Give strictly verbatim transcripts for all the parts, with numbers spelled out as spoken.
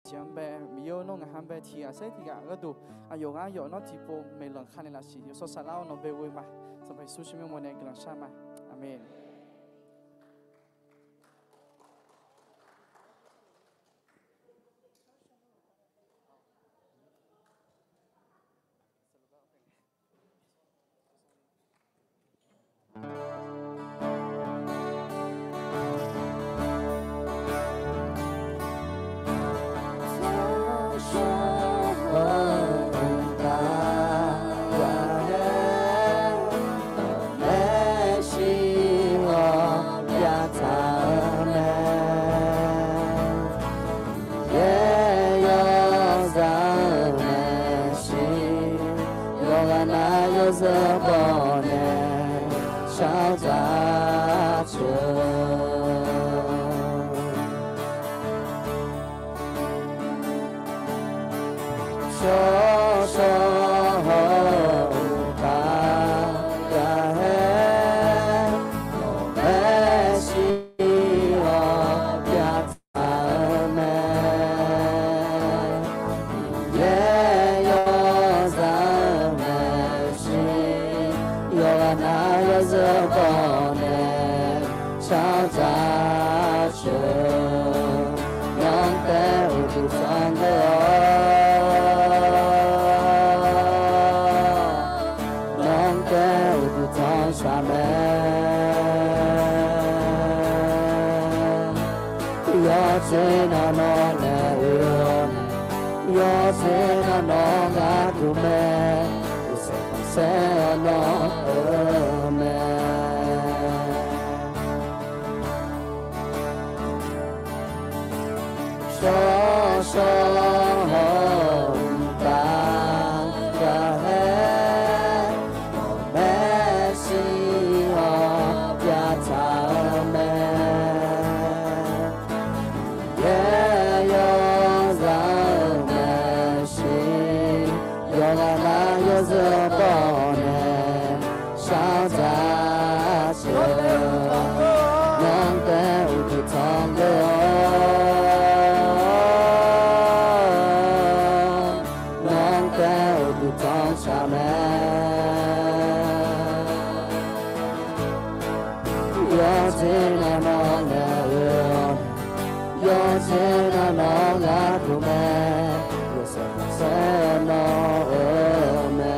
jeq-anr bae, Miqyaer-eu, nawr ngaq ha-anr bae tiqghaq saer tiqghaq gharduq aqyawf gar yawf nawr tiqpov maeqlanq kali lafsiq yawshawr saflar-awr nawq bae ghoe ma. Sanqpaq Yeqsur tsawrmyanr mawr nae guiqlanq shar ma. Aqmeq. Miqyaer yawzaq-euq maeqshi, yawqghaq nar yawzeu bawq nae shar-eu dzaq ceuq. Shawrshawr-eu uqtaf yaqhaer, maeqshi-awr pyavdzaq-eu mae. Miqyaer yawzaq-euq maeqshi, yawqghaq nar yawzeu bawq nae shar-eu dzaq ceuq. Nawr tae uqduq tanqgeur-awr, nawr tae uqduq tanqshaq mae. Yawqjeq nar nawr nae oe-awr nae, yawqjeq nar nawr gharduq mae. Uqsaeq khanqsaer-awr nawr-eu mae. Shawrshawr-eu uqtaf yaqhaer, maeqshi-awr pyavdzaq-eu mae. Miqyaer yawzaq-euq maeqshi, yawqghaq nar yawzeu bawq nae shar-eu dzaq ceuq. Nawr tae uqduq tanqgeur-awr, nawr tae uqduq tanqshaq mae. Yawqjeq nar nawr nae oe-awr nae, yawqjeq nar nawr gharduq mae. Uqsaeq khanqsaer-awr nawr-eu mae.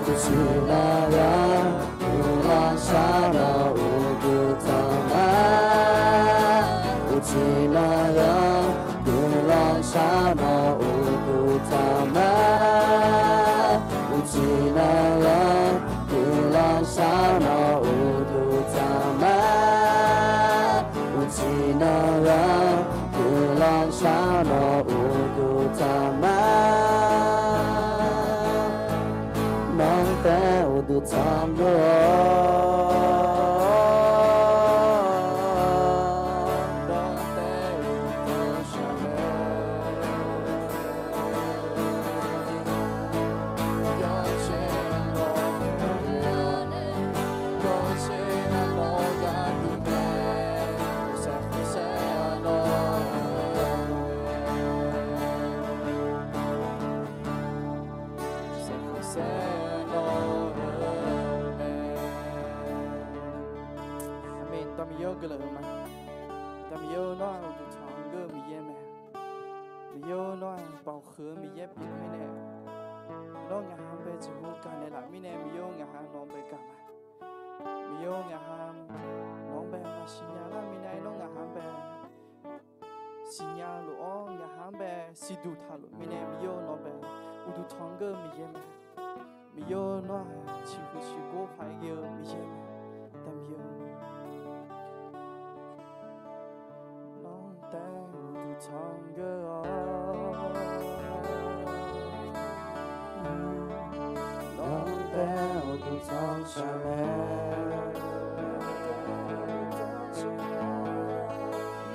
Uqcif nar yawr guiqlanq shar nawr uqduq tanq ma. Uqcif nar yawr guiqlanq shar nawr uqduq tanq ma. Uqcif nar yawr guiqlanq shar nawr uqduq tanq ma. Uqcif nar yawr guiqlanq shar nawr uqduq tanq ma. Nawr tae uqduq tanqgeur-awr, nawr tae uqduq tanqshaq mae. Aqmeq. Dawq Miqyaer-eu guiqlanq-eu ma. Dawq Miqyaer-eu, nawr-aq uqduq tanqgeur-eu Miqyaer mae. Miqyaer-eu, nawr-aq baoq huiq-eu Miqyaer pyeuf-eu mirnae, nawr ngaq ha-anr bae jeqhu gaq naeqlaf mirnae, Miqyaer-eu, ngaq ha nawq-anr bae gaq ma. Miqyaer-eu, ngaq ha nawq-anr bae maqsiq nya lar mirnae, nawr ngaq ha-anr bae siqnya luf-awr, ngaq ha-anr bae siqduq taq luf mirnae, Miqyaer-eu, nawq-anr bae uqduq tanqgeur-eu Miqyaer mae. Miqyaer-eu, nawr-aq ciqhuiq ciqgor paq-aer ghae-eu Miqyaer mae. Dawq Miqyaer-eu, nawr tae uqduq tanqgeur-awr, nawr tae uqduq tanqshaq mae.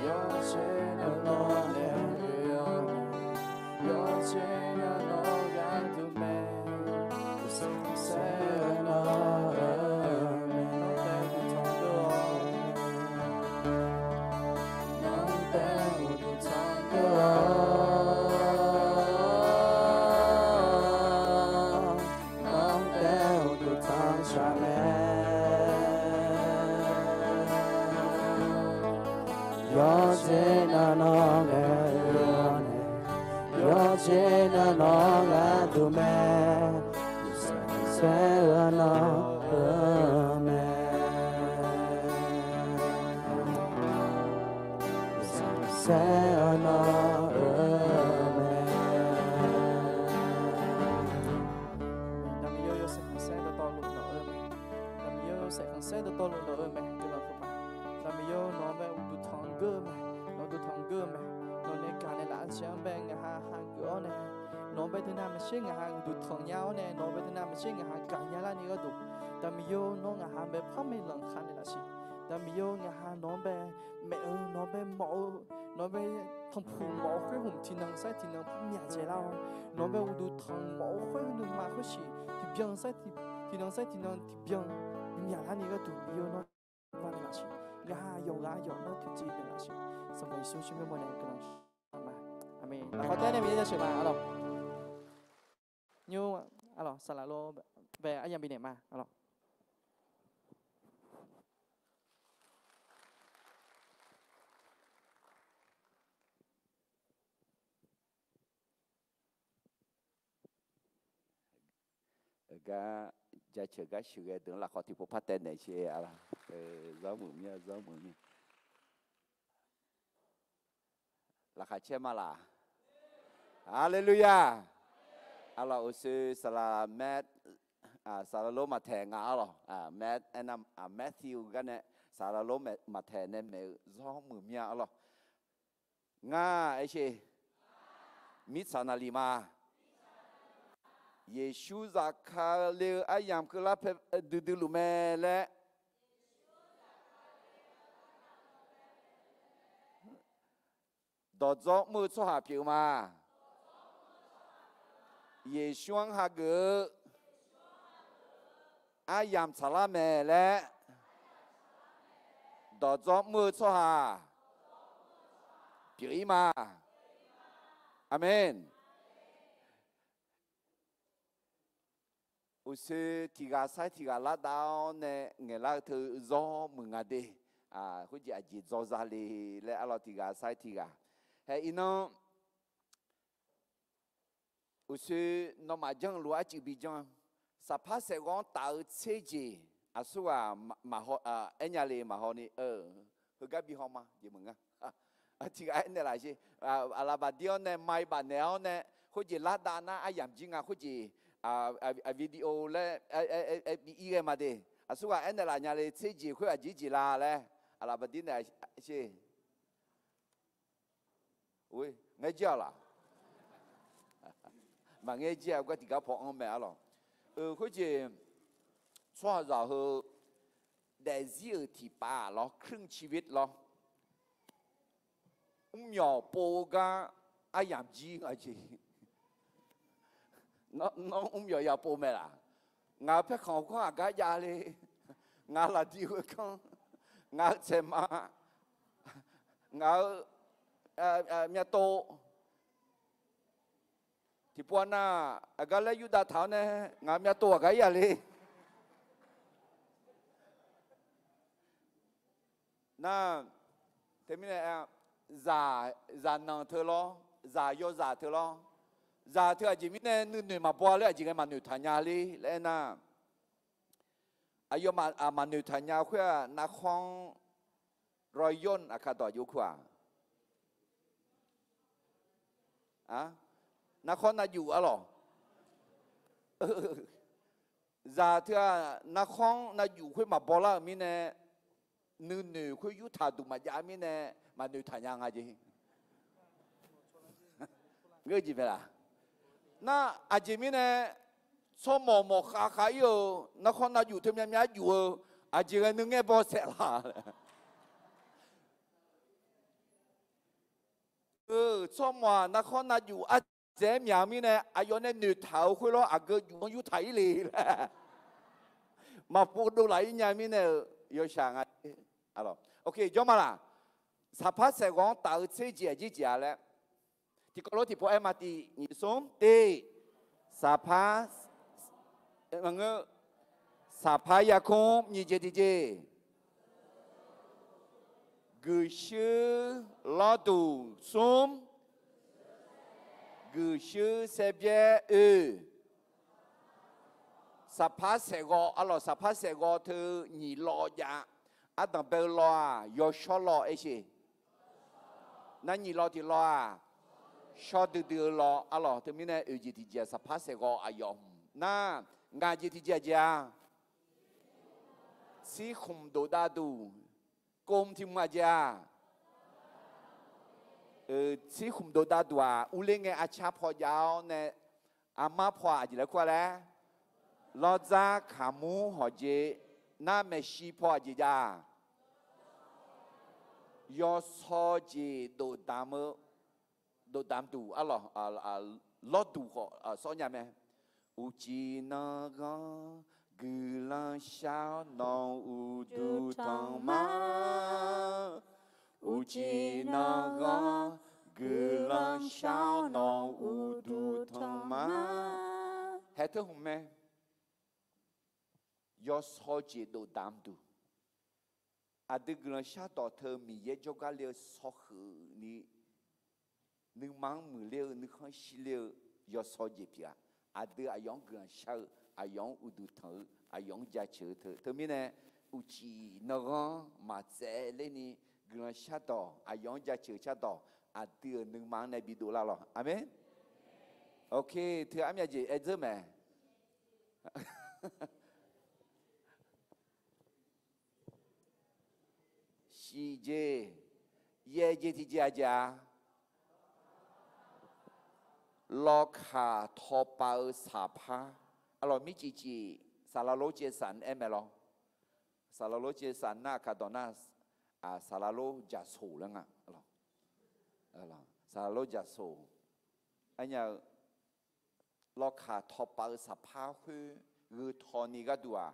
Yawqjeq nar nawr nae oe-awr nae, yawqjeq nar nawr gharduq mae. Uqsaeq khanqsaer-awr nawr-eu mae. Nawr tae uqduq tanqgeur-awr, Yawqjeq nav nawr ghae-eu nae, yawqjeq nav nawr gharduq mae, saer-eu nawr-eu mae, saer-eu nawr-eu mae. Naqmiq yawsaef khanqsaer dawqtawvluf nawq-eu mae. Naqmiq yawsaef khanqsaer dawqtawvluf nawq-eu mae, guiqlanq khofma. Naqmiq yaw nawq-anr bae uqduq tanq geur-eu mae, nawq-eu uqduq tanq geur-eu mae. Nawq nae gaq naeqlaf-eu jeq-anr bae ngaq ha hageuf-awr nae, nawq-eu bae teunav maqtser ngaq ha uqduq tanq nya-awr nae, nawq-eu bae teunav maqtser ngaq ha gaqnya larni gharduq, Naqmiq yaw nawr ngaq ha bae par maeqlanq kanaeq laf siq. Naqmiq yaw ngaq ha nawq-anr bae maef-eu, nawq-anr bae mawf-eu, nawq-anr bae tanqpuq mawf-eu khoer hmq tiqnan saer tiqnan par myaq dzaeq lar-awr, nawq-anr bae uqduq tanq mawf-eu khoer nuima khoer siq tiqbyan saer tiqnan saer tiqnan tiqbyan myaq larni gharduq Miqyaer-eu nawr bar naeq laf siq. Ngaq ha yawqghaq yawq nawr toeqciv naeq laf siq. Sanqpaq Yeqsur tsawrmyanr mawrnae guiqlanq shar ma. Aqmeq. Lafkhawf taer nae Miqyaer jasheuq ma arlawq. Nymr arlawq saqlaq lor bae aryamq bifnaeq ma arlawq. Gar jaceuq gar sheuqghae deuq-anr lafkhawf tiqpov par taev naeq sher arlawq. Zanrmuiq mir-a, zanrmuiq mir. Laqkhaq caer ma laq? Haleluya! Arlawq uqshoe saqlaq Matt, saqlaq lor Maqtaeq nga arlawq. Matt aernar, Matthew gar nae saqlaq lor Maqtaeq nae maeq-eu zanrmuiq mir-a arlawq. Ngar aer sher. Mirtsaq naqliq ma. Yeqsur zafkale-eu aryamq keuvlar pae duidui luf mae laer dawqdzawr mr-eu tsawrhaq pyeuf-eu ma. Yeqsur-anr hageuf-eu aryamq tsaqlar mae laer dawqdzawr mr-eu tsawrhaq pyeuf-ir ma. Aqmeq. Uqshoe tiqghaq sair tiqghaq lardav-awr nae ngaeqlar-eu teu zawr muiq nga de. Khoerjeq aqjeq dzaw za le laer arlawq tiqghaq sair tiqghaq. Hae iqnan uqshoe nawmaf janrluf arcuif bi janr. Saqpar saeqghawv-anr taf-eu tserjeq aqsurghaq maqhaw, aernya le maqhaw ni, heugar bi haw ma jeq meuq nga. Tiqghaq aernaeq laf sher. Aqlaqbaqdir-awr nae mai bafnaeq-awr nae khoerjeq lardav nar aryamq jir nga khoerjeq, video laer bi ir ghae ma de. Aqsurghaq aernaeq laf nya le tserjeq khoer aqjeq jeq la laer aqlaqbaqdir naeq sher. Ngaer jir-a laq? Maqngaer jir-a gar tiqgar paw anr mae arlawq. Khoerjeq tsawrhaqzaq heu daefzir-euq tiqpav lawr, ครึ่งชีวิต lawr. Mrmyawq pov-eu gar aryamq jir nga jeq. Nawr mrmyawq ya pov mae laq? Ngaq-euq paerkhanq kanr aqgar jav le. Ngaq-euq laqdiq khoerkanr, ngaq-euq tsaeqma, ngaq-euq myavtov. Tiqpov-a nar, aqgar laer yurdav taq-awr nae ngaq-euq myavtov aqgar ir-a le. Nar, teumirnae, zaq, zaqnanq teu lawr, zaq yawzaq teu lawr, zaq teu aqjeq mirnae nuinoeq maqbaw ler aqjeq ngae maqnoeq taq nya ler laer aernar, aqyawfmaf maqnoeq taq nya khoer-aq narkhawr-anr รอยย่น aqkaq dawq aqjox kur-aq. Narkhawr navjuf arlawq. Zaq teu-aq narkhawr-anr navjuf khoer maqbaw lar-euq mirnae, nuinoeq khoer yurtaq duq maqjav mirnae maqnoeq taq nya nga jeq. Ngeur jeq mae laq? Nar, aqjeq mirnae tsawrmawq mawq khav khav ir-euq narkhawr navjuf teu myav myav juf-eu aqjeq ghae nuingae baw saeq laq? Tsawrmawq-aq narkhawr navjuf ardzaeq-aer myaq-eu mirnae aqyawf nae noeqtaq-euq khoer lawr aqgeu juf-anr yurtaq ir le laer maqpov dovlaf ir nya mirnae-euq yawshaq nga. Jawr ma laq? Saqpar saeqghawq-anr taf-eu tser jeq aqjeq jeq-a laer tiqkawv lof tiqpov aer ma tiq nyiq smr te. Saqpar, ngeur, saqpar yarkmr nyiq jeq tiqjeq. Guiqshuir lawrduq smr, guiqshuir saevbyaer oe, saqpar saeqghawv, arlawq, saqpar saeqghawv teu nyiq lawv jav. Ardanq bae-eu lawv-aq, yawshawr lawv aer sheq. Nar nyiq lawv tiq lawv-aq, shawr duidui-eu lawv, arlawq. Teumirnae oeq jeq tiqjeq-aq, saqpar saeqghawv aqyawf hmq nar, ngaq jeq tiqjeq aqjeq-a, tsirkhmq dofdav duq, kov tiqmq aqjeq-a, tsirkhmq dofdav duq-aq, urler ngae arcar paw jav-awr nae, armar paw-aq aqjeq laer kur-a laer, lawrdzar kaqmur hawq jeq, nar maeqshi paw aqjeq jav-a, yawsaw jeq dofdamq-eu, dofdamq duq, arlawq, lawrduq khawf sawr nya mae. Uqcif nan ghanr guiqlanq shar-awr nawq-euq uqduq tanq ma. Uqcif nan ghanr guiqlanq shar-awr nawq-euq uqduq tanq ma. Haeq teu hmq mae. Yawsaw jeq dofdamq duq. Aqdui guiqlanq shardawq teu Miqyaer jawrgar le-eu sawr huiq ni, nuima-anr muiqler-eu, nuikhanr shirler-eu yawsaw jeq pyeuf-aq, aqdui aqyawf-anr guiqlanq shar-eu, aqyawf-anr uqduq tanq-eu, aqyawf-anr jaceuq-eu teu. Teumirnae uqcif nan ghanr maqtsaevler ni guiqlanq shardawq, aqyawf-anr jaceuq shardawq, aqdui-euq nuima-anr nae bidov lar lawq. Aqmeq. Ok, teu armyav jeq aer dzeur mae. Shif jeq, yaeq jeq tiqjeq aqjeq-a, lawkaq tawpav-eu saqpar. Arlawq, mircif cif saqlaq lor caev saq aer mae lawr. Saqlaq lor caev saq nar aqkaq dawq nar, saqlaq lor jaqsoq laer nga. Saqlaq lor jaqsoq. Arnya-eu lawkaq tawpav-eu saqpar khoer gheu tawni gharduq-aq,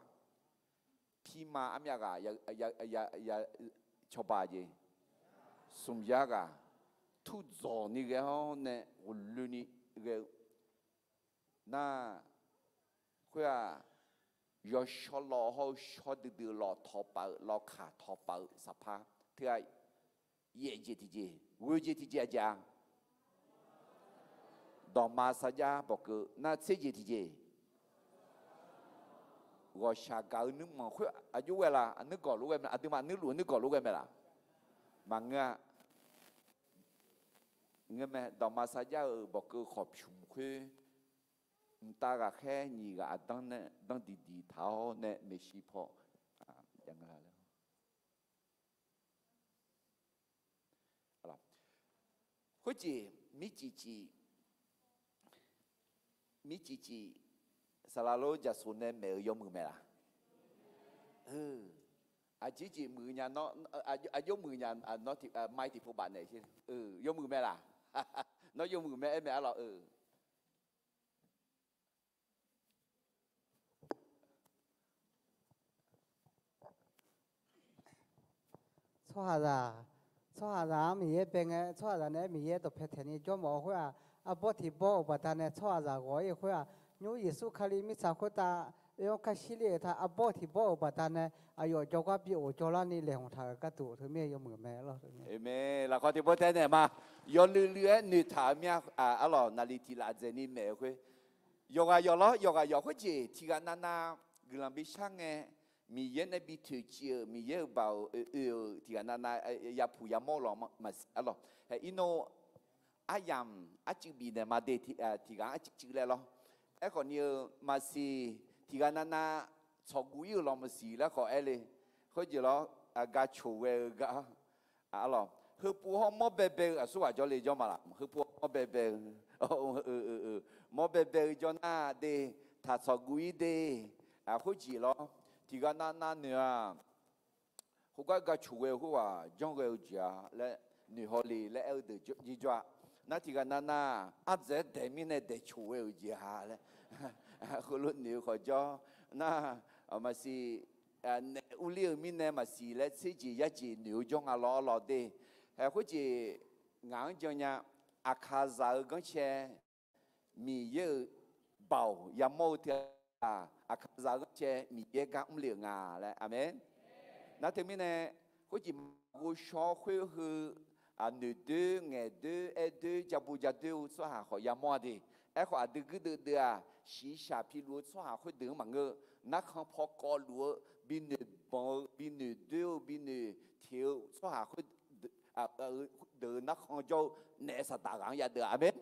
pirma armyav ghaq cawba jeq, smq yar ghaq, tur dzawq ni ghae-awr nae ghofloeni ghae-eu nar, khoer-aq, yawshawr lawv hawr-eu shawr duidui lawv tawpav-eu, lawkaq tawpav-eu saqpar teu-aq, yaeq jeq tiqjeq, ghoe jeq tiqjeq aqjeq-a, dawqma sarjax bawqkeuv nar tser jeq tiqjeq, ghawqshaq gaq-eu nuirmanq khoer aqjox ghae laf, nuirgawq lof ghae mae, aqduimaf nuirluf nuirgawq lof ghae mae laf. Maqngeur-a. Ngeur mae, dawqma sarjax-euq bawqkeuv khawqpymq khoer, mqtav ghaqkhaer nyiq ghaq aqdanr nae danr diqdiq taq-awr nae maeqshi paw Khoerjeq mircif cif, mircif cif, saqlaq lor jaqsoq nae maeq-euq yawmuiq mae laf? Aqjeq jeq muiq nya, aqjox muiq nya, mai tiqpov baf naeq-eu yawmuiq mae laf? Nawr yawmuiq mae aer mae arlawq-eu. Tsawrhaqzaq, tsawrhaqzaq-anr Miqyaer bae ngae, tsawrhaqzaq naeq-aer Miqyaer dawqpae taeq ni jawr mawf-eu khoer-aq, arbawr tiq bawr-euq baqdanae tsawrhaqzaq ghawq-ir-eu khoer-aq, nymr Yeqsur Kali mirtsaq khoertav oe-anr kar shirler-euq ta arbawr tiq bawr-euq baqdanae aqyawf jawrgar bi of jawrlarni laeqhmq taq-euq gharduq teu mir-aer yawmuiq mae lawr. Lafkhawf tiq bawr tae naeq ma. Yawluiv luiv-aer noeqtaq-euq mir-a, arlawq, naqliq tiq laf dzaeqni maeq-eu khoer, yawqghaq yawq lawr, yawqghaq yawq khoerjeq tiq ghaq navnav guiqlanq bishar ngae, Miqyaer nae bi toeqciv-euq, Miqyaer-euq baoq oe-euq tiq ghaq navnav yapuq yamawr-eu lawq maqsiq arlawq. Hae irnov aryamq arcuiv bifnaeq ma de, tiq ghaq-anr arcuiv cuiv laer lawr. Aerkhawf ni-eu maqsiq, tiq ghaq navnav tsawqguv ir-euq lawq maqsiq laer khawf aer le. Khoerjeq lawr, ga coq ghae-eu gar, arlawq, heupov hawr mawr baebae-eu aqsurghaq jawr le jawr ma laf? Heupov hawr mawr baebae-eu, mawr baebae-eu jawr nar de, taq tsawqguv ir de. Khoerjeq lawr, tiq ghaq navnav noeq-aq, khoergar ga coq ghae-eu khoerghaq janr ghae-eu jeq-a laer noeq haw le laer aer-eu deuq jirjawr-a. Nar tiq ghaq navnav ardzaeq-aer daeq mirnae daeq coq ghae-euq jeq-a laer heulof noeq-eu khawf jawr. Nar maqsiq, naef urler-eu mirnae maqsiq laer tser jeq yar jeq noeq-eu jawr nga lawr lawr de. Hae khoerjeq ngaq-anr jan nya. Aqkaqzaq-eu ganrcae Miqyaer-euq baoq yamawr-eu teu-aq, aqkaqzaq-eu ganrcae Miqyaer gar mrle-euq nga laer. Aqmeq. Nar teumirnae Khoerjeq maqghov shaw khoer heu, noeqdoer ngaeqdoer aerdoer jabu jadoer-eu tsawrhaq khawf yamawr-a de. Aerkhawf aqdui guirdeuv deuv-aq, shiqshaq piluf-eu tsawrhaq khoerdeuq-anr maqngeur. Narkhan paw kawv luf-eu, bi noeqbanq-eu, bi noeqdoer-eu, bi noeqteq-eu tsawrhaq khoerdeuq deuq-eu narkhan jawr-eu naef saqdaq ghaq-anr yadeuv-a. Aqmeq.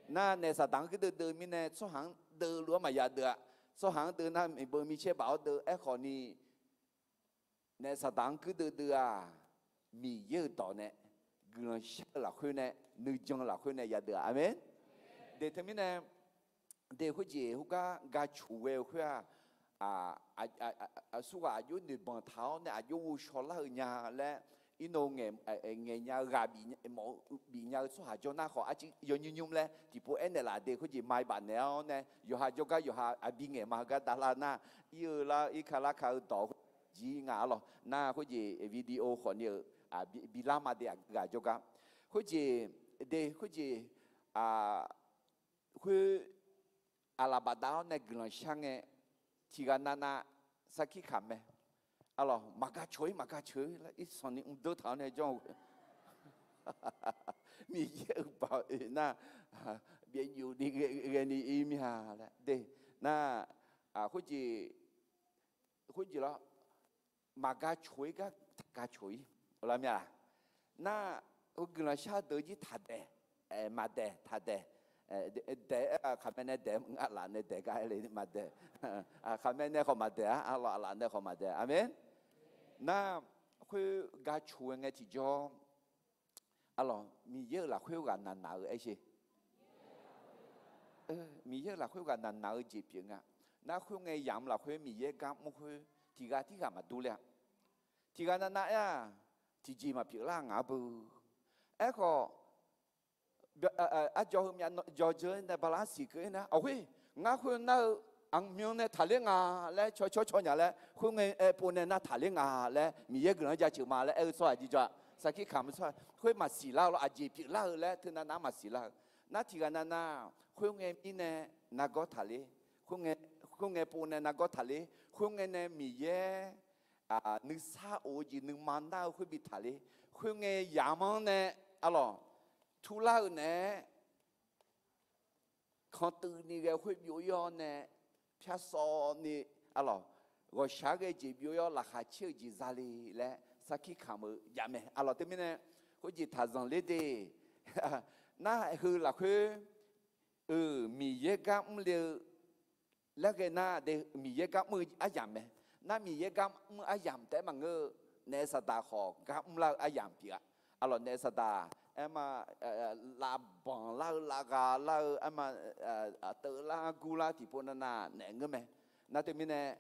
Nar naef saqdaq-anr guirdeuv deuv mirnae tsawrhaq-anr deuvluf-anr maqya deuv-a. Tsawrhaq-anr deuv nar miqbeu micaer baf-awr deuv. Aerkhawf ni naef saqdaq-anr guirdeuv deuv-aq, Miqyaer-euq dawq nae guiqlanq shar-eu lafkhoer nae, nuijan lafkhoer nae yadeuv-a. Aqmeq. De teumirnae, de khoerjeq khoergar gaq coq ghae-eu khoer-aq, aqsurghaq aqjox noeqbanq taq-awr nae aqjox ghovshaw lar-eu nya laer, irnov ngaeq nya-eu ghaq bif nya-eu tsawrhaq jawr nar khawf arciv yawnymr nymr laer tiqpov aernaeq laf de. Khoerjeq maqbaf naeq-awr nae yawqha jawrgar yawqha aqbi ngaeq ma heugar davlar nar, ir-eu lar irka lar ka-eu dawq khoer jir nga arlawq. Nar khoerjeq video khawf ni-euq bilar ma de aqgeu ghaq jawrgar. Khoerjeq de khoerjeq khoer aqlaf bafdav-awr nae guiqlanq shar ngae, tiqghaq navnav sarkir kamq mae. Arlawq, maqgaq coq-ir maqgaq coq-ir laer irsanq ni mqdeur taq-awr nae janr-eu Miqyaer-euq baoq oe nar, byav yuf ni ghae ni ir mir-a laer de. Nar, khoerjeq, khoerjeq lawr, maqgaq coq-ir gar taqgaq coq-ir. Lar mir-a. Nar, guiqlanq shar deuq jir taqdaeq, maqdaeq taqdaeq, daeq-aer khaqmae nae daeq, ngar laf nae daeq gar aer le maqdaeq. Khaqmae nae khawf maqdaeq-a, arlawq aqlaf nae khawf maqdaeq. Aqmeq. Nar, khoer gaq coq-aer ngae tiqjawr, arlawq Miqyaer-euq lafkhoer ghaq naqnaq-eu aer sher. Miqyaer-euq lafkhoer ghaq naqnaq-eu jeq pyeuf nga. Nar khoerngae yamq lafkhoer Miqyaer gar mr khoer tiqghaq tirghaq maqdur ler-a. Tiqghaq navnav aer-aq, tiqjeq maqpyeuf lar ngaq-anr beu. Aerkhawf, arjawr heu myavjawr dzeur nae bala-anr siqkeuv-ir nar, aqkhoer ngar khoer nar-eu aqmyan nae taqler nga laer cawcawr caw nya laer, khoerngae aerpov nae nar taqler nga laer Miqyaer guiqlanq-anr jaceuq ma laer aer-eu tsawrhaq jirjawr-a. Sarkir kamq-eu tsawrhaq khoer maqsiq lar-eu lawr, aqjeq pyeuflar-eu laer teu navnav-anr maqsiq lar-eu. Nar tiqghaq navnav khoerngae mirnae nargawr taqler, khoerngae pov nae nargawr taqler, khoerngae nae Miqyaer nuisar of-eu jeq nuima nar-eu khoer bi taqler, khoerngae yamq-anr nae, arlawq, turlar-eu naeq-aer kanqtuiv ni ghae khoer byov-ir-awr nae, pyarsaw ni, arlawq, ghawqshaq ghae jeq byov-ir-awr laqkhaq caer-eu jeq zale laer sarkir kamq-eu jav mae. Arlawq teumirnae, khoerjeq taq zanqler de. Nar heu lafkhoer-eu Miqyaer gar mr le-eu laer ghae nar de, Miqyaer gar mr-eu aryamq mae. Nar Miqyaer gar mr-eu aryamq taef-aer maqngeur-eu, naef saqdaq khawf gar mr lar-eu aryamq pyeuf-a. Arlawq naef saqdaq aerma, lavbanq lar-eu lavghaq lar-eu aerma, teuvlar gurlar tiqpov navnav naef ngeur mae. Nar teumirnae,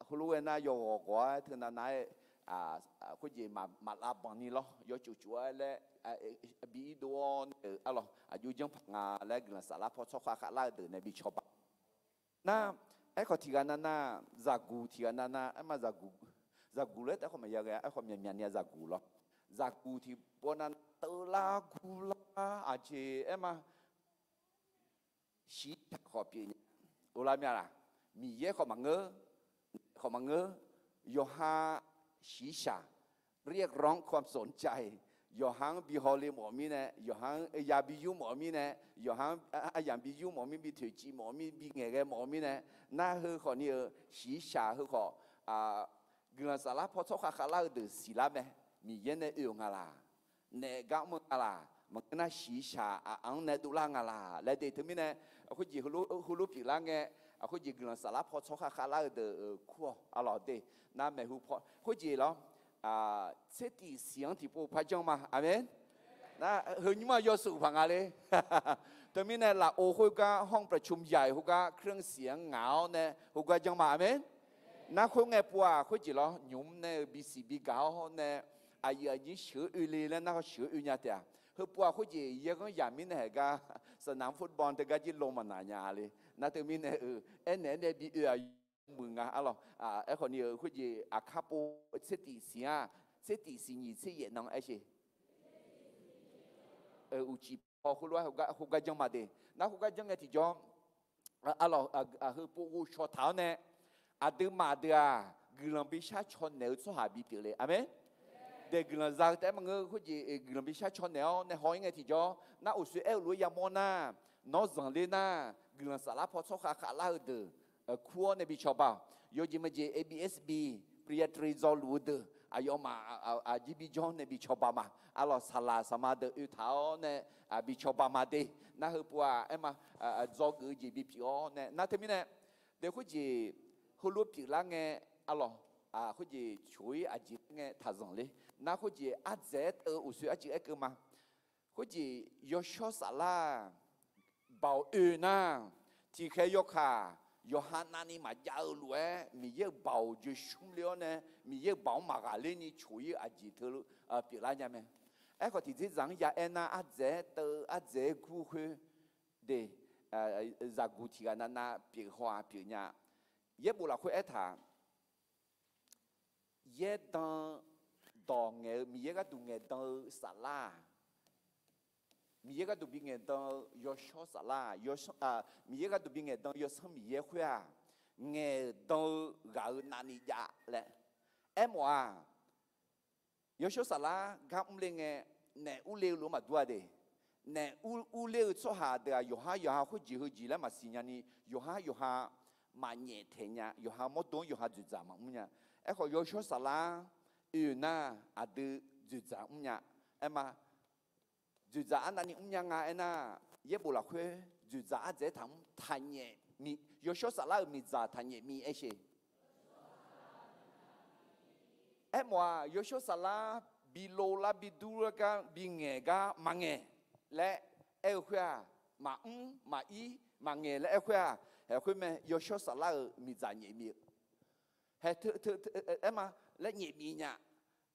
heulof-aer nar yawghawq ghawq-aer teu navnav-aer khoerjeq maqlavbanq ni lawr yawcuf cuf-aer laer bi irdov-awr nae-euq arlawq aqjox janrpaq nga laer guiqlanq saflar paw tsawrkhav khavlar-eu deuq nae bi cawba. Nar, aerkhawf tiqghaq navnav, zaqguq tiqghaq navnav aerma, zaqguq laer taef khawf maqya ghae-a, aerkhawf myaqmyaq ni-a zaqguq lawr. Zaqguq tiqpov navnav teuvlar gurlar aqjeq aerma, shiqshaq khawf pyeuf nya. Uvlar mya laq? Miqyaer khawf maqngeur, khawf maqngeur, yawqha shiqshaq เรียกร้องความสนใจ yawqha-anr bi hawle mawf mirnae, yawqha-anr ya bi yur mawf mirnae, yawqha-anr aryamq bi yur mawf mir, bi toeqciv mawf mir, bi ngaeqghae mawf mirnae, nar heu khawf ni-eu shiqshaq heu khawf, guiqlanq saflar paw tsawrkhav khavlar-eu deuq siqlar mae. Miqyaer nae oe-euq nga laq? Naef gar mr-eu nga laq? Maqngeur nar shiqshaq aq-anr nae dovlar nga laq laer de. Teumirnae, khoerjeq heulof pyeuflar ngae, khoerjeq guiqlanq saflar paw tsawrkhav khavlar-eu deuq-euq kur-awq. Arlawq de, nar maeqhu paw khoerjeq lawr, tsertif siq-anr tiqpov par janr ma. Aqmeq. Nar heu nymr-aq yawshuif paq nga le. Teumirnae lafov khoergar ห้องประชุมใหญ่ khoergar เครื่องเสียง ngaq-awr nae khoergar janr ma. Aqmeq. Nar khoerngae pov-aq khoerjeq lawr, nymq mr nae-eu bisiq bi gaq-awr nae, aqyuif aqnyir sheuq-eu oe le laer nar sheuq-eu oe nya taef-a. Heupov-aq khoerjeq yaerghanr yaq mirnae haeq gar, สนามฟุตบอล teugar jir lo maqnaq nya le. Nar teumirnae-eu, aernaeq-aer nae bi oe-aq yawmuiq nga arlawq. Aerkhawf ni-eu khoerjeq aqkar pov tsertif siq-a, tsertif siq nyiq tser yaef nan aer sher. Uqcif paw khoerlof-aer khoergar janr ma de. Nar khoergar janr ngae tiqjawr, arlawq, heupov ghovshaw taq-awr nae, aqduimaf deuq-aq guiqlanq bi shar caw naeq-eu tsawrhaq bipyeuf le. Aqmeq. Daeq guiqlanq za-eu taef-aer maqngeur, khoerjeq guiqlanq bi shar caw naeq-awr nae haw-ir ngae tiqjawr, nar uqshoe aer-eu lof-aer yamawr nar, nawr zanqler nar, guiqlanq saflar paw tsawrkhav khavlar-eu deuq kur-awr nae bi cawba-awq. Yawjeq maqjeq A B S B, Preah Tari dzaw luf-eu deuq aqyawfmaf aqjeq bi jawr nae bi cawba ma. Arlawq, saqlaq saqma deuq oe taq-awr nae bi cawba ma de. Nar heupov-aq aer ma, dzawgeuf-eu jeq bipyeuf-awr nae nar teumirnae, daeq khoerjeq heulof pyeuflar ngae, arlawq, khoerjeq coq-ir aqjeq ngae taqzanq ler. Nar khoerjeq ardzaeq-aer teu-eu uqshoe arcuiv aerkeuv ma. Khoerjeq yawshawr saflar-aq, baoq oe nar, tiqkhaeq yawkaq, yawqha navni maqjav-eu lof-aer Miqyaer-euq baoq joeqshmr le-awr nae, Miqyaer-euq baoq-anr maqghaqler ni coq-ir-eu aqjeq teu pyeuflar nya mae. Aerkhawf, tiqdzerdzaq-anr ya aer nar, ardzaeq-aer teu, ardzaeq-aer gur khoer de, zaqguq tiqghaq navnav pyeuf haw-aq pyeuf nya. Yaerbof lafkhoer aertaq, yaerdan dawq ngaeq-eu, Miqyaer gharduq ngaeqdan-eu saflar-aq, Miqyaer gharduq bi ngaeqdan-eu yawshawr saflar-aq, Miqyaer gharduq bi ngaeqdan-eu Yawsanr Miqyaer khoer-aq, ngaeqdan-eu ghaq-eu navni jav laer aermawf-aq, yawshawr saflar gar mrler ngae, naef urler-eu lof-aer maqdur-a de. Naef urler-eu tsawrhaq deuq-aq, yawqhar yawqha khoerjeq heujeq laer maqsiq nyani, yawqhar yawqha maqnyaef taeq nya, yawqha mawrdo-anr yawqha dzoeqdzaq maqmr nya. Aerkhawf, yawshawr saflar oe nar, aqdui dzoeqdzaq mrnya. Aer ma, dzoeqdzaq arnavni mrnya nga aernar, yaerbof lafkhoer dzoeqdzaq ardzaeq-aer taqmr, taqnyaef mi, yawshawr saflar-euq miqdzaq taqnyaef mi aersheq. Aermawf-aq, yawshawr saflar bi lov lar bi dur lar gar bi ngaeq gar maqngaeq laer aer-eu khoer-aq, maqmr maqir maqngaeq laer aer khoer-aq, haeq khoer mae, yawshawr saflar-euq miqdzaq nyaef mi-eu, haeq teu teu aer ma laer nyaef mi nya.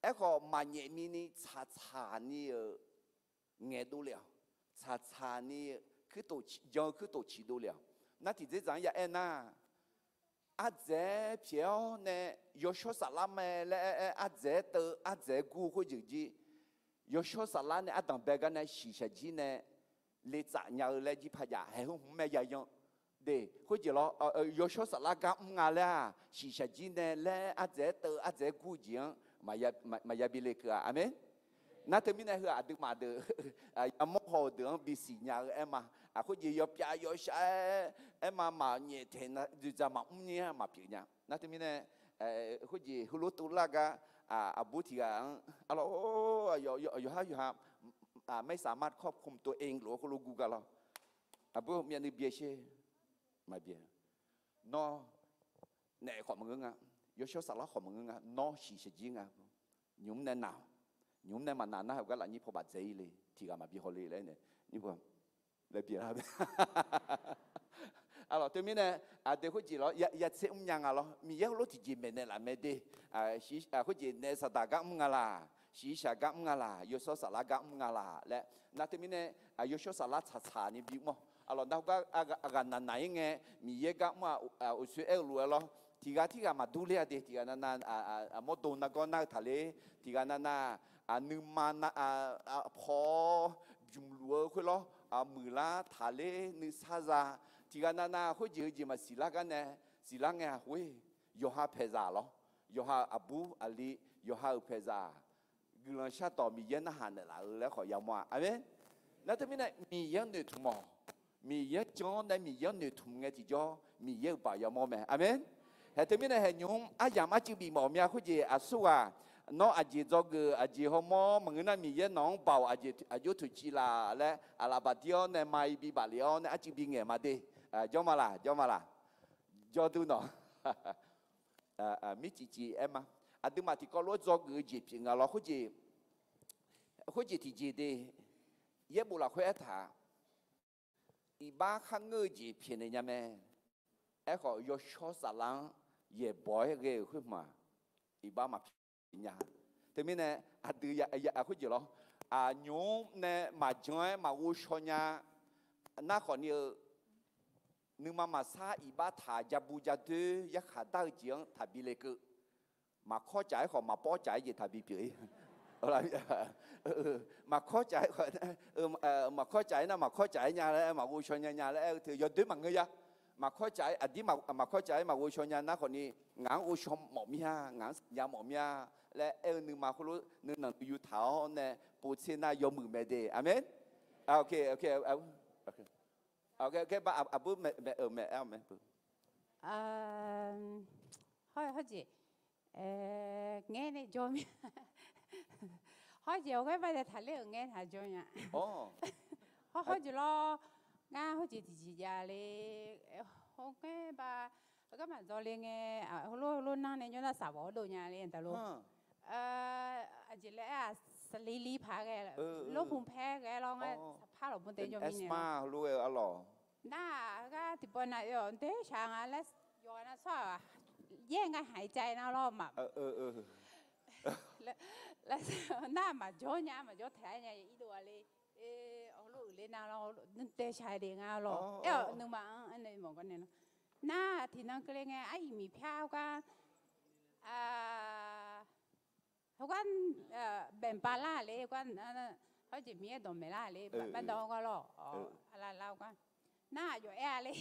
Aerkhawf, maqnyaef mi ni tsaqtsaq ni-euq ngaeq dovle-awq. Tsaqtsaq ni jan-eu kuirtof ciqdov le-awq. Nar tiqdzerdzaq-anr ya aer nar, ardzaeq-aer pyaeq-awr nae yawshawr saflar mae laer aer, ardzaeq-aer teu, ardzaeq-aer gur khoerjeq jir, yawshawr saflar nae ardanq bae gar nae shiqshaq jir nae le tsaf nya-eu laer jir pajav haeq heu hmq mae ya yan de. Khoerjeq lawr, yawshawr saflar gar mr nga laer-aq, shiqshaq jir nae laer ardzaeq-aer teu, ardzaeq-aer gur-eu jeq-anr maqya bi lekeuv-a. Aqmeq. Nar teumirnae heu aqduimaf deuq yamawr haw-eu deuq-anr bisiq nya-eu aer ma. Khoerjeq yawpyav yawshar-aer aer ma, maqnyaef taeq na dzoeqdzaq maqmr ni-a maqpyeuf nya. Nar teumirnae, khoerjeq heulof tov lar gar, aqbur tiq ghaq-anr arlawr, yawqhar yawqha ไม่สามารถควบคุมตัวเอง lof-aer khoerlof gur gar lawr. Aqbur myavnuiv byae sher, maqbyae. Nawr naef khawf maqngeur nga, yawshawr saflar khawf maqngeur nga, nawr shiqshaq jir nga. Nymq-mr nae naq-awq. Nymq-mr nae maqnaq nar, heugar lafnyir paw baf dzae-ir le, tiq ghaq maqbi hawle laer nae, nymr paw laer byaeq lar. Arlawq, teumirnae aqdui khoerjeq lawr ya tser mr nya nga lawr. Miqyaer heulof tiqjeq maeqnaeq laf mae de. Khoerjeq naef saqdaq gar mr nga laq, shiqshaq gar mr nga laq, yawshawr saflar gar mr nga laq laer. Nar teumirnae, yawshawr saflar tsaqtsaq ni bimr-awq. Arlawq, nar heugar aqghaq naqnaq-ir ngae, Miqyaer gar mr-aq, uqshoe aer-eu lof-aer lawr. Tiq ghaq tirghaq maqdur ler-a de. Tiq ghaq navnav mawrdo nargawr nar-eu taqler. Tiq ghaq navnav nuima paw-awr bymq luf-eu khoer lawr, muiqlar taqler nuisar za. Tiq ghaq navnav khoerjeq heujeq maqsiq lar gar nae, siqlar ngae-aq khoer, yawqha paeqzaq lawr, yawqha-euq aqbur aqli, yawqha-euq paeqzaq guiqlanq shardawq Miqyaer narhaq naeqlaf-eu laer khawf yamawr-a. Aqmeq. Nar teumirnae Miqyaer-anr noeqtmq-awq. Miqyaer-anr jan-awr nae Miqyaer-anr noeqtmq ngae tiqjawr, Miqyaer-euq baoq yamawr mae. Aqmeq. Haeq teumirnae haeqnymr aryamq arcuiv bifmawf mya khoerjeq aqsurghaq, nawr aqjeq dzawgeuf aqjeq hawmawr maqngeur nar, Miqyaer nawq-anr baoq aqjeq aqjox toeqciv laf laer aqlaf bafdir-awr nae ma-ir bibaf lef-awr nae arcuiv bingaeq ma de. Jawr ma laq, jawr ma laq. Jawr dur nawq. Mircif cif aer ma. Aqduimaf tiqkawv lof-aer dzawgeuf-eu jeq pyeuf nga lawr. Khoerjeq tiqjeq de, yaerbof lafkhoer aertaq, iqbax kharngeur-eu jeq pyaeqnaeq nya mae. Aerkhawf, yawshawr saflar-anr yaeqbawq-aer ghae-euq khoer hmq-aq, iqbax maqpyaeq nya. Teumirnae aqdui khoerjeq lawr, aqnymr nae maqjan-aer maqghovshaw nya. Nar khawfni-eu, nuima maqsar iqbax taq ja bu ja doer yarkhaq dar-eu jeq-anr taqbi lekeuv. Maqkawr caf-aer khawf maqpawr caf-aer jeq taqbi pyeuf-ir. Maqkawr caf-aer khawf, maqkawr caf-aer nar maqkawr caf-aer nya laer maqghovshaw nya nya laer aer-eu teu yawdoer maqngeur ya. Maqkawr caf-aer aqdir maqkawr caf-aer maqghovshaw nya nar khawfni, Ngaq-anr ghovshaw mawf mir-a, ngaq-anr siqnya mawf mir-a laer aer-eu nuima khoerlof nuinanq nuiyu taq-awr nae povtser nar yawmuiq mae de. Aqmeq. Aqbur maeq-eu mae-aer-awq mae. Hawr-eu hawr jeq ngaer nae jawr mir. Hawr jeq hawr ghaer ba dae taqler-euq ngaer taq jawr nya. Hawr hawr jeq lawr. Ngar hawr jeq tiqjeq jav le. Hawr ghaer ba, heugar maqdzaw le ngae, heulof heulof nar nae jawr nar saqbawf-awr dov nya le daqlo. Aqjeq laer aer-aq, saqli li paq ghae, lorpmq paer ghae lawr ngar saqpar lawq bmr tae jawr mirnae lawr. Nar-aq, heugar tiqpawf nav oe-awq, nteq shaq nga laer yawqghaq nav tsawrhaq yaer nga haiq cav-aer nar lawr ma. Nar maqjawr nya, maqjawr taeq-aer nya, irdov-a le. Heulof uiqler nar lawr, nteq shaq de nga lawr. Aer-awq nuima-anr aernaeq mawf gar nae lawr. Nar tiqnan keuvle ngae, aryuif miqpyar heugar heugar, baeqbav lar le, heugar, hawr jeq Miqyaer dawqmaeq lar le, baqdawr gar lawr, aqlavlar-eu gar. Nar aqyawf aer-a le,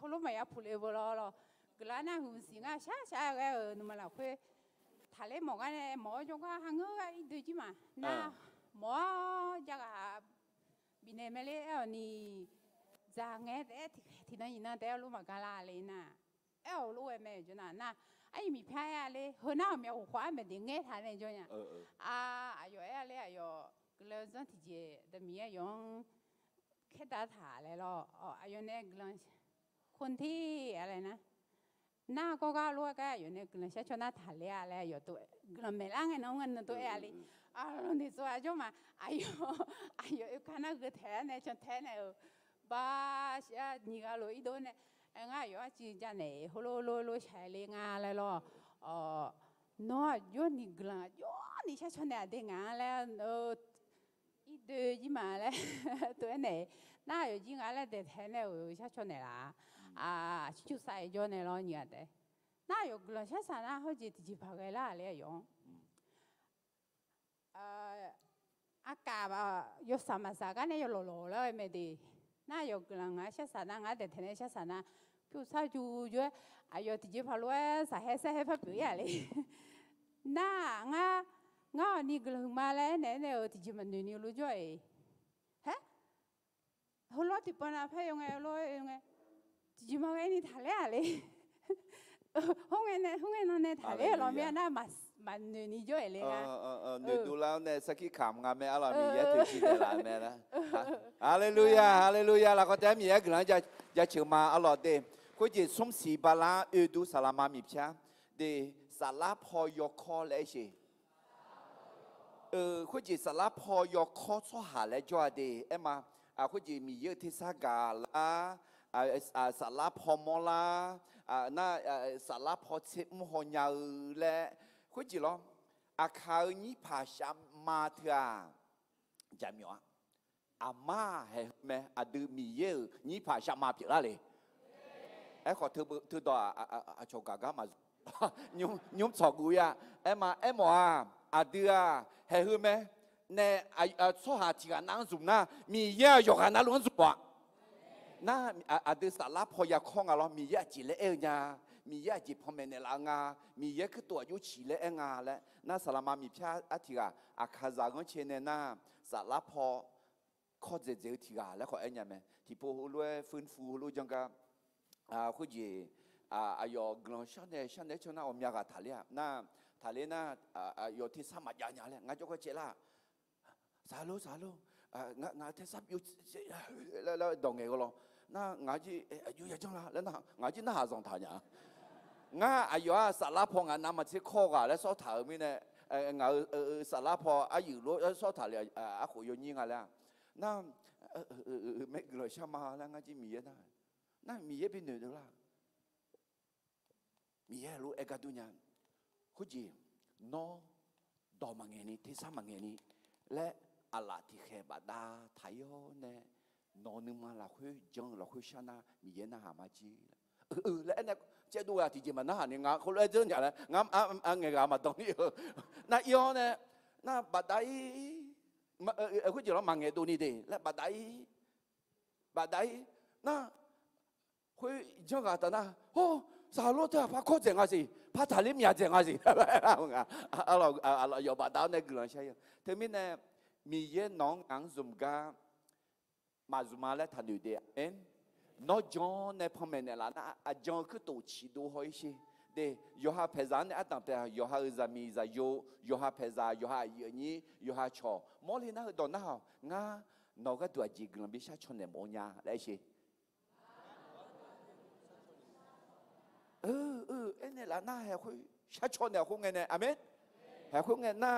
heulof maqya puq le beu lawr lawr. Guiqlanq nar hmq siq ngar shar shar ghae-euq nuima lafkhoer taqler mawf gar nae mawf-awr jawrgar ha ngeur gar irdov jir ma. Nar mawf-awr jav ghaq bifnaeq mae le aer-awq ni, dzaq ngae taef-aer tiqnan nyiqnan taef-aer lof maqgar lar le nar. Aer-awq lof ghae mae jawr nar nar, aryuif miqpyar aer-a le, heu nar ghawqmya ghofkhof-aer maeq de ngaer taq nae jawr nya. Aqyawf aer-a le, aqyawf guiqlanq zanr tiqjeq da Miqyaer aqyawf-anr khaerdar taq laer lawr, aqyawf nae guiqlanq kontir-a laer nar. Nar gawrgar lof-aer gar aqyawf nae guiqlanq shar caw nar taqler-a laer aqyawf guiqlanq maeqlar ngae nan ngar nan tov aer-a le. Aqlawq noeqtsov-a jawr ma. Aqyawf, aqyawf oeka nar gheutaeq-aer nae cantae nae-euq ba, nyiq ghaq lof irdov nae, ngar aqyawf arciv janaeq heulof lof lof shaq le nga laer lawr. Nawr aqjox ni guiqlanq aqjox ni shar caw naeq aqdui ngaq-anr laer irdov jir ma laer tov-aer naeq. Nar aqyawf jir nga laer daeqtaeq nae-euq shar caw naeq laf-a. Aqcir cuf sav-aer jawr nae lawr nyiq ghaq taef. Nar aqyawf guiqlanq shar saq nar hawr jeq tiqjeqpaq ghae lar-a le aqyawf-anr. Aqkaf yawsaq maqsaq gar nae yawlawq lawq laer-eu mae de. Nar aqyawf guiqlanq ngaq-anr shar saq nar, ngaq-anr daeqtaeq nae shar saq nar, pyursar ju jawr-aer aqyawf tiqjeqpaq lof-aer saqhaer sarhaer par pyeuf-ir-a le. Nar ngar, ngar awqni guiqlanq huiqma laer aernaeq-aer nae-euq tiqjeq maqnoeq ni lof jawr-iq. Haer, heulof tiqpawf nav paer yawf ngae, heulof-aer ngae, tiqjeq maqghae ni taqler-aq le. Khoerngae nan nae taqler lawq mir-a nar, maqnoeq ni jawr-iq le nga. Noeqdov lar-awr nae sarkir kamq nga mae arlawq, Miqyaer toeqciv naeqlaf mae lar. Haleluya, haleluya. Lafkawq taef-aer Miqyaer guiqlanq-anr jaceuq ma arlawq de. Khoerjeq smr siq bala oe dur saqlaqma miqpyar de, saflar paw yawkawr laer aer sheq. Khoerjeq saflar paw yawkawr tsawrhaq laer jawr-a de aer ma. Khoerjeq Miqyaer-euq tersar gaq lar, saflar paw mawr lar, nar, saflar paw tser mr haw nya-eu laer, khoerjeq lawr. Aqkaq-euq nyirpaq shavma teu-aq, jaqmyawf-a. Aqma haeq heu mae, aqdui Miqyaer-euq nyirpaq shavma pyeuflar le. Aerkhawf, teudawq aqcawq gaq gar maqzmq, nymr tsawq guv-ir-a. Aer ma, aermawf-aq, aqdui-aq haeq heu mae. Nae, tsawrhaq tiq ghaq nav-anr zmq nar, Miqyaer-aq yawqghaq navluf-anr zmq-awq. Nar, aqdui saflar paw yakawr nga lawr, Miqyaer aqjeq laer aer-eu nya, Miqyaer aqjeq panmaeq naeqlaf-eu nga, Miqyaer kuirtof aqjox ciq laer aer nga laer nar, saqlaqma miqpyar artiq ghaq aqkaqzaq ghanrcae nae nar, saflar paw kawr dzaeqdzaeq-eu tiq ghaq laer khawf aer nya mae. Tiqpov heulof-aer furfu heulof janr gar, khoerjeq aqyawf guiqlanq sharnaeq sharnaeq-aer caw nar ghawqmya ghaq taqler-a nar, taqler nar, aqyawf tersar maqjav nya laer ngar jawrgar caev lar. Saqlor, saqlor, ngaq tersar byov laer dawq ngaeq ghae lawr. Nar ngaq jir aqjox yajanr la laer nar, ngaq jir narhaq zanqtaq nya. Ngar aqyawf-aq saflar paw ngaq navmaqtser kawr ghaq laer sawr taq-euq mirnae, ngaq-euq saflar paw aryuif lof-aer sawr taq le, arkhof yawnyir nga laer-a. Nar, maer guiqlanq shar ma laer ngar jir Miqyaer nar, nar Miqyaer binoeq deuq lar. Miqyaer lof-aer gar dur nya. Khoerjeq, nawr dawq maqngaeq ni, tersar maqngaeq ni laer, aqlaf tiqkhaeq bafdav taq-ir-awr nae, nawq-eu nuima lafkhoer jan-eu lafkhoer shar nar, Miqyaer narhaq ma jir laer, laer aernae, caevdov ghaq tiqjeq maqnarhaq ni, ngaq khoerlof-aer dzeur nya laer ngar ngaeq ghaq maqdan ni-eu. Nar ir-awr nae, nar bafdav-ir, khoerjeq lawr maqngaeq dov ni de laer bafdav-ir, bafdav-ir nar, khoer janr ghaq taf nar, hawr, Saqlor teu-aq par kawr dzaeq nga siq, par taqler myaq dzaeq nga siq. Yawf bafdav-awr nae guiqlanq shar-ir-a. Teumirnae Miqyaer nawq-anr ngaq-anr zmq gar maqzmq-a laer taqnoeq de. Aqmeq. Nawr jan nae panmaeq naeqlaf nar, aqjan-eu kuirtof ciqdov haw-ir sher. De, yawqha paeqzaq-anr nae ardanq taef-aq, yawqha-euq zaqmiq zaqyo, yawqha paeqzaq, yawqha aqyuif aqnyir, yawqha cawq mawrle nar heudawq narhaq-awq. Ngar nawq-eu gharduq aqjeq guiqlanq bi shar caw naeq mawf-eu nya laer sher. Aernaeq laf nar haeq khoer shar caw naeq-awq khoerngae nae, aqmeq. Haeq khoerngae nar,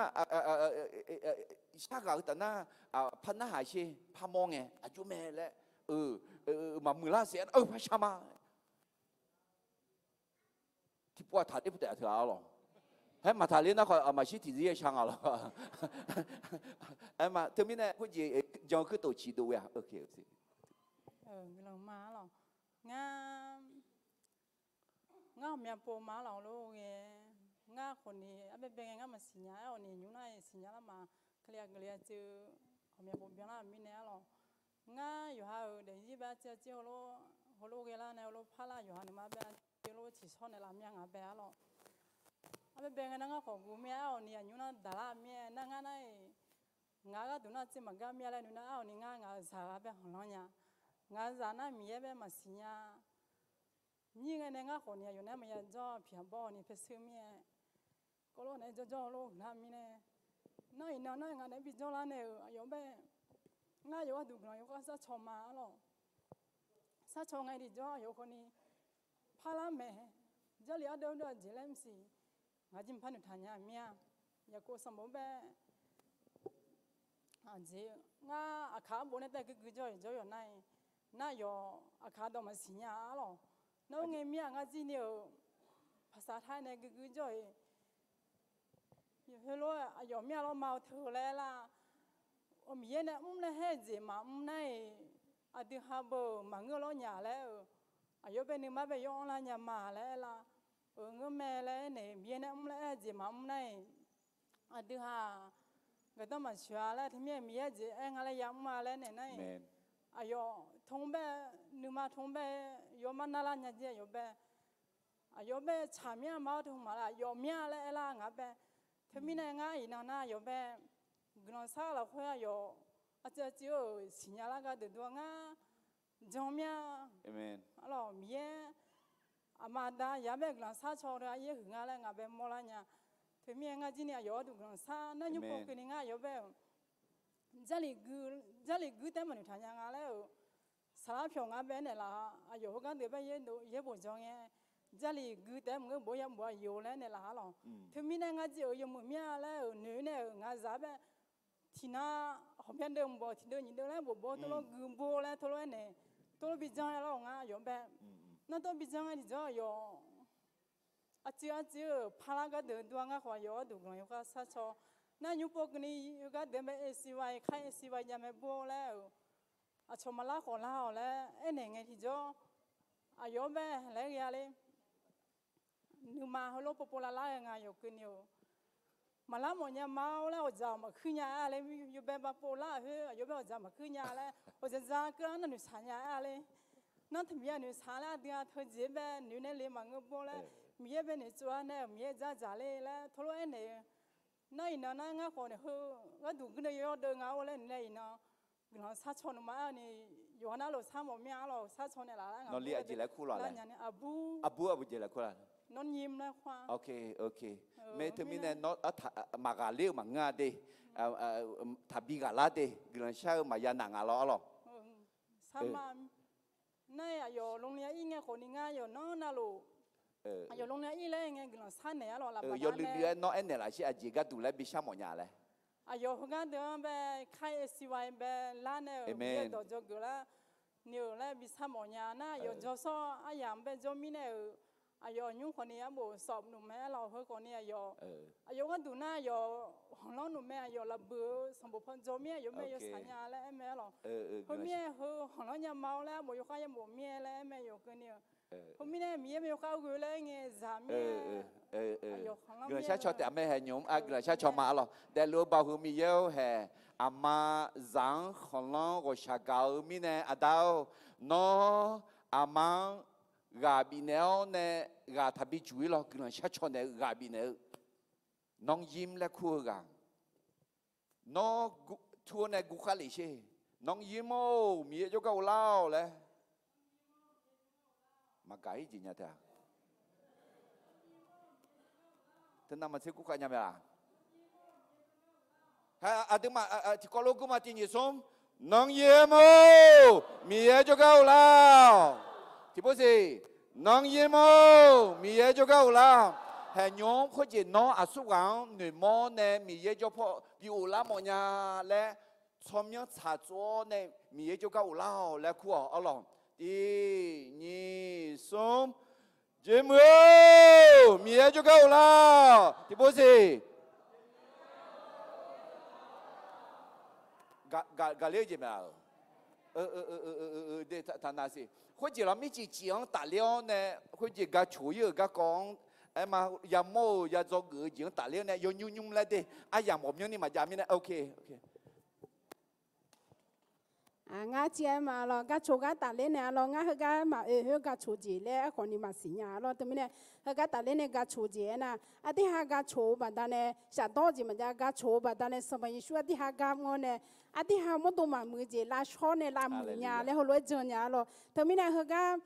shar ghaq-eu taf nar, par narhaq sher, par mawr ngae aqjox mae laer, maqmuiq lar siq-aer nar, par shar ma. Tiqpov-aq taqler pov taef-a teu-a arlawq. Haer maqtaqler nar khawf aqmaqshir tiqzir-aer shar nga lawq. Aerma teumirnae khoerjeq jan-eu kuirtof ciqdov ghae-a. Ngar, ngar ghawqmya pov ma arlawq lor ghae. Ngar khawfni arbaebae ngae ngar maqsiq nya-aer awqni nymr nar-iq siqnya lar ma. Kali-aq guiqli-a teu ghawqmya pov byanlar-euq mirnae arlawq. Ngar yawqha-euq daefzir bae arciv arciv heulof, heulof ghae lar nae heulof parlar yawqha nuima bae arciv heulof tiqshawr naeqlaf mya ngaq bae arlawq. Arbaebae ngae nar ngar khawf guv mir-aer awqni aqnymr nar daqlar mir-aer nar ngar nar-iq, ngaq-eu gharduq nar arciv maqgar mir-a laer noeq nar-awq ni ngar ngaq-euq zaq gha bae khanqlanr nya. Ngaq-eu zaq nar Miqyaer bae maqsiq nya. Nyir ngae nae ngar khawfni aqyawf nae maqya jawr-a piqhaq bawr-awq ni paershuir mir-aer, kawvlawr naeq-aer jawrjawr heulof guiqlar mirnae, nar iqnan nar ngaq naeq-aer bi jawrlar nae-euq aqyawf bae, ngar yawqghaq duq guiqlanq yawkhav sharcaw ma arlawq. Sharcaw ngae tiqjawr aqyawf khawfni parlar mae. Jarlif ardeuv ardeuv aqjeq laer maqsiq, ngaq jir maqpar noeqtaq nya mir-a. Yaqkov sanqbof bae aqjeq ngar aqkaq arbof nae taef guiqguiq jawr-iq jawr yawq nar-iq, nar yawq aqkaq dawq maqsiq nya arlawq. Nar-eu ngae mir-aq ngar jir ni-euq paqsaq tar nae guiqguiq jawr-iq, heulof-aer aqyawf mir-a lawr ma-eu teu laer aer lar. Miqyaer nae mr laer haer-eu jeq maqmr nar-iq, aqdui ha beu-euq maqngeur lawr nya laer-euq, aqyawf bae nuima bae yawr anrlar nya ma laer aer lar. Euq ngeur mae laer aernaeq, Miqyaer nae mr laer aer-eu jeq maqmr nar-iq, aqdui ha-aq, gaqdanr maqsoeq-a laer teumirnae Miqyaer jeq aer nga laer yamr-a laer naeq nar-iq, aqyawf tmr bae, nuima tmr bae, yawr mar narlar nya jir aqyawf bae, aqyawf bae tsaq mir-a ma-awr teu hmq maqlaer aqyawf mir-a laer aer lar ngaq bae. Teumirnae ngar iqnan nar aqyawf bae guiqlanq shar lafkhoer aqyawf arciv arciv-euq siqnya lar gardeuq dua ngar jan mir-a. Arlawq Miqyaer aqma aqda yaq bae guiqlanq shar caw-eu aryaer huiq nga laer ngaq bae mawrlar nya. Teumirnae ngar jir ni aqyawf gharduq guiqlanq shar nar nymr pov keuvni ngar aqyawf bae-euq Jarlif gui, Jarlif guir taef-aer maqnoeqtaq nya nga laer-euq, saqlar pyawq nga bae-aer naeqlaf-a. Aqyawf heugar deuq bae yaerbof jan ngae, Jarlif gui taef-aer maqngeur bof-aer yabof-a yoq laer naeqlaf-a lawq. Teumirnae ngar jir-euq yawmuiq mir-a laer-euq noeq nae-euq ngaq zaq bae tiqnan hawqmya deuv mq bawq tiqdeuv nyiq deuv laer bof bawr teulof gui bor laer teulof-aer naeq, teulof bi jan-aer lawr-euq ngar aqyawf bae. Nar teulof bi jan-aer tiqjawr aqyawf arcuiv arcuiv-euq parlar gardeuq dua ngar khawf aqyawf gharduq guiqlanq yawkhav shar caw. Nar nymr pov keuvni gardeuq mae, A C Y, kar A C Y jav mae bor laer-euq, aqcawq maqlar khawf lar-awq laer aernaeq ngae tiqjawr, aqyawf-anr bae laer ghae-a le. Nuima heulof povpov lavlar ghae nga yawqkeuvni-euq, maqlar mawf nya ma-awr laer awqdzaq maqkuir nya-a laer yawbae bavpov lar-euq khoer aqyawf bae awqdzaq maqkuir nya laer awqdzaq dzaq keuvlar nar noeqshaq nya-a le. Nar taqmiq-a noeqshaq laer aqdui-a teujeq-aer bae noeq nae le maqngeur bor laer, Miqyaer bae noeqtsov-a nae-euq Miqyaer dzardzaq le laer teulof-aer naeq-eu. Nar iqnan nar ngar khawf nae heu gharduq guirdeuv yawdeuv nga-or laer noeq nae iqnan guiqlanq shar caw nuima-aer ni, yawqha nar lof shar mawf mir-a arlawq shar caw nae laf lar ngaq bur aqjeq laer kur laf laer. Aqbur, aqbur aqbur jeq laer kur laf. Nawr nyim laer kur-a. Mae teumirnae nawr maqghaqler-eu maqngeur-a de. Taqbi ghaqlar de, guiqlanq shar-eu maqya naq nga lawr arlawq. Sarma nar-aer aqyawf โรงเรียน ir ngae khawfni ngar yawqnan navluf, aqyawf โรงเรียน ir laer ngae guiqlanq shar naeq arlawq laf baq yawluiv luiv-aer nawr aernaeq laf shir aqjeq gharduq laer bi shar mawf nya laer. Aqyawf heugar deuq-anr bae kar-ir A C Y bae lar nae-euq Miqyaer dawq dzawgeuf lar ni-euq laer bi shar mawf nya nar aqyawf jawrsawr aryamq bae jawr mirnae-euq, aqyawf nymr khawfni arbof sawf nmq mae arlawq heu khawfni aqyawf, aqyawf gharduq nar aqyawf khanqlanr nmq mae aqyawf laf buiq-eu sanqbof paw dzaw mir aqyawf mae yawshaq nya laer aer mae arlawq. Heu mirnae heu khanqlanr nya ma-awr laer arbof yawkhav yabof mir-aer laer aer mae yawqkeuvni-eu. Heu mirnae Miqyaer mae yawkhav ghoe laer ngae zaq mir-aer. Guiqlanq shar caw taef mae haeq nymq-anr guiqlanq shar caw ma arlawq. Daefluf-eu baoq heu Miqyaer-or haeq, aqma zaq-anr khanqlanr ghawqshaq gaq-eu mirnae aqda-or, nawr aqma-anr ghaq bifnaeq-awr nae ghaq taqbi juq-ir lawr, guiqlanq shar caw naeq-eu ghaq bifnaeq-eu, น้องยิ้ม laer kur-eu ghaq. Nawr tur-awr nae guvkhar lef sher. น้องยิ้ม-or, Miqyaer jawrgar ghoflar-awq laer. Maqgaq-ir jeq nya teu-a. Teunav maqtser guvkhar nya mae-aq. Aqduimaf tiqkawv lof gurma tiq nyiq smr. น้องยิ้ม-or, Miqyaer jawrgar ghoflar-awq. Tiqpov siq. น้องยิ้ม-or, Miqyaer jawrgar ghoflar-awq. Haeqnymr khoerjeq nawr aqsurghaq-anr noeqmawr nae Miqyaer jawr paw bi ghoflar mawf nya laer, tsawrmyanr tsaqtsov-awr nae Miqyaer jawrgar ghoflar-awq laer kur-awq arlawq. Tiq nyiq smr. Jeqmuiq-or, Miqyaer jawrgar ghoflar-awq. Tiqpov siq. Gaqler-eu jeq mae-aq. Taqnav siq. Khoerjeq lawr mircif cif-anr tafler-awr nae, khoerjeq gaq coq-ir-euq garkawv-anr aerma, yamawr-euq ya dzawgeuf-eu jeq-anr tafler-awr nae yawnymr nymr laer de, aryamq ghawqmyanrni maqjav mirnae, ok. Ngar civ-aer ma lawr, gaq coq gar tafler nae-a lawr, ngar heugar maqoe khoer gaq coq jeq laer aerkhawf ni maqsiq nya-a lawr. Teumirnae heugar tafler nae gaq coq jeq aernar, aqdirha gaq coq-eu baqdanae shafdawr jeq maqjav, gaq coq-eu baqdanae Sanqpaq Yeqsur aqdirha gar mr-awr nae, aqdirha mawrdo maqmuiq jeq lavshawr nae lavmuiq nya laer heulof-aer jan nya-a lawr. Teumirnae heugar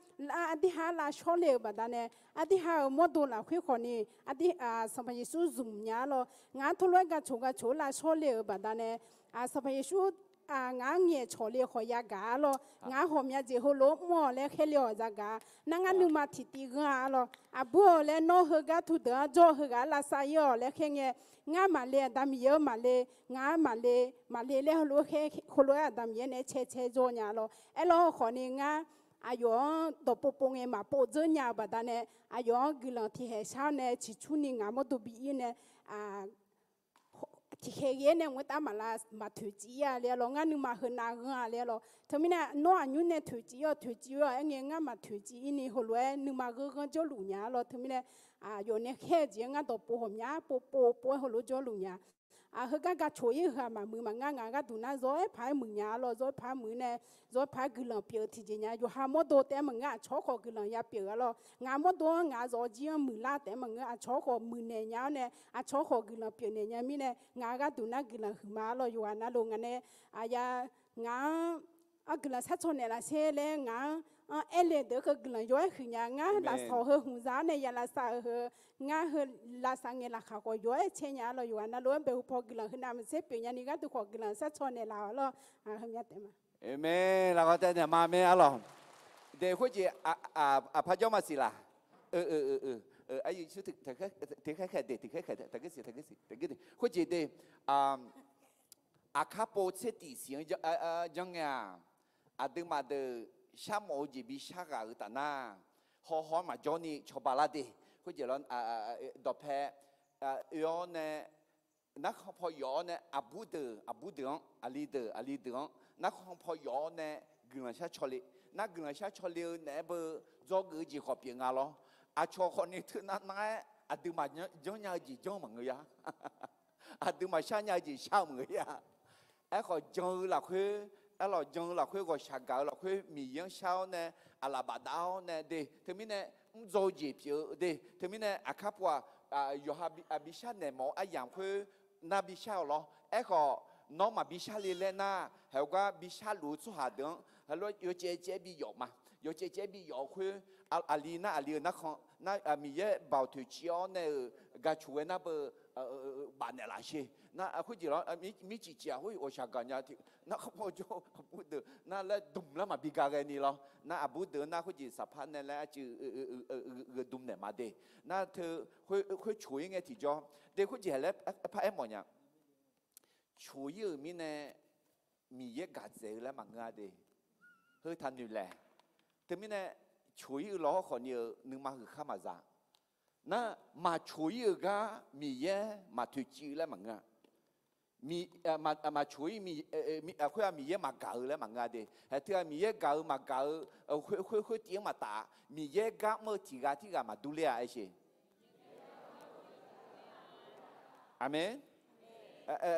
aqdirha lavshawr le-euq baqdanae, aqdirha-euq mawrdo lafkhoer khawf ni, aqdir, Sanqpaq Yeqsur zmq nya-a lawr. Ngaq-anr teulof-aer gaq coq gaq coq-eu lavshawr le-euq baqdanae, Sanqpaq Yeqsur ngaq-anr ngaeqcawq le khawf yagaq-a lawr. Ngaq-anr ghawqmya jeq heulof-aer mr-awq laer khaerle-awq zagaq-a. Nar ngar nuima tiqtiv ghanr-a lawr. Aqbur-awq laer nawr heugar turdeuq-anr jawr-eu heughaq-anr lavsav-ir-awq laer khaer ngae, ngar maqle, Aqda Miqyaer-anr maqle, ngaq-anr maqle, maqle laer heulof-aer khaer, heulof-aer Aqda Miqyaer naeq-aer cae cae jawr nya lawr. Aerlawr khawf ni ngar aqyawf-anr dawqpov pov ngae maqpov dzeur nya-eu baqdanae, aqyawf-anr guiqlanq tiqkhaeq shar-awr nae ciqcurni ngaq mawrdo bi ir nae, tiqkhaeq ghae-aer nae mq-aer tav maqlav maqtoeqciv-ir-a le-a lawr. Ngar nuima heunav ghanr-a le-a lawr. Teumirnae nawr aqnymr nae toeqciv-ir-awq, toeqciv-ir-awq aer ngae ngar maqtoeqciv-ir ni heulof-aer nuima ghanr ghanr jawrluf nya-a lawr. Teumirnae aqyawf nae khaer-eu jeq-anr ngar dawqpov ghawqmya pov pov pov-aer heulof jawrluf nya. Heugar gaq coq-ir-eu ghaq maqmuiq maqngeur, ngaq gharduq nar zawr-aer paq-aer muiq nya-a lawr. Zawr-aer paq-aer muiq nae, zawr-aer paq-aer guiqlanq pyeuf-eu tiqjeq nya. Yawqha mawrdo taef-aer maqngeur, aqcawq khawf guiqlanq yapyeuf-a lawr. Ngaq mawrdo-anr ngaq zawq jir-anr muiqlar taef-aer maqngeur, aqcawq khawf muiqnaeq nya-awr nae, aqcawq khawf guiqlanq pyeufnaeq nya mirnae, ngaq gharduq nar guiqlanq huiqma-a lawr. Yawqghaq navluf ngaq nae, aqya, ngaq-anr guiqlanq sharcaw naeqlaf sher laer ngaq-anr aer le deuq-eu guiqlanq yaw-aer huiqnya. Ngar lafsawq heu hmqza-awr nae ya lavsav-euq heu, ngar heu lavsav ngae laqkhaq khawf yaw-aer cae nya-a lawr. Yawqghaq navluf-anr bae hu paw guiqlanq heunav maqtser pyeuf nyani gharduq khawf guiqlanq sharcaw naeqlaf-awq lawr. Heu mya taef ma. Amen. Laqkhaq taev naeq ma mae-a lawr. De khoerjeq, aqpar jawr maqsiq laq? Tiqkhaer khaeq de, tiqkhaer khaeq, taqguir siq, taqguir siq, taqguir de. Khoerjeq de, aqkar pov tser tiq siq-anr janr ngae-aq, aqduimaf deuq sharmawf-eu jeq bi shar ghaq-euq taf nar, hawhaw-anr maqjawr ni cawba lar de. Khoerjeq lawr, dawqpae oe-awr nae, narkhan paw yawf-awr nae aqbur deuq aqbur deuq-anr, aqli deuq aqli deuq-anr narkhan paw yawf-awr nae guiqlanq shar caw le. Nar guiqlanq shar caw le-eu naeq-aer beu dzawgeuf-eu jeq khawf pyeuf nga lawr. Aqcawq khawf ni teunav nar-aer aqduimaf janrnya-eu jeq janr maqngeur ya. Aqduimaf sharnya-eu jeq shar-eu maqngeur ya. Aerkhawf jan-eu lafkhoer, aerlawq jan-eu lafkhoer, ghawqshaq gaq-eu lafkhoer Miqyaer-anr shar-awr nae, aqlaf bafdav-awr nae de, teumirnae mrdzaw-eu jeq pyeuf-eu de, teumirnae aqkar pov-aq, yawqha aqbi shar naeq mawf-eu aryamq khoer nar bi shar-awq lawr. Aerkhawf nawr maqbi shar le laer nar, heugar bi sharluf-eu tsawrhaq deuq-anr heulof-aer yawcaev caev-aer bi yawf ma. Yawcaev caev-aer bi yawf-eu khoer, aqli nar aqli-euq narkhan nar, Miqyaer baoq toeqciv-awr nae-euq gaq coq ghae nar beu bafnaeq laf sher. Nar khoerjeq lawr, mircif cif-aq khoer ghawqshaq gaqnya tiq nar kharpawr jawr aqbur deuq nar laer dmq lar maqbi ga ghae ni lawr. Nar aqbur deuq nar khoerjeq saqpar nae laer arcuiv gheudm naeq ma de. Nar teu khoer coq-ir ngae tiqjawr de, khoerjeq laer par aermawf nya. Coq-ir-euq mirnae Miqyaer gaq dzaeq-eu laer maqngeur-a de. Heu taqnoeq laeq. Teumirnae coq-ir-eu lawr khawf ni-euq nuima huiq khar maqza. Nar maqcoq-ir-euq gar Miqyaer maqtoeqciv-eu laer maqngeur-a. Maqcoq-ir, khoer-aq Miqyaer maqgaq-eu laer maqngeur-a de. Haeq teu-aq Miqyaer gaq-eu maqgaq-eu, khoer khoer tiv-anr maqtaf-a. Miqyaer gar mr-eu tiq ghaq tirghaq maqdur ler-a aer sher. Aqmeq.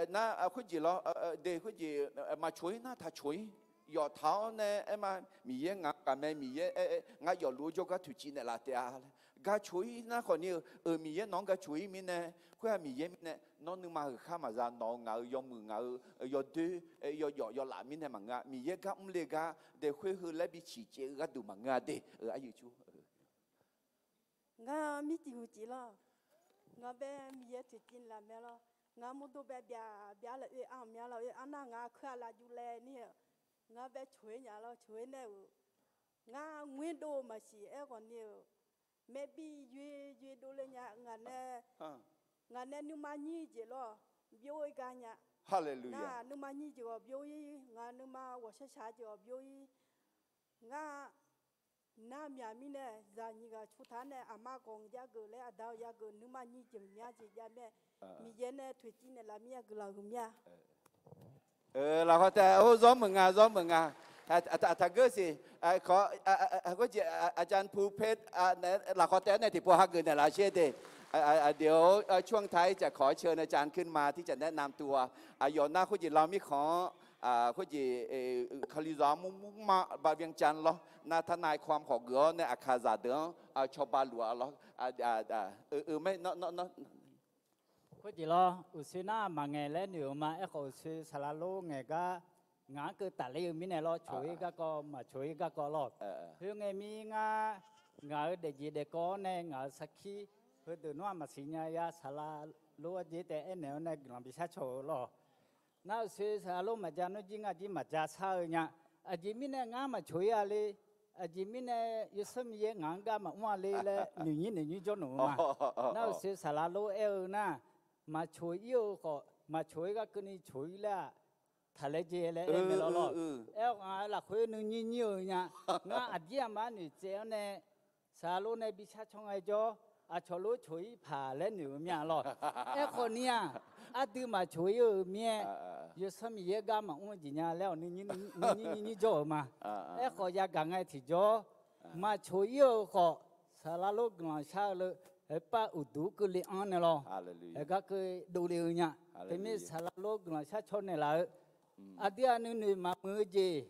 Nar khoerjeq lawr de, khoerjeq maqcoq-ir nar taqcoq-ir. yawf taq-awr nae aer ma, Miqyaer ngaq-anr ghaq mae, Miqyaer aer, aer, ngar yawfluf-eu jawrgar toeqciv naeqlaf taef-a laer. Gar coq-ir nar khawf ni-eu, Miqyaer nawq-anr gar coq-ir mirnae, khoer-aq Miqyaer mirnae, nawr nuima heukhar maqza nawq-eu ngaq-euq yawmuiq ngaq-euq yawdoer, yawjawf yawlaf mirnae maqngeur-a. Miqyaer gar mrle gar dae khoer heu laer bi ciqcaev-eu gharduq maqngeur-a de. Aryu cu Ngar mircif huiq cif lawr. Ngaq bae Miqyaer toeqciv naeqlaf mae lawr. Ngaq mawrdo bae byaq byaq laf oe-anr mya laf oe-anr nar ngaq kuir-a laf juvlae ni-eu. Ngaq bae coq-ir nya lawr, coq-ir nae-euq. Ngar ngoer dov maqsiq aerkhawf ni-euq. Maeqbi yoe yoe dovle nya ngaq nae. Ngaq nae nuima nyir jeq lawr, byov-ir gar nya. Nar nuima nyir jeq ghawq byov-ir, ngaq nuima ghawqshaq shaq jeq ghawq byov-ir. Ngar nar myaq mirnae zaq nyiq ghaq cu taq nae aqma khawf yageuq laer aqda-eu yageuq nuima nyir jeq maqmya jeq jav mae. Miqyaer nae toeqciv naeqlaf mir-a guiqlanq huiq mir-a. Lafkhawf taef-aer zawr meuq nga, zawr meuq nga. Taqgeur siq. Khoerjeq อาจารย์ Pu Phet lafkhawf taef-aer nae tiqpov hageuf naeqlaf sher de. Aqdui-or, ช่วงท้าย caf kawq-aer ceu nae อาจารย์ ขึ้นมา ที่จะแนะนำตัว. Aqyawf nar khoerjeq lan mirkhanq-anr khoerjeq Kalizaq-anr mrmr ma บางระจัน lawr nar ทนายความ khawf geuf-awr nae aqkaqzaq deuq-anr cawba luf-a lawr. Khoerjeq lawr, uqshoe nar maqngaeq laer noeq-eu ma. Aerkhawf uqshoe saqlaq lor ngaeq gar ngaq-anr keuv tafler-eu mirnae lawr, coq-ir garkawv maqcoq-ir garkawv lawr. Khoerngae mir ngar ngaq-euq daefjeq daefkawv-awr nae ngaq-euq sarkir heudeuq nawr-aq maqsiq nya ya. Saqlaq lor-aer jeq taef aernaeq-awr nae guiqlanq bishar caw-eu lawr. Nar uqshoe saqlaq lor maqja nmr jir ngar jir maqja shar-eu nya. Aqjeq mirnae ngar maqcoq-ir-a le. Aqjeq mirnae Yawsanr Miqyaer ngaq-anr gar maqmr-a le laer noeqnyir noeqnyir jawrluf-eu ma. Nar uqshoe saqlaq lor aer-eu nar, maqcoq-ir-eu khawf maqcoq-ir gar keuvni coq-ir laer-aq, taqlaer jeq laer aer mae lawr lawr. Aer-awr ngaq-euq lafkhoer nuinyir nyir-eu nya. Ngar aqdir aqma noeqtsaev-awr nae saqlaq lor nae bishar caw ngae jawr, aqcawq lor coq-ir paq laer noeq-eu mya lawr. Aerkhawf ni-aq, aqdui maqcoq-ir-eu mir-aer, Yawsanr Miqyaer gar maqmr-eu jeq nya laer-awq nuinyir nyir jawr-euq ma. Aerkhawf yagaq ngae tiqjawr, maqcoq-ir-eu khawf, saqlaq lor guiqlanq shar-eu leu, aerpav uqduq keuvle-anr nae lawr. Aergar keuv dovle-eu nya. Teumirnae saqlaq lor guiqlanq shar caw naeqlaf-eu aqdui aqnuinoeq maqmuiq-eu jeq,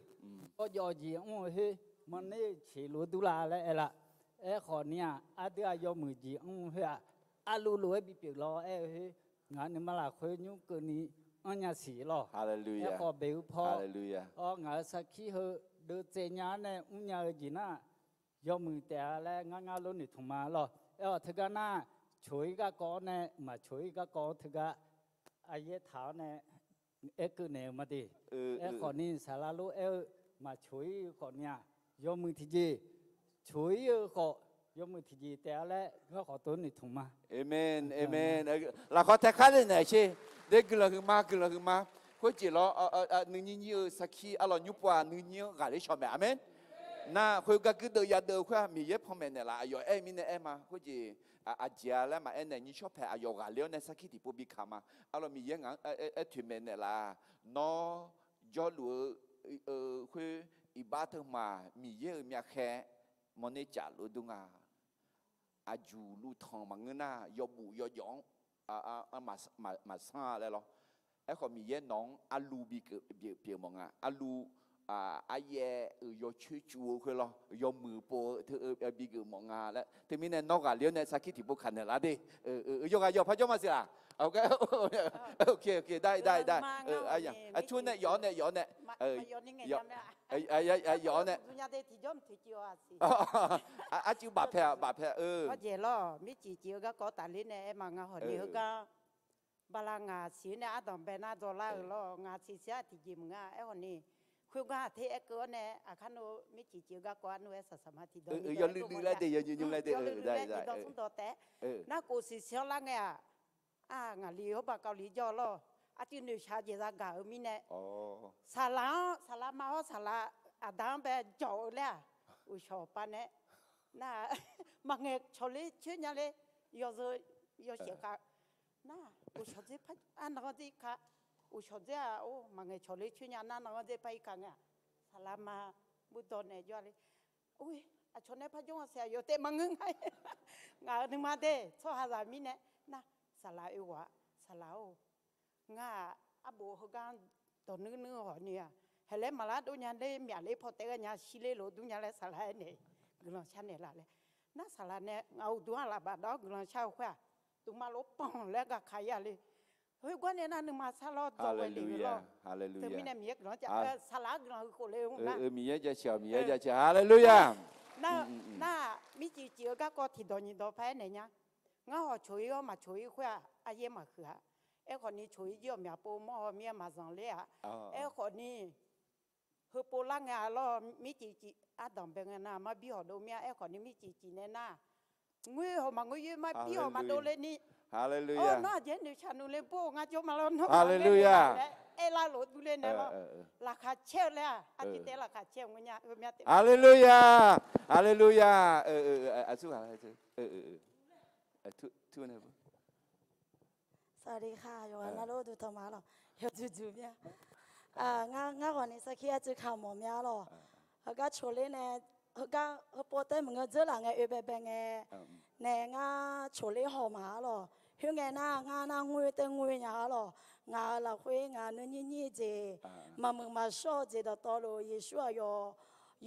jawrjawf jeq mr-eu khoer, maqner-eu ceq lof-aer durlar laer aer laf. Aerkhawf ni-aq, aqdui aqyawf muiq jeq mr-eu khoer-aq, aqluf lof-aer bipyeuf lawr aer-eu khoer, ngaq-euq nuima lafkhoer nymr keuvni anrnya siq lawr. Aerkhawf beq-eu paw, awr ngaq-euq sarkir heu deuvtsaev nya-awr nae mrnya-eu jeq nar, yawmuiq taef-a laer ngar ngar lor noeqtmq ma lawr. Aer-awq teugar nar, coq-ir garkawv-awr nae maqcoq-ir garkawv-anr teugar aqyaer taq-awr nae aer keuv naeq-eu ma de. Aerkhawf ni saqlaq lor aer-eu, maqcoq-ir-eu khawf ni-aq, yawmuiq tiqjeq, coq-ir-eu khawf yawmuiq tiqjeq taef-a laer ngar khawf tov noeqtmq ma. Aqmeq, aqmeq. Lafkhawf taef khar le naeq sher. De guiqlanq huiqma, guiqlanq huiqma. Khoerjeq lawr, nuinyir nyir-eu sarkir arlawq nymr pov-aq nuinyir-anr ghaqler shaw mae. Aqmeq. Nar khoergar guirdeuv yadeuv-eu khoer-aq Miqyaer panmaeq naeqlaf aqyawf aer-eu mirnae aer ma. Khoerjeq aqjeq-a laer maqaer naeq nyir shawr paeq aqyawf ghaqler-awr nae sarkir tiqpov bi kaq ma. Arlawq Miqyaer ngaq-anr aer toeq maeq naeqlaf-aq, nawr jawrluf-eu khoer iqbax teuhmq-aq Miqyaer-euq myavkhaer mawrner caf lof-eu dur nga. Aqjuq luf tanq maqngeur nar yawbuf yawjawf-anr maqsanr-a laer lawr. Aerkhawf Miqyaer nawq-anr arluv bi pyeuf mawf nga. Arluv, aryaev-euq yawcoer cuv-eu khoer lawr, yawmuiq pov-eu teu bi geuf mawf nga laer. Teumirnae nawr ghaqler-awr nae sarkir tiqpov kaq naeqlaf de. Yawqghaq yawqpar jawr maqsiq laq? Aqcur nae yawf-awr nae yawf-awr nae, yawf-awr nae, arcuiv bafpae-a bafpae-a. Awr jeq lawr, mircif cif-eu garkawv tafler nae aer ma. Ngaq hawq ni heugar bala ngaq siq-awr nae ardanq bae nar dzawlar-euq lawr, ngaq siq siq-a tiqjeq maqnga. Aerkhawf ni khoergar aqter aer keuv-awr nae aqkar nmr mircif cif-eu garkawv arnmr-aer saqsaq ma tiqdawq ni yawluiv luiv laer de, yawluiv luiv laer tiqdawq smr dawq taef-aer narkhof siq siq-awr lar ngae-aq, ngaqli hawr baq kawvli jawr-eu lawr, arcuiv noeqshaq jeq zagaq-eu mirnae, saqlaq-anr saqlaq ma-awr saqlaq aqda-anr bae jawq-eu laer-aq, uqshawq pav nae nar maqngaeq cawqler coer nya le, yawzeu yawshaef khav nar, uqshawq dzer par, arnan ghanr dzer khav, uqshawq dzer-aq or maqngaeq cawqler coer nya nar, arnan ghanr dzer par ir khav ngae-aq, saqlaq ma murdawq naeq jawr-a le. Or, aqcawq nae par jawr-a siq aqyawf taef maqngeur nga. Ngaq-euq nuima de tsawrhaqzaq mirnae nar, saqlaq oe ghawq-a, saqlaq-or, ngar-aq arbof heugar dawq nuir nuir-eu hawq ni-aq, Haeqlaer maqlar dov nya ler, myaqler paw taef ghae nya shirler lof dur nya laer saqlaq aernaeq-eu guiqlanq sharnaeq laf laer. Nar saqlaq nae ngaq-euq uqduq-anr laf baf dawr-awr guiqlanq shar-eu khoer-aq, duqma lof panq laer gaqkaq ya le. Khoergar nae nar nuima sar lawr dzawghae le-eu lawr. Teumirnae Miqyaer guiqlanq-anr jav, saqlaq-anr guiqlanq huiq khof le-eu nar. Miqyaer jaceuq-aq, Miqyaer jaceuq. Haleluya. Nar-aq, mircif cif-eu garkawv tiqdawq nyiqdawq paq-aer naeq nya. Ngar hawq coq-ir-awr maqcoq-ir khoer-aq, aryaer maqhuiq-a. Aerkhawf ni coq-ir jir-awq myaq pov mawr-awr mir-aer maqzanq ler-a. Aerkhawf ni heupov lar ngae-a lawr, mircif cif ardanq bae ngae nar marbir hawq dov mir-a. Aerkhawf ni mircif cif nae nar, ngoer hawq maqngoer yoer, marbir hawq maqdov le ni. Nawr aqjeq-aer noeqshaq nuq le bor-eu ngar jawr ma lawr, nawr maqngoer le laer aerlar lof dur ler nae lawr. Laqkhaq caer-eu laer-aq, artiv taef-aer laqkhaq caer-eu ngeur nya. Haleluya. Haleluya. Aqsur ghaq, สวัสดีค่ะ yawqghaq navluf duqtawq ma lawq, yawduq duq mir-a. Ngar ghawq ni sarkir arcuiv kamq mawf mir-a lawq. Heugar coqler nae, heugar heupov taef maqngeur dzeurlaf ngae oe baebae ngae nae ngar coqler haw ma-a lawq. Khoerngae nar ngar nar ngoer tae ngoer nya-a lawq. Ngaq-euq lafkhoer ngaq nuinyir nyir-eu jeq, maqmuiq maqshawr-eu jeq dawqtawvluf Yeqsur aqyawf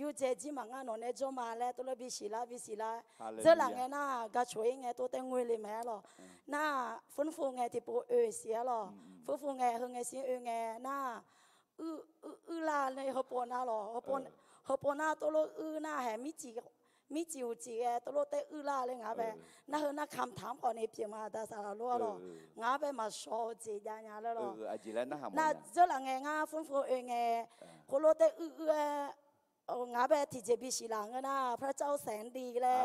yurdzae jir maqngeur nawq nae jawr ma laer tov lof bisiq lar bisiq lar. Dzeurlaf ngae nar gaq coq-ir ngae tov tae ngoer le mae-a lawq. Nar-aq, furnuv fur ngae tiqpov oe siq-a lawq. Furnuv fur ngae heu ngae sir oe ngae nar-aq, uir lar le heupov nar lawq. Heupov nar tov lof uir nar haeq mircif uqcif ghae tov lof taer uir lar le ngaq-anr bae. Nar heu nar kamq taq-anr khawf ni pyeuf ma da saqlaq lof-a lawq. Ngaq-anr bae maqshawq-eu jeq jav nya laer lawq. Nar dzeurlaf ngae ngar furnuv fur oe ngae, khoerlof taer uir uir-aer ngaq-anr bae tiqjeq bisiq laf ngeur nar พระเจ้าแสนดี laer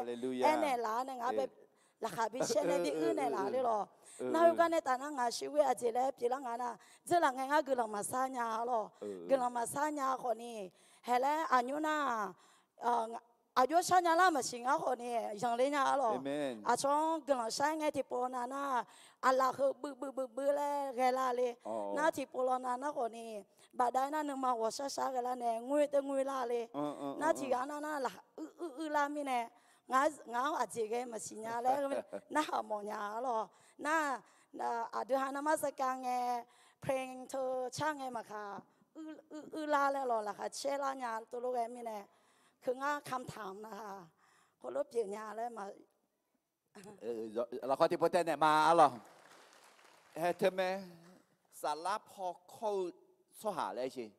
aernaeq laf-awr nae ngaq-anr bae laqkhaq bishaer nae bi uir naeq laf le lawq. Nar heugar nae taf nar ngaq shir ghoer aqjeq laer pyeuflar nga nar, dzeurlaf ngae ngar guiqlanq maqsar nya-a lawq. Guiqlanq maqsar nya khawf ni, haeq laer aqnymr nar aqjox shar nya lar maqsiq ngar khawf ni zanqler nya-a lawq. Aqcawq-anr guiqlanq shar-aer ngae tiqpov nav nar, aqlaf heu buiv buiv buiv buiv laer ghae lar le. Nar tiqpov law nav nar khawf ni, bafdav-aer nar nuima ghawqshar shar ghae lar nae ngoer tae ngoer lar le. Nar tiqghaq nar nar laq uir uir uir lar mirnae, ngaq-anr aqjeq ghae maqsiq nya laer narhaq mawf nya-a lawq. Nar aqdui ha narmar sarkav ngae, เพลง teu car ngae maqkaq, uir uir lar laer lawq laqkhaq caer lar nya tov lof ghae mirnae, keu ngar kamq taq-anr nar-aq, khoerlof pyeuf nya laer ma. Lafkhawf tiqpov taev naeq ma-a lawq. Haeq teu mae, saflar paw kawr-eu tsawrhaq laer sher.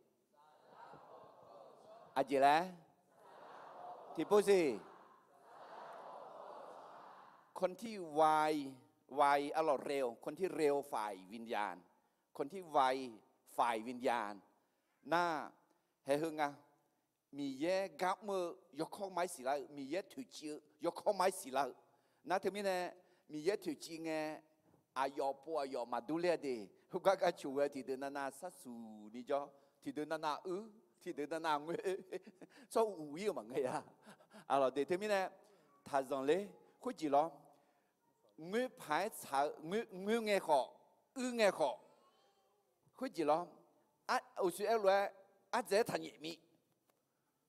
Aqjeq laer, tiqpov siq. คนที่ไว ไว a lawq เร็ว คนที่เร็วฝ่ายวิญญาณ คนที่ไวฝ่ายวิญญาณ nar, haeq heu nga. Miqyaer gar mr-eu yawkawr ma-aer siqlar-eu, Miqyaer toeqciv-eu yawkawr ma-aer siqlar-eu. Nar teumirnae, Miqyaer toeqciv ngae, aqyawf pov aqyawf maqdur ler-a de. Heugar gar coq ghae tiqdeuq navnav sharsuq ni jawr, tiqdeuq navnav uir, tiqdeuq navnav ngoer, tsawr uq ir-eu maqngeur-a. Aqlawq de teumirnae, taqzanq ler khoerjeq lawr. Ngoer paq-aer tsaq-eu, ngoer ngae khawf, uir ngae khawf, khoerjeq lawr. Uqshoe aerlof-aer, ardzaeq-aer taqnyaef mir.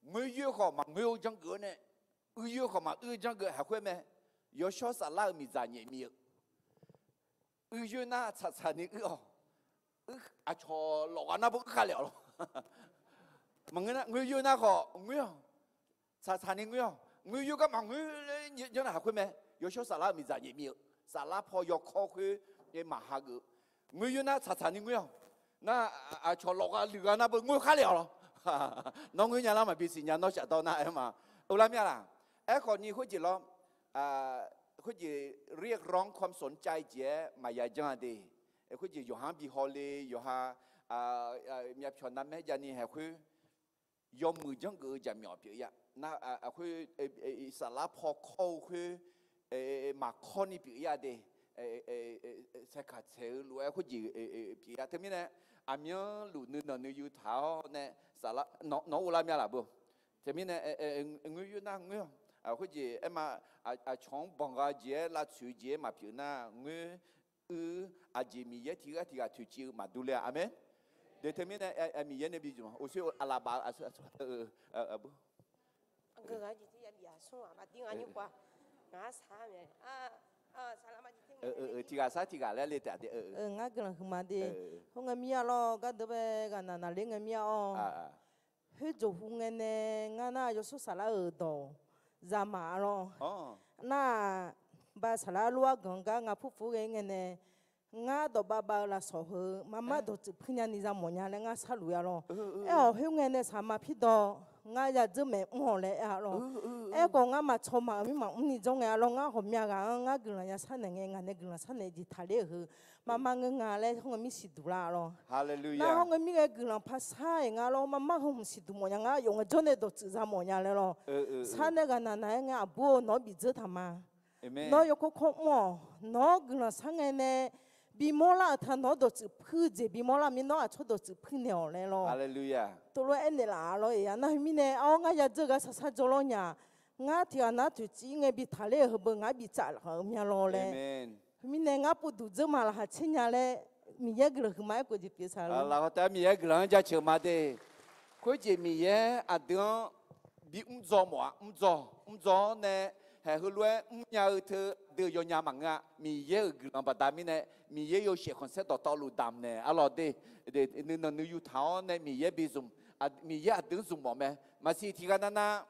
Ngoer yoer khawf maqngoer-eu janrgeuf-awr nae, uir yoer khawf maquir-eu janrgeuf haeq khoer mae. Yawshawr saflar-euq miqdzaq nyaef mir-eu. Uir yoer nar tsaqtsaq ni uir-awq. Aqcawq lawfghav nar beu uir khavlaef-awq lawr. Maqngeur nar ngoer yoer nar khawf ngoer-awq. Tsaqtsaq ni ngoer-awq. Ngoer yoer gar maqngoer janr nar haeq khoer mae. Yawshawr saflar-euq miqdzaq nyaef mir-eu, saflar paw yawkawr khoer maqha geuf. Ngoer yoer nar tsaqtsaq ni ngoer-awq. Nar aqcawq lawfghav luiqghav nar beu ngoer khavlaef-awq lawr. Nawr ngoer nya lar maqbi siqnya, nawr shafdawr nar aer ma. Uvlar mir-a laq. Aerkhawf ni khoerjeq lawr, khoerjeq เรียกร้องความสนใจ jeq-aer maqya janr-a de. Khoerjeq yawqha-anr bi hawle, yawqha myavpyawq narmaer jav ni haeq khoer yawmuiq janrgeuf-eu jaqmyawf pyeuf-ir-a. Nar khoer saflar paw kawr-eu khoer maqkawr ni pyeuf-ir-a de. Saekaq tsaeq-eu lof-aer khoerjeq pyeuf-ir-a. Teumirnae aqmyanluf nuinanq nuiyu taq-awr nae, nawq-anr uvlar mir-a laq beu. Teumirnae ngoer yoer nar ngoer-awq. Khoerjeq aerma, aqcawq-anr banqgha jeq-aer lavtsoeq jeq-aer maqpyeuf nar ngoer uir, aqjeq Miqyaer tiq ghaq tiq ghaq toeqciv-eu maqdur ler-a. Aqmeq. De teumirnae Miqyaer nae bi jmq-awq. Uqshoe aqlaqbaf aqsur aqsur beu. Aqgeu ghaq jeq tiq ya bif-aq smr-aq maqdir nga nymr khof-aq. Ngaq-anr sar mae. Saqlaq ma jeq te Tiqghaq sar tiqghaq laer le taef-a de. Ngar guiqlanq huiqma de. Khoerngae mir-a lawr, gardeuv bae ghaqnaq naqler ngae mir-a-awr. Khoerjoq hu ngae nae ngar nar yawshawr saflar-euq dawq za ma-a lawr. Nar-aq, ba saflar lof-aer ganq gar nga purpur ghae ngae nae, ngar dawqbav bav-eu lafsawq heu marmar dawqtsuif puirnya ni za mawfnya laer ngar sharluf-a lawr. Aer-awq khoerngae nae saqma pirdawq ngar yadzeur maeq mr-awq laer aer-a lawr. Aerkhawf ngar maqcaw maqmr maqmr ni jawr ngae-a lawr, ngar ghawqmya ghaq-anr ngar guiqlanq ya sharnaeq ngae, ngaq nae guiqlanq sharnaeq jeq taqler-euq heu marmar ngeur nga laer khoerngae mir siqduq lar-a lawr. Nar khoerngae mir ghae guiqlanq paqshar-iq nga lawr, marmar heu hmq siqduq mawfnya, ngar yawf ngae jawr nae dawqtsuif za mawfnya laer lawr. Sar nae ghaqnaq naq-aer ngae, aqbur-or, nawq-anr bif dzeur taq ma. Nawr yawkawr kawr mr-awq. Nawr guiqlanq shar ngae nae bimawr lar-euq ta, nawq-anr dawqtsuif puir-eu jeq bimawr lar mir, nawr aqcawq dawqtsuif puir naeq-awq laer lawr. Tov lof-aer aernaeq laf-a lawr. Iqnan heu mirnae, awr, ngar yadzeur gar saqsar jawr lawr nya. Ngar tiqghaq nar toeqciv ngae bi taqler-euq heu beu ngar bitsaf laf-euq mya lawr laer. Heu mirnae ngar povduq dzeur ma laqkhaq caer nya laer, Miqyaer guiqlanq huiqma aerkhof jeq pyeuf saq lawr. Lafkawr taef-aer Miqyaer guiqlanq-anr jaceuq ma de. Khoerjeq Miqyaer aqdui-anr bi mrdzaw mawf-a, mrdzaw, mrdzaw-awr nae, haeq heulof-aer mrnya-eu teu deuq yawnya maqngeur-a. Miqyaer-euq guiqlanq baqda mirnae, Miqyaer yawshaef khanqsaer dawqtawvluf damq naeq-a lawr de. Nuinanq nuiyu taq-awr nae Miqyaer bi zmq, Miqyaer aqdui-anr zmq mawf mae. Maqsiq tiqghaq navnav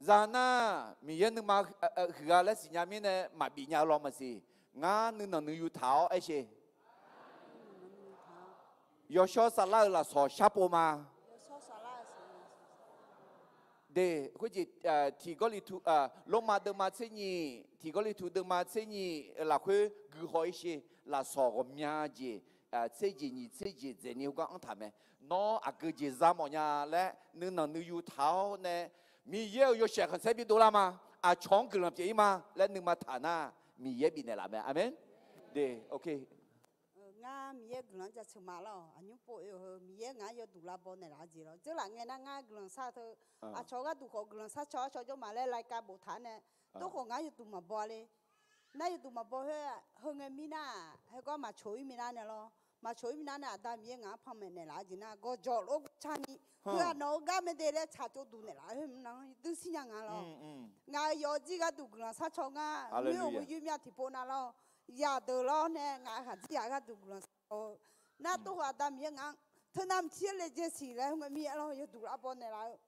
za nar, Miqyaer nuima huiq-a laer siqnya mirnae maqbif nya-eu lawr maqsiq. Ngar nuinanq nuiyu taq-awr aersheq, yawshawr saflar-euq lafsawq sharpov ma. De, khoerjeq, tiq Gawrliqtu, Lormav deuvma tser nyiq, tiq Gawrliqtu deuvma tser nyiq lafkhoer guihaw irsheq lafsawq ghawqmya jeq, tser jeq nyiq tser jeq dzaeqni heugar anr taq mae. Nawr aqgeu jeq za mawfnya laer nuinanq nuiyu taq-awr nae, Miqyaer-euq yawshaef khanqsaer bi dovlar ma. Aqcawq-anr guiqlanq pyeuf-ir ma laer nuima taq nar, Miqyaer bifnaeq laf mae. Aqmeq. De, ok. Ngar Miqyaer guiqlanq-anr jaceuq ma lawr. Aqnymr pov oe-eu heu Miqyaer ngaq-anr yawduq lavbaw naeqlaf-eu jeq lawr. Dzeurlaf ngae nar ngar guiqlanq shar teu, aqcawq gharduq khawf guiqlanq shar caw-awr caw jawr ma laer รายการ boftaq-anr nae, dawrkhawf ngar yawduq maqbaw le. Nar yawduq maqbaw khoer, heu ngae mir nar, heugar maqcoq-ir minav nae lawr. Maqcoq-ir minav nae Aqda Miqyaer ngaq-anr panmaeq naeqlaf-eu jeq nar, gawqjawq lof-aer gawrcar ni, heu-aq nawq-eu gar mae de laer tsaq tsov duq naeqlaf-eu heu mr nar, dursir nya nga lawr. Ngaq-euq yawf jir gharduq guiqlanq shar caw ngar, nyoer-euq uqyuir myav tiqpov nav lawr. Yadeuq lawr nae ngaq-euq khaqdzerzaq gharduq guiqlanq shar caw-eu. Nar dawrkhawf Aqda Miqyaer ngaq-anr teunav mqcir-aer laejae siq laer heu ngae mir-aer lawr yawduq lavbaw naeqlaf-eu.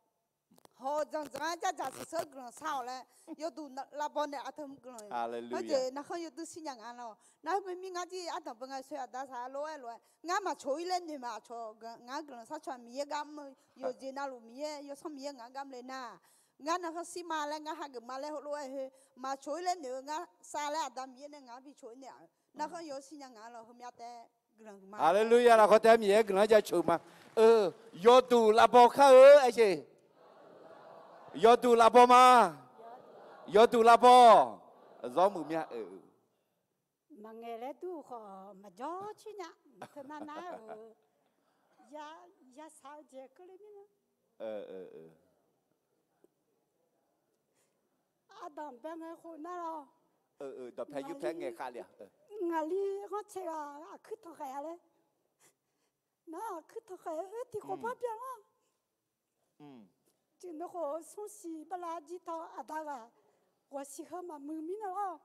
Hawq dzanqdzanq-aer jardzaq siqseur guiqlanq shar-awq laer yawduq lavbaw naeq-a teu mr guiqlanq. Khoerjeq narkhanr yawduq shirnya nga lawr. Nar heu ngae mir ngar jir ardanq beu ngae soe aqda saq-aer lof-aer lof-aer ngar maqcoq-ir laer noeq ma. Aqcawq ngar guiqlanq shar caw-a Miqyaer gar mr-eu yawqjeq navluf Miqyaer yawsanr Miqyaer ngaq-anr gar mr le nar, ngar narkhanr shir ma laer ngar hageuf ma laer heulof-aer heu maqcoq-ir laer noeq-eu ngar sav laer Aqda Miqyaer nae ngaq-anr bi coq-ir naeq-a. Narkhanr yawduq shirnya nga lawr heumyav taef guiqlanq huiqma. Haleluya, lafkawr taef-aer Miqyaer guiqlanq-anr jaceuq ma. Eu, yawduq lavbaw kar-eu aer jeq. Yawduq lavbaw ma. Yawduq lavbaw. Zawr muiq mya. Maqngaeq laer dur khawf maqjawr coer nya. Teunav nar-eu ya, ya saq-eu jeq keuvle mirnae. Ardanq bae ngae khof nar lawr. Dawqpae yurpae ngae khav le-a. Ngaqli ghanrcae ghaq aqkuir tanqkhaeq-a laer. Nar aqkuir tanqkhaeq-eu tiqkhof par byan-awr. Tsuif nui khof-eu smrsiq bala jir taw aqda ghaq ghawqsiq heu maqmuiq mirnae lawr.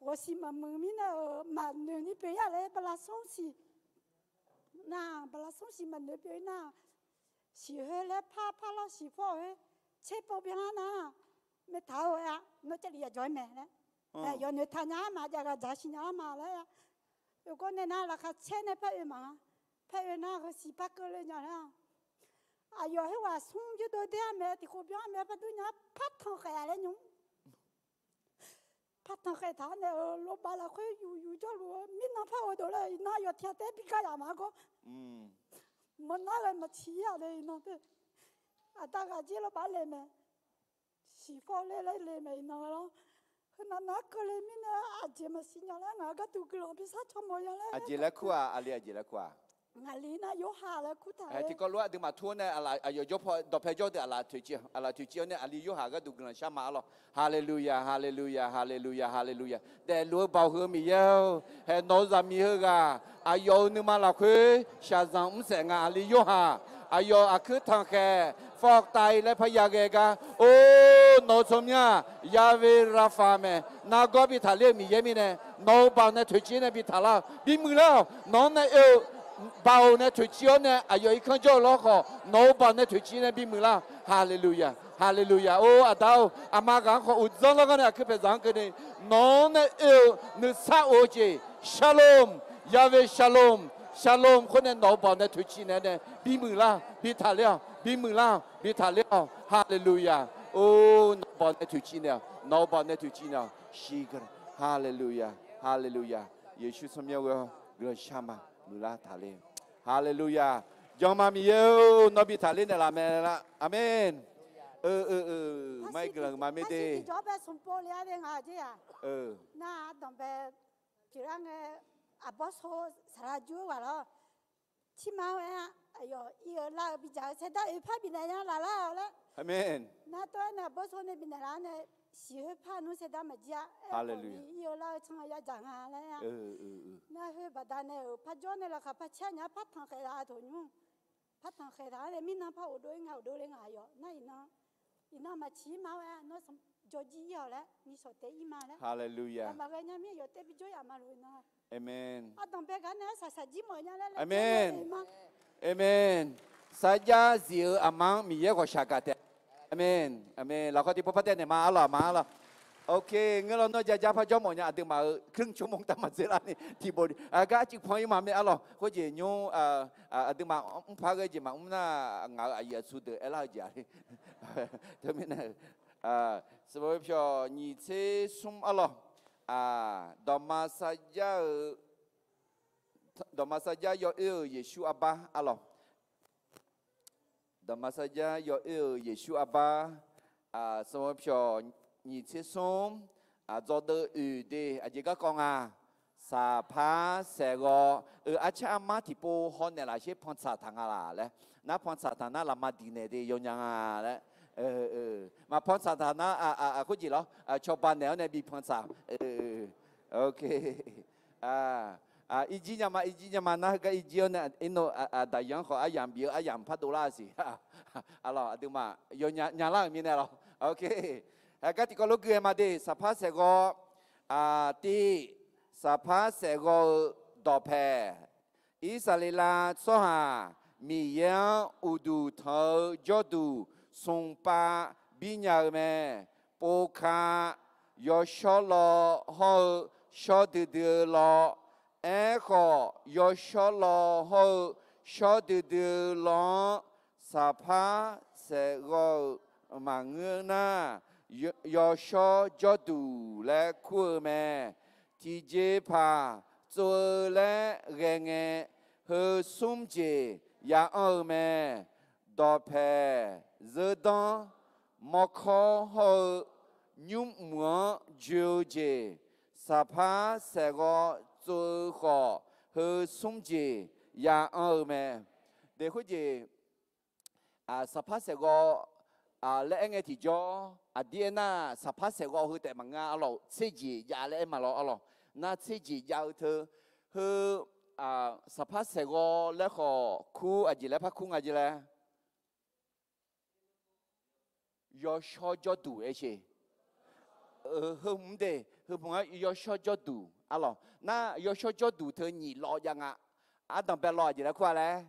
Ghawqsiq maqmuiq mirnae-euq maqnoeq ni pyeuf-ir-a laer bala smrsiq. Nar bala smrsiq maqnoeq pyeuf-ir nar, siq heu laer par par lawr siq fawr-eu khoer tser pov byan-awr nar, maertaq-awr-a, nawr Jarlif yajawr-aer mae laer. Yawqnoeq taqnya-ar ma jav ghaq dzaq siqnya-ar ma laer. Oeqgawv nae nar laqkhaq caer nae par oe ma. Par oe nar heusiq par keuvle nya laer. Aqyawf khoerghaq smr yurdov der-ar mae tiqkhof byan-ar mae par dur nya-ar par tanqkhaeq-a laer nymr. Par tanqkhaeq taq-ar nae-eu lawbav lafkhoer yuf yuf jawrluf-eu mirnan par ghoe dov laer iqnan aqyawf tiq ghaq taef-aer bi gar yaf ma gawr. Maqnar ghae maqtiq-ir-a le iqnan te. Aqda ghaq jir lawbav le mae. Siqfawr ler laer le mae iqnan lawr. Heunav nar keuvle mirnae aqjeq maqsiq nya laer ngaq gharduq guiqlanq bishar caw mawf nya laer. Aqjeq laer kur-aq, aqli aqjeq laer kur-aq. Ngaqli nar Yorhaq laer kur taq-aer. Tiqkawv lof-aer aqduimaf tur-awr nae aqlaf aqyawf jawr paw dawqpae jawr deuq aqlaf toeqciv, aqlaf toeqciv-awr nae aqli Yorhaq gharduq guiqlanq shar ma-ar lawr. Haleluya, haleluya, haleluya, haleluya. Daefluf-eu baoq heu Miqyaer-or, haeq nawq-eu zaqmiq heughaq aqyawf-euq nuima lafkhoer shaqzanq mr saef nga aqli Yorhaq. Aqyawf aqkuir tanqkhaeq fawr tav-ir laer parya ghae gar, or, Nawq-eu tsawrmyanr-aq, Yahweh Rapha mae. Nargawr bi taqler-euq Miqyaer mirnae, nawq-euq baoq nae toeqciv nae bi taqlar-awq. Bimuiq lar-awq. Nawq-anr nae oe-euq baoq nae toeqciv-awr nae aqyawf irkanr jawr-eu lawr khawf, nawq-euq baoq nae toeqciv nae bimuiq lar-awq. Haleluya, haleluya. Or aqda-or, aqma ghaq-anr khawf uqdzanr lar gar nae aqkuir paeqzaq-anr keuvni, nawq-anr nae oe-euq nuisar of-eu jeq, Shalom, Yahweh Shalom, Shalom khoer nae nawq-euq baoq nae toeqciv naeq-aer nae bimuiq lar-awq, bi taqler-awq, bimuiq lar-awq, bi taqler-awq. Haleluya. Or nawq-euq baoq nae toeqciv naeq-awq, nawq-euq baoq nae toeqciv naeq-awq. Shiq-eu, haleluya, haleluya. Yeqsur tsawrmyanr ghoe-awr guiqlanq shar ma. Muiqlar taqler. Haleluya. Janma Miqyaer-or, nawr bi taqler naeqlaf mae lar. Aqmeq. Mar-ir guiqlanq ma mae de. Aqbawr so saqlaq jur-eu ghaq lawr. Tirma-aer aer-a, aqyawf ir-eu lar-eu bidzaq-eu saerdar oeqpar bifnaeq nya laf lar-awq laer. Nar tov-aer nae aqbawr so nae bifnaeq laf-awr nae, siq khoerpar nmr saerdar maqjir-a. Aerkhawf ni ir-eu lar-eu can yadzaq nga laer-a. Nar khoer baqdanae-euq parjawr nae laqkhaq par caer nya-aer par tanq khaeq laf-a taqnymr. Par tanq khaeq laf-awr nae mirnan par ghofdov-ir nga, ghofdov le nga aqyawf nar iqnan. Iqnan maqciq ir ma-aer nawr jawrjir ir-awq laer, nishawq taef ir ma laer. Haleluya. Maqghae nya mir yawf taef bijawr yaf ma loq iqnan. Aqmeq. Ardanqbae gaq nae arsaq saqjir mawf nya laer laer. Aqmeq. Sarjax zif-eu aqma-anr Miqyaer ghawqshaq gaq taef. Aqmeq, aqmeq. Lafkhawf tiqpov par taev naeq ma arlawq, aqma arlawq. Ok, ngeur lawnmr jaja par jawr mawf nya aqduimaf-euq ครึ่งชั่วโมง taef maqdzer lar ni tiqpov-a gar civ pan ir ma mae arlawq. Khoerjeq nymr, aqduimaf mrpar ghae jeq maqmr nar, ngaq-euq aqyuif aqtsu deuq aerlar-eu jeq-a. Teumirnae, sanqbof pyawq nyiq tser smr arlawq. Dawqma sarjax-eu, dawqma sarjax yawoer-euq Yeqsur arbar arlawq. Dawqma sarjax yawoer-euq Yeqsur arbar, sanqbof pyawq nyiq tser smr, dzawdeuv oeq de aqjeq garkawv nga. Saqpar saeqghawv-eu arcar armar tiqpov hawnaeq lafsher pantsaq taq nga laq laer. Nar pantsaq taq nar lafma diq naeq de yawnya nga laer. Maqpantsaq taq nar khoerjeq lawr, cawba naeq-awr nae bi pantsaq. Irjir nya ma, irjir nya ma nar heugar irjir-awr nae, irnov aqdaqyaq-anr khawf aryamq bif-eu aryamq pardov lar siq. Arlawq, aqduimaf yawnya lar-euq mirnae lawr. Heugar tiqkawv lof gui-aer ma de, saqpar saeqghawv, tiv, saqpar saeqghawv-eu dawqpaeq. Irsaqleqlav tsawrhaq Miqyaer-anr uqduq tanq-eu jawrduq smqpav birnya-eu mae. Povka, yawshawr law hawr-eu shawr duidui-eu law. Aerkhawf, yawshawr law hawr-eu shawr duidui-eu law-anr saqpar saeqghawv-euq maqngeur nar, yawshawr jawrduq laer kur-eu mae. Tiqjeqpaq tsov-eu laer ghae ngae, heu smr jeq ya anr-eu mae. Dawqpaeq, zeur danr, mawrkawr hawr-eu nymrmq-anr joe-eu jeq, saqpar saeqghawv tsov-eu khawf, heu smr jeq ya anr-eu mae. Deq khoerjeq, saqpar saeqghawv laer aer ngae tiqjawr, aqdir aernar, saqpar saeqghawv heu taef maqngeur arlawq, tserjeq jav laer aer ma lawr arlawq. Nar tserjeq jav-eu teu, heu, saqpar saeqghawv laer khawf kur aqjeq laer par kur nga jeq laer. Yawshawr jawrduq aer sher. Heu hmq de, heu hmq-anr yawshawr jawrduq arlawq. Nar yawshawr jawrduq teu nyiq law jav nga. Ardanqbae law aqjeq laer kur-a laer.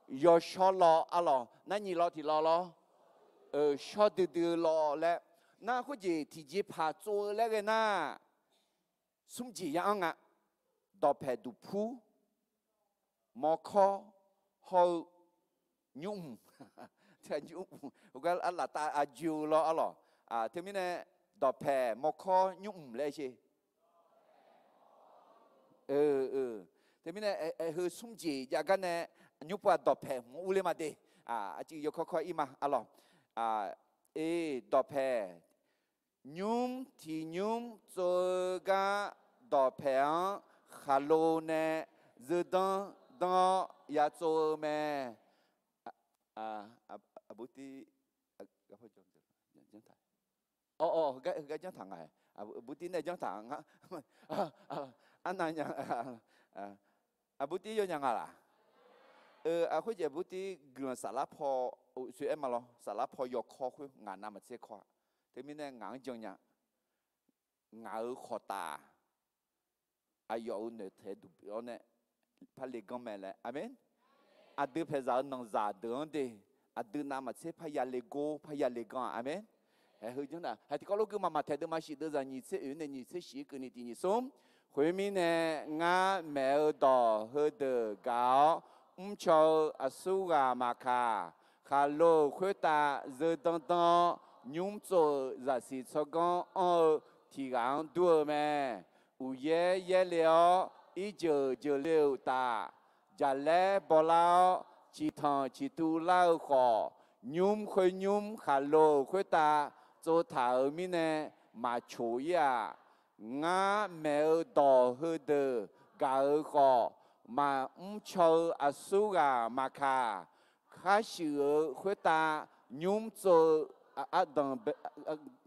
Yawshawr law arlawq. Nar nyiq law tiq law lawr. Shawr duidui-eu law laer. Nar khoerjeq tiqjeqpaq tsov-eu laer ghae nar, smr jeq ya anr nga. Dawqpaeq duqpur, mawrkawr hawr-eu nymrmq, nymrmq, laftav aqjoe-eu law arlawq. Teumirnae, dawqpaeq mawrkawr nymrmq laer sher. Teumirnae, heu smr jeq jav gar nae, nymr pov-aq dawqpaeq hmq urler ma de. Aqcuiv yawkawr kawr ir ma arlawq. E, dawqpaeq nymr tiq nymr tsov-eu gar dawqpaeq-anr khaqlo nae zeur danr danr-awr ya tsov-eu mae. Aqbur tir, heugar janr taq nga, aqbur tir nae janr taq nga. Arnav nya, aqbur tir yawnya nga laq? Khoerjeq aqbur tir guiqlanq saflar paw, soeq aer ma lawr, saflar paw yawkawr khoer ngaq navmaqtser kawr-a. Teumirnae ngaq-anr jan nya. Ngaq-euq khawqtaf aqyawf-euq noeqtaq duq pyeuf-awr nae par leganr mae laer. Aqmeq. Aqdui paeqzaq-eu nanqzaq deuq-anr de, aqdui navmaqtser parya legor parya leganr-aq. Aqmeq. Haeq heu janr-aq, haeq tiqkawv lof gui maqmaq taeq deuvma shif deuvzaq nyiq tser oeq nae nyiq tser shif-ir keuvni tiq nyiq smr. Khoermirnae, ngar maeq-eu dawq heudeuq gaq-awr mrcaw-eu aqsurghaq maqkaq, khaqlo-euq khoertav zeudanr danr-awr nymr tsov-euq zaqsiq tsawrganr anr-eu tiq ghaq-anr dur-eu mae. Uqyaer yaerle-awr irjeuq jeuqle-euq uqtaf, jaqlaer bawlar-awr ciqtanq ciqtuv lar-eu khawf, nymr khoer nymr khaqlo-euq khoertav tsovtaq-euq mirnae maqcoq-ir-aq. Ngar maeq-eu dawq heudeuq gaq-eu khawf, maqmr caw-eu aqsurghaq maqkaq, khar shuif-euq khoertav nymr tsov-eu ardanq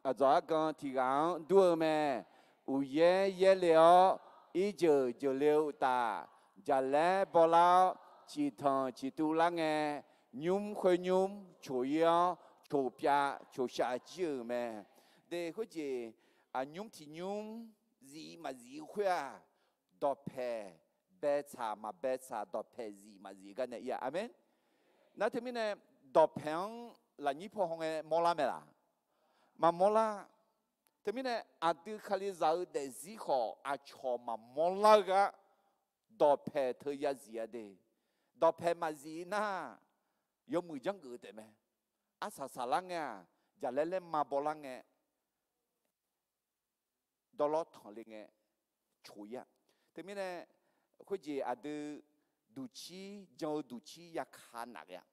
aqdzawq argan tiq ghaq-anr dur-eu mae. Uqyaer yaerle-awr irjeuq jeuqle-eu uqtaf, jaqlaer bawlar-awr ciqtanq ciqtuv lar ngae, nymr khoer nymr coq-ir-awr coqpyav coqshaq jir-euq mae. De khoerjeq, nymr tiq nymr zif maqzif-eu khoer-aq, dawqpaeq baetsaq maqbaetsaq, dawqpaeq zif maqzif gar nae-ir-a. Aqmeq. Nar teumirnae, dawqpaeq-anr lafnyir paw haw ngae mawrlar mae laq? Maqmawr lar. Teumirnae aqdui Kalizaq-eu daefzir khawf aqcawq maqmawr lar-eu gar dawqpaeq teu yazif-a de. Dawqpaeq maqzif nar, yawmuiq janrgeuf-eu taef mae. Arsaq saqlar ngae-aq, jaqlaer laerma bawlar ngae, dawrlawr tanqle ngae, coq-ir-a. Teumirnae, khoerjeq aqdui duqcir jan-eu duqcir yaka naf ghae-a.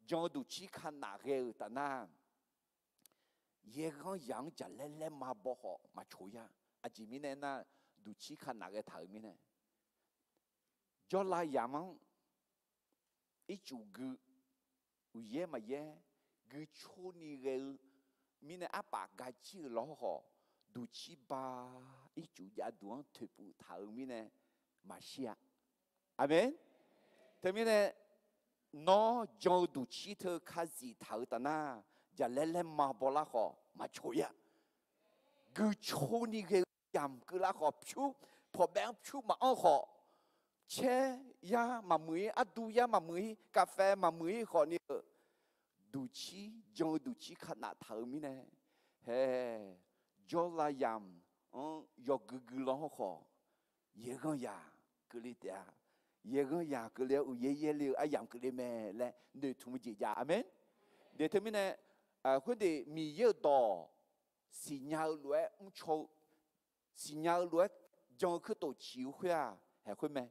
Jan-eu duqcir ka naf ghae-euq taf nar, yaerghanr yamq-anr jaqlaer laerma baw khawf maqcoq-ir-a. Aqjeq mirnae nar, duqcir ka naf ghae taq-euq mirnae, jawrlav yamq-anr ircuf gui, uqyaer maqyaer, guicor ni ghae-eu mirnae arpaf gajir-euq lawr khawf, duqcir ba ircuf jav duq-anr toeqpuv taq-euq mirnae maqshir-a. Aqmeq. Teumirnae, nawr jan-eu duqcir teu kazif taq-euq taf nar, jaqlaer laerma bawlar khawf maqcoq-ir-a. Guicor ni ghae-eu yamq keuvlar khawf pyur, pawqbaef-anr pyur maqanr khawf, caer yar maqmuiq-ir, ardu yar maqmuiq-ir, kaffae maqmuiq-ir khawf ni-eu, duqcir jan-eu duqcir ka naf taq-euq mirnae, hae, jawrlav yamq-anr yawgui gui lanr khawf, yaerghanr yaq keuvle taef-a. Yaerghanr yaq keuvle-awr uqyaer yaerle-eu aryamq keuvle mae laer noeqtmq-eu jeq jav-a. Aqmeq. De teumirnae, khoerdeuq Miqyaer-euq dawq siqnya-eu lof-aer mrcaw-eu, siqnya-eu lof-aer jan-eu keutof ciq-eu khoer-aq, haeq khoer mae.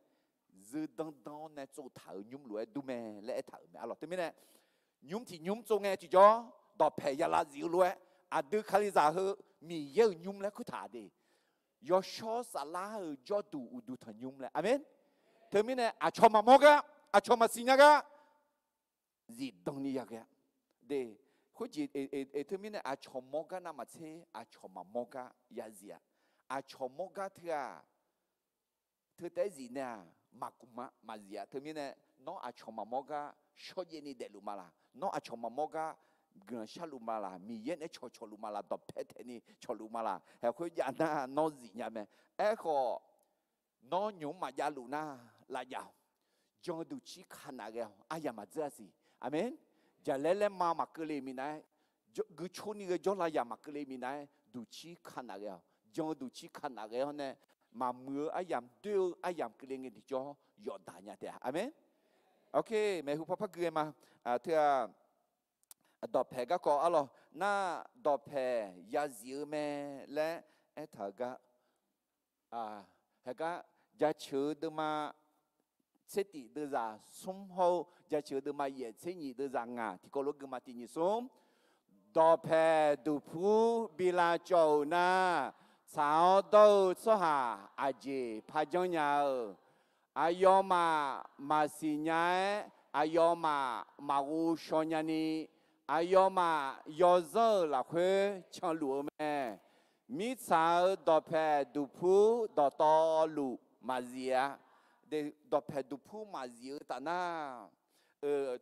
Zeudanr danr-awr nae tsovtaq-euq nymr lof-aer dur mae laer aertaq-euq mae. Arlawq teumirnae, nymr tiq nymr tsov ngae tiqjawr, dawqpaeq ya lav zif-eu lof-aer, aqdui Kalizaq heu Miqyaer-euq nymr laer kurtaq de. Yawshawr saflar-euq jawrduq uqduq tanqnymr laer. Aqmeq. Teumirnae aqcawq maqmawr gar, aqcawq maqsiq nya gar, zifdan ni yaghae-a. De, khoerjeq, teumirnae aqcawq mawr gar navmaqtser aqcawq maqmawr gar yazif-a. Aqcawq mawr gar teu-aq, teu taef-aer zif nae-aq, maqgmq-a, maqzif-a. Teumirnae, nawr aqcawq maqmawr gar shawrjaev ni daefluf ma laq? Nawr aqcawq maqmawr gar guiqlanq sharluf ma laq? Miqyaer nae cawqcawqluf ma laq? Dawqpae taeq ni cawqluf ma laq? Haeq khoerjav nar nawr zif nya mae. Aerkhawf, nawr nymq-mr maqjav luf nar, lavjav-awq. Jan-eu duqcir ka naf ghae-awq. Aryamq maqdzeur-a siq. Aqmeq. Jaqlaer laerma maqkeuvle minav-aer, guicor ni ghae jawrlav yamq maqkeuvle minav-aer duqcir ka naf ghae-awq. Jan-eu duqcir ka naf ghae-awr nae, maqmuiq-eu aryamq, doer-eu aryamq keuvle ngae tiqjawr yawqdaq nya taef-a. Aqmeq. Oke, maeqhu par par gui ghae ma. Teu-aq, dawqpaeq garkawv arlawq nar, dawqpaeq yazif-eu mae laer aertaq-eu gar, haeq gar, jaceuq-eu deuvma tser tif deuvzaq smr hawr-eu jaceuq-eu deuvma yaef tser nyiq deuvzaq ngaq tiqkawv lof gui ma. Tiq nyiq smr. Dawqpaeq duqpur bi lavcawv-euq nar, tsaq-awr dawr-eu tsawrhaq aqjeq par janrnya-eu, aqyawfmaf maqsiq nya-aer aqyawfmaf maqghov shaw nyani, aqyawfmaf yawzanr-euq lafkhoer canluf-eu mae. Mirtsaq-euq dawqpaeq duqpur dawqtawvluf maqzif-a. Dawqpaeq duqpur maqzif-eu taf nar,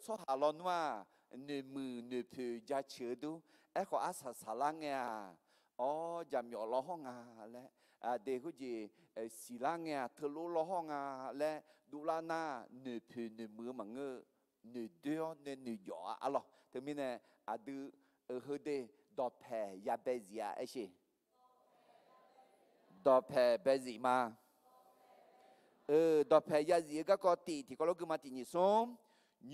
tsawrhaq lawnmr-aq, noeqmuiq noeqpoeq jaceuq-eu dur. Aerkhawf, arsaq saqlar ngae-aq, awr, jaqmyawf lawr hawr nga laer, aqdui khoerjeq siqlar ngae-aq, teulof lawr hawr nga laer dovlar nar, noeqpoeq noeqmuiq-eu maqngeur-eu, noeqdoer-awr nae noeqjawf-a arlawq. Teumirnae aqdui-euq heudeuq dawqpaeq yabae zif-a aersheq. Dawqpaeq baezif ma. Dawqpaeq yazif-eu garkawv tif tiqkawv lof gui ma. Tiq nyiq smr,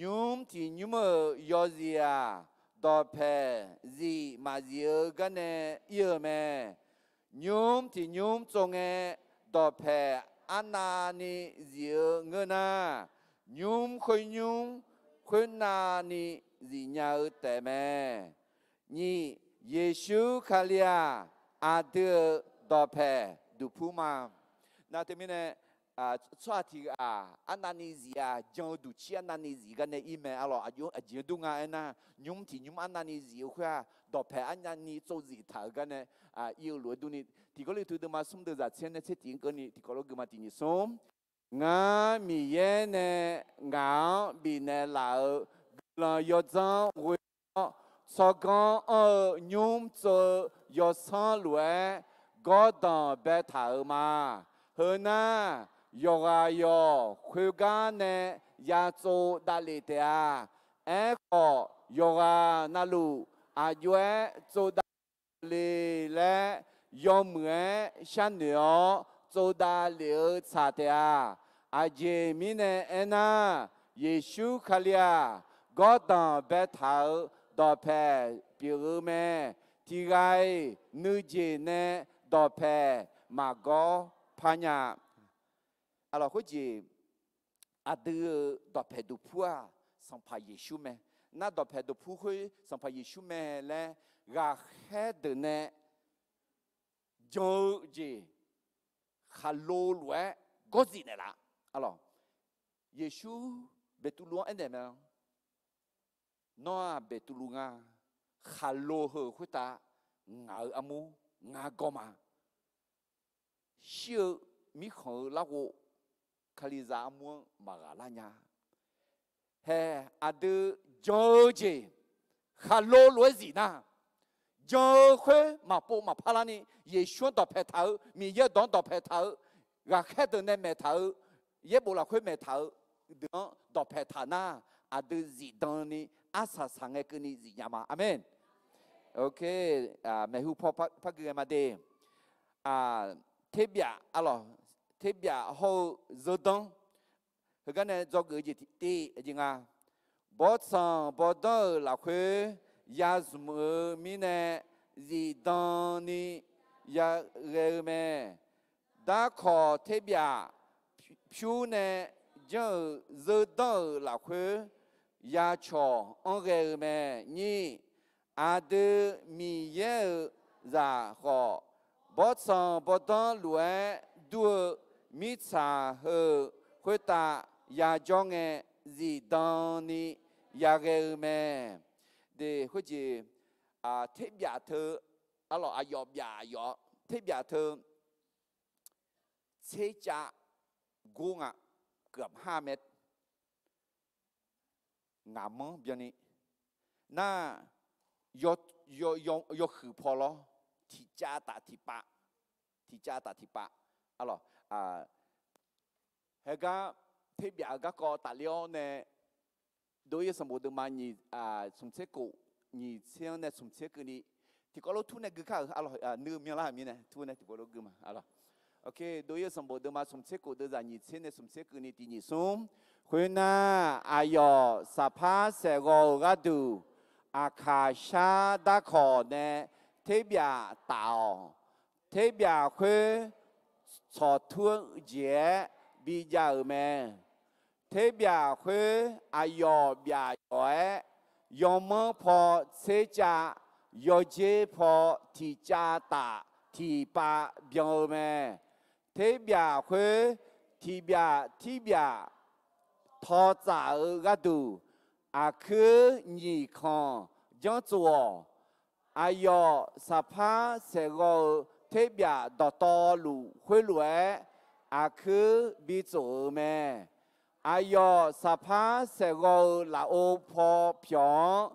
nymr tiq nymr-euq yawzif-aq, dawqpaeq zif maqzif-eu garnae ir-eu mae. Nymr tiq nymr tsov ngae, dawqpaeq arnavni zif-eu ngeur nar, nymr khoer nymr khoernavni zifnya-eu taef mae. Nyiq, Yeqsur Kali-aq, aqdui-euq dawqpaeq duqpur ma. Nar teumirnae, tsawrhaq tiq ghaq arnavni zif-aq, jan-eu duqcir arnavni zif garnae ir mae arlawq. Aqjeq-anr dur nga aernar, nymr tiq nymr arnavni zif-eu khoer-aq, dawqpaeq arnavni tsovzif taq-euq garnae ir-eu lof-aer durni, tiqkawv lof teu deuvma smr deuv zaq tser nae tser tiq-anr keuvni tiqkawv lof gui ma. Tiq nyiq smr, ngar Miqyaer nae ngaq-anr bifnaeq laf-euq guiqlanq yawdzanr ghoe-awr, tsawrganr anr-eu nymr tsov-eu yawsanr lof-aer gawrdanq baetaq-euq ma. Heu nar, yawqghaq yawq khoergar nae ya tsov davlef taef-a. Aerkhawf, yawqghaq navluf aqjox-aer tsov davlef le laer, yawmuiq-aer sharnoeq-awr tsov davlef-eu tsaq taef-a. Aqjeq mirnae aernar, Yeqsur Kali-aq, gawrdanq baetaq-euq dawqpaeq pyeuf-eu mae. Tiq ghaq-iq nuijeq nae dawqpaeq maqgawr par nya. Arlawq, khoerjeq aqdui-euq dawqpaeq duqpur-aq, Sanqpaq Yeqsur mae. Nar dawqpaeq duqpur khoer Sanqpaq Yeqsur mae laer ghaqkhaer deuq nae jan-eu jeq khaqlo lof-aer gawrzif naeqlaf. Arlawq, Yeqsur Beqtuvluv-anr aernaeq mae, Nawr-aq Beqtuvluv nga. Khaqlo heu-euq khoertav ngaq-euq armur ngar gawr ma. Shir-eu mirkhanq-eu larghov Kalizaq armur-anr maqghaq lar nya. Hae, aqdui jan-eu jeq khaqlo lof-aer zif nar, jan-eu khoer maqpov maqpar larni Yeqsur-anr dawqpaeq taq-eu, Miqyaer dawq-anr dawqpaeq taq-eu, ghaqkhaer deuq nae maeqtaq-eu, yaerbof lafkhoer maeqtaq-eu deuq-anr dawqpaeq taq nar, aqdui zifdan ni arsaq saq ngae keuvni zifnya ma. Aqmeq. Maeqhu paw par gui ghae ma de. Terbyaf, arlawq, terbyaf hawr-eu zeudanr, heugar nae dzawgeuf-eu jeq tiq tiv jeq nga. Bawrtsanq bawrdanr-euq lafkhoer ya zmq-eu mirnae, zifdan ni ya ghae-eu mae. Darkawq terbyaf pyur nae janr-euq zeudanr-euq lafkhoer ya cawq anr ghae-eu mae. Nyir, aqdui Miqyaer-euq zaq khawf, bawrtsanq bawrdanr lof-aer dur-eu mirtsaq heu khoertav yajawr ngae, zifdan ni ya ghae-eu mae. De khoerjeq, terbyaf teu, arlawq, aqyawf byaf aqyawf terbyaf teu tsercav gor nga, keuv-aq har mae. Ngaqmanr byanni nar, yawhuiq paw lawr, tiqcav taf tiqpav, tiqcav taf tiqpav. Arlawq, heugar terbyaf-eu garkawv tafler-awr nae, Dov-ir-eu sanqbof deuvma smq tser kof nyiq tser-anr nae smq tser keuvni, tiqkawv lof tur nae gui kar-euq, arlawq, nuiv myanlar-euq mirnae tur nae tiqkawv lof gui ma. Dov-ir-eu sanqbof deuvma smq tser kof deuvzaq nyiq tser nae smq tser keuvni tiq nyiq smr. Khoernar, aqyawf saqpar saeqghawv-eu gharduq, aqkaq shar darkawq nae terbyaf taf-awq. Terbyaf khoer tsawqtur-eu jeq-aer bijav-euq mae. Terbyaf khoer aqyawf byaf yawf-aer, yawmanr paw tsercav, yawjer paw tiqcav taf tiqpav byan-eu mae. Terbyaf khoer tiqbyaf tirbyaf tawtsaf-eu gharduq, aqkuir nyiq kanq janr tsov-awq. Aqyawf saqpar saeqghawv-eu terbyaf dawqtawvluf khoerlof-aer, aqkuir bitsof-eu mae. Aqyawf saqpar saeqghawv-eu lafov paw pyawq-anr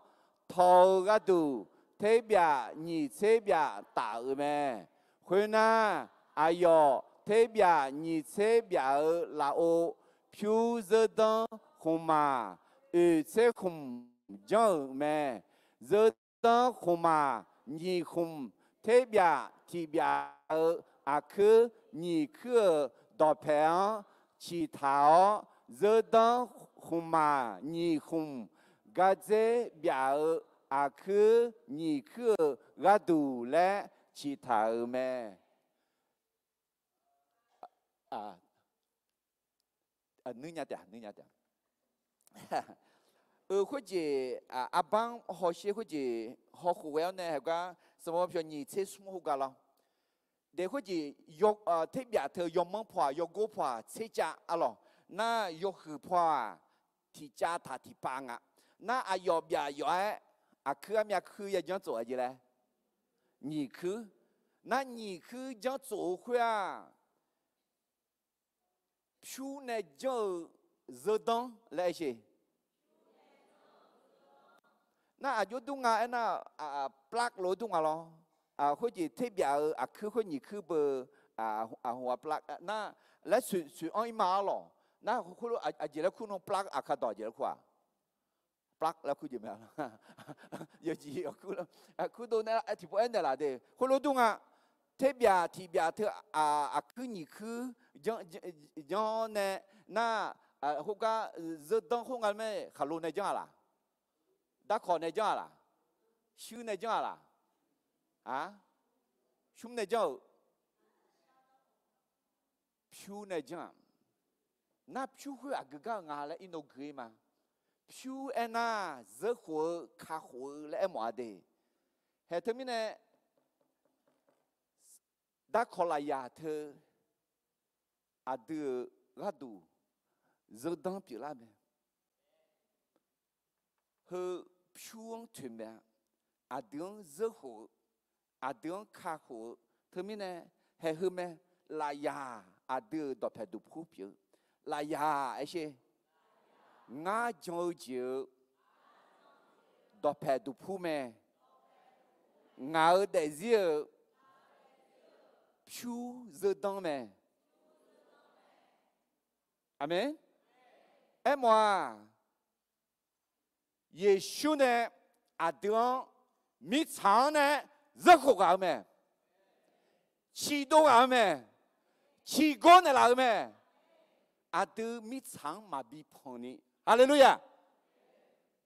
taw-eu gharduq, terbyaf nyiq tser byaf taf-euq mae. Khoernar, aqyawf terbyaf nyiq tser byaf-euq lafov pyur zeur danr khmqmaq oeq tser khmq janr-euq mae. Zeur danr khmqmaq nyiq khmq terbyaf tiq byaf-euq aqkuir nyiq kuir-euq dawqpaeq-anr ciqtaq-awr, zeur danr khmqmaq nyiq khmq gardzer byaf-euq aqkuir nyiq kuir-euq gharduq laer ciqtaq-euq mae. Nuir nya taef, nuir nya taef. Euq, khoerjeq arbanr hawsher khoerjeq hawkhof ghae-awr nae heugar sanqbof pyawq nyiq tser smr khoergar lawr. Daef khoerjeq, terbyaf teu yawmanr paw-aq, yawgor paw-aq tser cav arlawq. Nar yawhuiq paw-aq, tiq cav taq tiq pav nga. Nar aqyawf byaf yawf-aer aqkuir armyav kuir ya janr tsof-a jeq laer, nyiq kuir. Nar nyiq kuir janr tsof-eu khoer-aq, pyur nae janr-eu zeur danr laer aer sher. Nar aqjox dur nga aernar, plak lof-aer dur nga lawr. Khoerjeq terbyaf-eu aqkuir khoer nyiq kuir beu, aqhmq aqplak nar laer soeq anr ir ma arlawq. Nar khoerlof aqjeq laer kur nan plak aqkar dawq aqjeq laer kur-aq. Plak laer kur jeq mae. Yawjiq yawkur, kurdov nae tiqpov aernaeq laf de. Khoerlof dur nga. Terbyaf tiq byaf teu aqkuir nyiq kuir janr-awr nae nar, khoergar zeur danr khoer nga mae, khaqlo nae janr-a laq? Darkawq nae janr-a laq? Shuir nae janr-a laq? Smr nae janr-euq pyur nae janr-aq. Nar pyur khoer aqgeu gar-eu nga laer irnov gui-ir ma. Pyur aernar, zeurkhof-eu kakhof-eu laer aermawf-a de. Haeq teumirnae, darkawq lafyaq teu aqdui-euq gharduq zeur danr pyeuflar mae. Heu pyur-anr toeqmaeq-a. Aqdui-anr zeurkhof-eu, aqdui-anr kakhof-eu. Teumirnae, haeq heu mae, lafyaq aqdui-euq dawqpaeq duqpur pyeuf-eu. Lafyaq aer sher. Ngar jan-eu jeq-eu dawqpaeq duqpur mae. Ngaq-euq daefzir-euq pyur zeur danr mae. Aqmeq. Aermawf-aq, Yeqsur nae aqdui-anr mirtsaq-anr nae zeurkhof ghaq-eu mae. Ciqdov ghaq-eu mae. Ciqgor naeqlaf-eu mae. Aqdui mirtsaq-anr maqbi panq ni. Haleluya!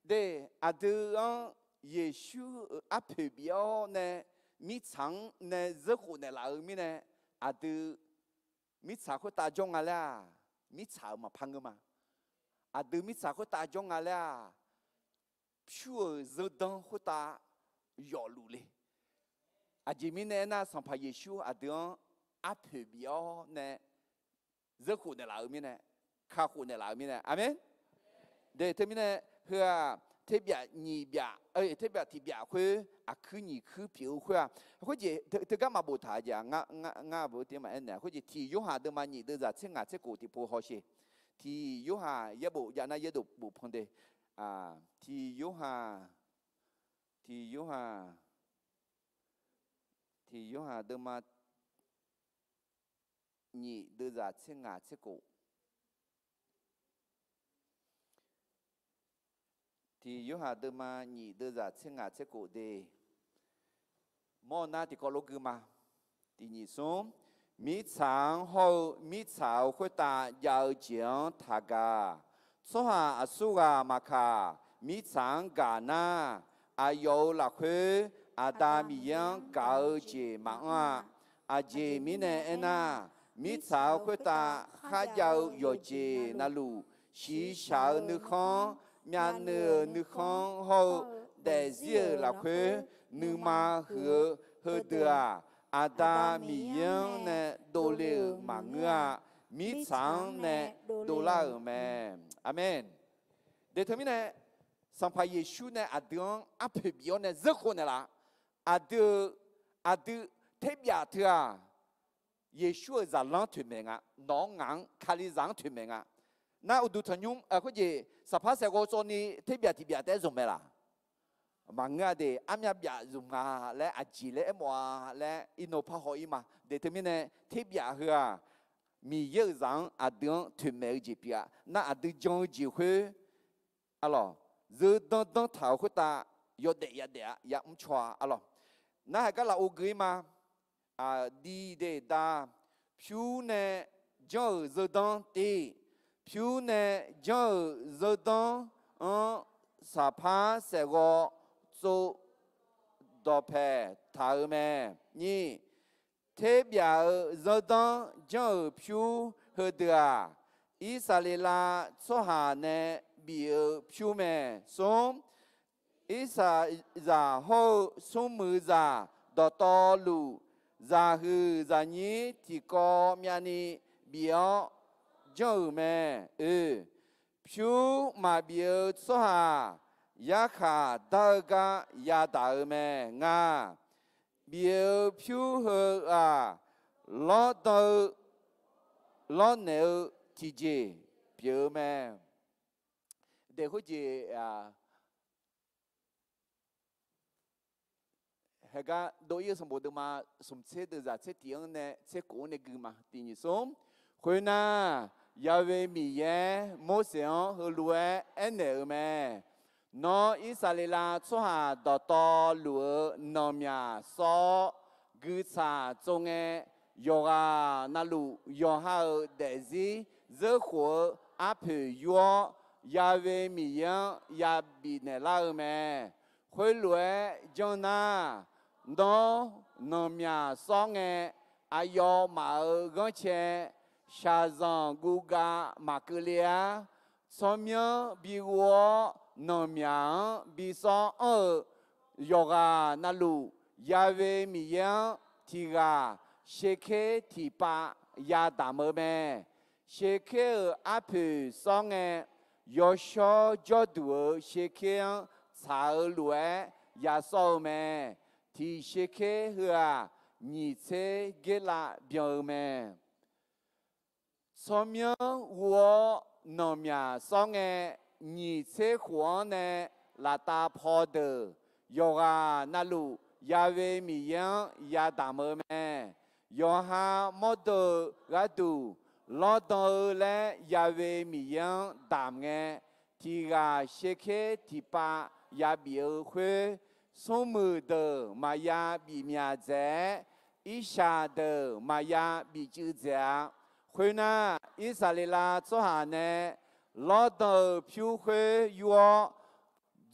De, aqdui-anr Yeqsur-euq arpoeq bif-awr nae mirtsaq-anr nae zeurkhof naeqlaf-eu mirnae, aqdui mirtsaq khoertav jawr nga laer-aq, mirtsaq-euq maqpar ngeur ma. Aqdui mirtsaq khoertav jawr nga laer-aq, pyur-euq zeurdanr khoertav yawfluf le. Aqjeq mirnae aernar, Sanqpaq Yeqsur aqdui-anr arpoeq bif-awr nae zeurkhof naeqlaf-eu mirnae, kakhof naeqlaf-eu mirnae. Aqmeq. De, teumirnae, heu-aq, terbyaf nyiq byaf, terbyaf tiq byaf khoer aqkuir nyiq kuir pyeuf-eu khoer-aq, khoerjeq teugar maqboftaq-a jeq-aq, ngar, ngar, ngar beu tiq maqaer naeq-a. Khoerjeq tiq Yorhaq deuvma nyiq deuvzaq tser ngaq tser khof tiqpov hawsher. Tiq Yorhaq yaerbof jav nar yaerdov bof pan de. Tiq Yorhaq, tiq Yorhaq, tiq Yorhaq deuvma nyiq deuvzaq tser ngaq tser khof. Tiq Yorhaq deuvma nyiq deuvzaq tser ngaq tser khof de. Mawr nar tiqkawv lof gui ma. Tiq nyiq smr, mirtsaq-anr hawr-eu mirtsaq-euq khoertav jav-eu jeq-anr taqgaq. Tsawrhaq aqsurghaq maqkaq, mirtsaq-anr gaq nar, aqyawf-euq lafkhoer Aqda Miqyaer-anr gaq-eu jeq maqanr-a. Aqjeq mirnae aernar, mirtsaq-euq khoertav kharjav-eu yawqjeq navluf, shiqshaq-eu nuikhanr, myavnuiv-euq nuikhanr hawr-eu daefzir-euq lafkhoer, nuima huiq-eu heudeuq-aq, Aqda Miqyaer-anr nae dovle-euq maqngeur-a. Mirtsaq-anr nae dovlar-euq mae. Aqmeq. De teumirnae, Sanqpaq Yeqsur nae aqdui-anr arpoeq bif-awr nae zeurkhof naeqlaf. Aqdui-eu, aqdui terbyaf teu-aq, Yeqsur-euq zaqlanr toeqmaeq nga. Nawq-anr ngaq-anr Kalizaq-anr toeqmaeq nga. Nar uqduq tanqnymr khoerjeq saqpar saeqghawv tsawvni terbyaf tiqbyaf taef-aer zmq mae laq? Maqngeur-a de, armyav byaf zmq nga laer aqjeq laer aermawf-a laer iqnan parhaw-ir ma. De teumirnae terbyaf heu-aq, Miqyaer-euq zaq-anr aqdui-anr toeqmaeq-eu jeq pyeuf-a. Nar aqdui jan-eu jeq khoer, arlawq, zeudan dan taq-euq khoertav yawdaef yadaef-a, yamr caw-a, arlawq. Narhaq gar lafov gui-ir ma. Aqdi de da, pyur nae janr-euq zeudan te, pyur nae janr-euq zeudan-anr saqpar saeqghawv tsov dawqpaeq taq-eu mae. Nyir, terbyaf-eu zeudan janr-euq pyur heudeuq-aq, Irsaqleqlav tsawrhaq nae bif-eu pyur mae. Smr, Irsaqzaq hawr-eu smrmuiq zaq dawqtawvluf, zaqhuiq zaqnyir tiqkawv myavni bif-awr janr-euq mae. Oe, pyur maqbif-eu tsawrhaq yarkhaq dar-eu gar yadaq-eu mae. Nga, bif-eu pyur heu-aq, lawrdan-eu lawrnaeq-eu tiqjeq pyeuf-eu mae. Daeq khoerjeq haegar dov-ir-eu sanqbof deuvma smq tser deuvzaq tser tiq-anr nae tser kof-anr nae gui ma. Tiq nyiq smr, khoernar, Ya'we Miqyaer Morseq-anr heulof-aer aernaeq-euq mae. Nawr Irsaqleqlav tsawrhaq dawqtawvluf-eu nanqmyaq sawr-awr, guiqtsaq tsov ngae, yawqghaq navluf yawqha-euq daefzir zeurkhof-eu arpoeq yur-awr, Ya'we Miqyaer-anr yabif naeqlar-eu mae. Khoerlof-aer janr nar, nawr nanqmyaq sawr ngae, aqyawfmaf-euq ghanrcae shaqzanq guvgav maqkeuv le-ar. Tsawrmyanr bi ghov-awr nanqmyaq-anr bi sawr anr-eu yawqghaq navluf, Ya'we Miqyaer-anr tiq ghaq sherker tiqpav yadamq-eu mae. Sherker-euq arpoeq sawr ngae, yawshawr jawrduq-euq sherker-anr tsaq-eu lof-aer yasawr-eu mae. Tiq sherker heu-aq, nyiq tser gerlav byan-eu mae. Tsawrmyanr ghov-awr nanqmyaq sawr ngae, nyiq tser khof-anr nae laftav paw deuq, yawqghaq navluf Ya'we Miqyaer-anr yadamq-eu mae. Yawqha mawrdo-eu gharduq lawrdan-eu laer Ya'we Miqyaer-anr damq ngae, tiq ghaq sherker tiqpav yabif-eu khoer, smrmuiq deuq maqya bif myaq dzaeq-aer, irshaq deuq maqya bif cuiv dzaeq-a. Khoernar, Irsaqleqlav tsawrhaq nae lawrdan-eu pyur khoer yur-awr,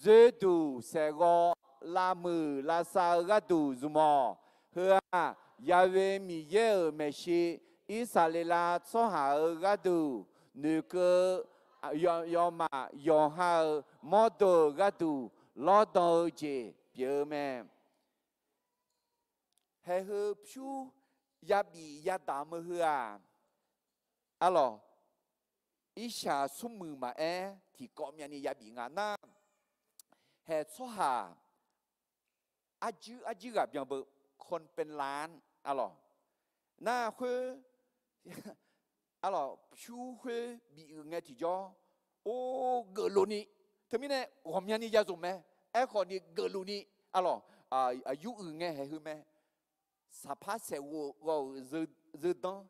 dzoerduq saeqghawv lavmuiq lavsav-eu gharduq zmq-awq. Heu-aq, Ya'we Miqyaer-euq maeqshi Irsaqleqlav tsawrhaq-euq gharduq noeqkeuv-eu yawmaf yawqha-euq mawrdo-euq gharduq lawrdan-eu jeq pyeuf-eu mae. Haeq heu pyur yabif yadamq-eu heu-aq, arlawq, irshaq smrmuiq maqaer tiqkawv myavni yabif nga nar, haeq tsawrhaq arjir arjir ghaq byan beu, คนเป็นล้าน arlawq. Nar khoer, arlawq, pyur khoer bif-euq ngae tiqjawr, or, geufluf ni, teumirnae ghawqmyani ya zmq mae. Aerkhawf ni geufluf ni, arlawq, aqyur uiq ngae haeq heu mae. Saqpar saeqghawv-euq zeudanr,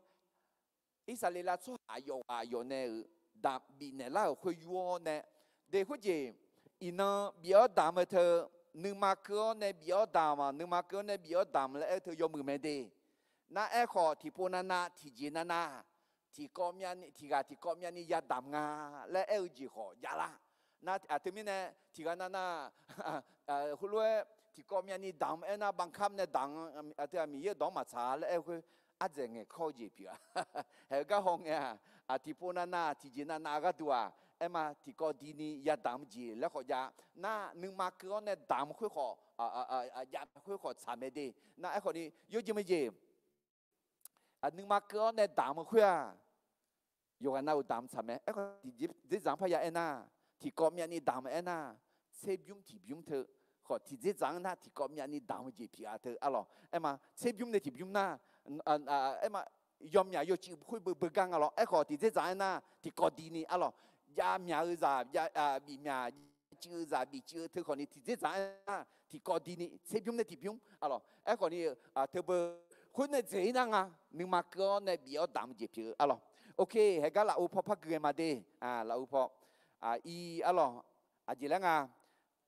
Irsaqleqlav tsawrhaq yawqghaq yawq nae-euq damq bifnaeq lar-euq khoer yur-awr nae, de khoerjeq iqnan bif-awr damq-eu teu, nuima keuv-awr nae bif-awr damq-aq, nuima keuv-awr nae bif-awr damq laer aer-eu teu yawmuiq mae de. Nar aerkhawf, tiqpov navnav tiqjeq navnav, tiqkawv myavni, tiq ghaq tiqkawv myavni yadamq nga laer aer-eu jeq khawf javlar. Nar aqteu mirnae, tiq ghaq navnav, heulof-aer tiqkawv myavni damq aernar, บังคับ nae damq, aqteu-aq Miqyaer-euq dawq-anr maqtsaq laer aer-eu khoer, ardzaeq ngaeqkawr-eu jeq pyeuf-a. Haeq-eu gar haw ngae-aq, tiqpov navnav tiqjeq navnav gharduq-aq, aerma tiqkawv dini yadamq-eu jeq laer khawf jav. Nar nuima keuv-awr nae damq khoer khawf, jav khoer khawf tsaq mae de. Nar aerkhawf ni yawjeq mae jeq, nuima keuv-awr nae damq-eu khoer-aq, yawqghaq navluf damq tsaq mae. Aerkhawf tiqdzerdzaq-anr parya aernar, tiqkawv myavni damq aernar, tserbymr tiqbymr teu khawf, tiqdzerdzaq-anr nar tiqkawv myavni damq-eu jeq pyeuf-a teu arlawq. Aerma tserbymr nae tiqbymr nar, aerma yawmyaq yawcuiv khoer beu beugar nga lawr. Aerkhawf tiqdzerdzaq aernar tiqkawv dini arlawq, jav myaq-eu zaq bif myaq, cuiv-eu zaq bif cuiv-eu teu khawfni tiqdzerdzaq aernar tiqkawv dini tserbymr nae tiqbymr arlawq. Aerkhawfni teubeu khoer nae dzaeq-ir nar nga, nuima keuv-awr nae bif-awr damq jeq pyeuf-eu arlawq. Ok, haegar lafov paw par gui ghae ma de. Lafov paw ir arlawq. Aqjeq laer nga,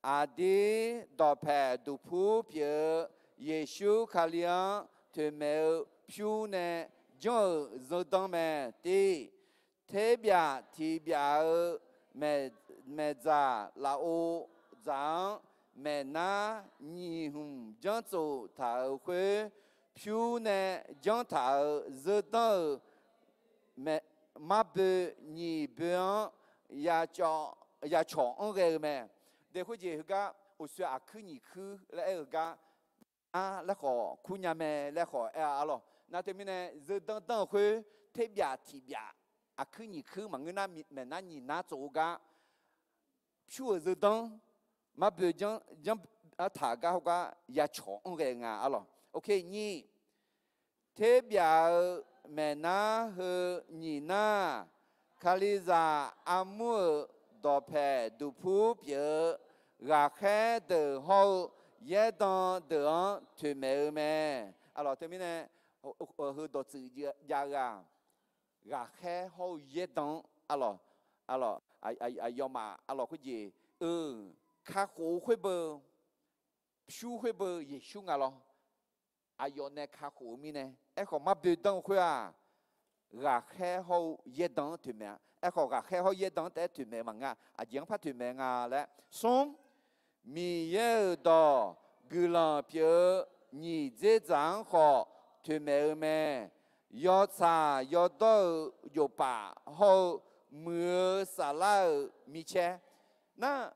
aqdir dawqpaeq duqpur pyeuf-eu Yeqsur Kali-anr toeqmaeq-eu pyur nae janr-euq zeudanr mae. Tiv, terbyaf tiqbyaf-eu maeqdzaq lafov dzaq-anr maeqnar nyiq hmq janr tsof taq-euq khoer, pyur nae janr taq-euq zeudanr-euq marboe nyiq boe-anr ya cawq anr ghae-eu mae. De khoerjeq heugar uqshoe aqkuir nyiq kuir laer aer-eu gar, nar laer khawf kur nya mae laer khawf aer-a arlawq. Nar teumirnae zeudanr danr-eu khoer terbyaf tiqbyaf aqkuir nyiq kuir maqngeur nar maeqnar nyiq nar tsof-eu gar pyur-euq zeudanr marboe janr taq gar hawgar ya cawq anr ghae nga arlawq. Ok, nyiq, terbyaf-eu maeqnar heu nyiq nar, Kalizaq armur-euq dawqpaeq duqpur pyeuf-eu ghaqkhaer deuq hawr-eu yaerdan deuq-anr toeqmaeq-eu mae. Arlawq teumirnae heu dawqtsuif jav-eu-aq, ghaqkhaer hawr-eu yaerdan-anr arlawq, aqyawfmaf arlawq khoerjeq-eu kakhof-eu khoer beu, pyur khoer beu Yeqsur nga lawr. Aqyawf nae kakhof-eu mirnae, aerkhawf marboe danr-eu khoer-aq, ghaqkhaer hawr-eu yaerdan-anr toeqmaeq-a. Aerkhawf ghaqkhaer hawr yaerdan-anr taef-aer toeqmaeq maqngeur-a. Aqjeq-anr par toeqmaeq nga laer. Smr, Miqyaer-euq dawq guiqlanq pyeuf-eu nyiq dzerdzaq-anr khawf toeqmaeq-eu mae. Yawtsaq yawdawr-euq jofpaf hawr-eu muiq-eu saflar-euq micaer nar,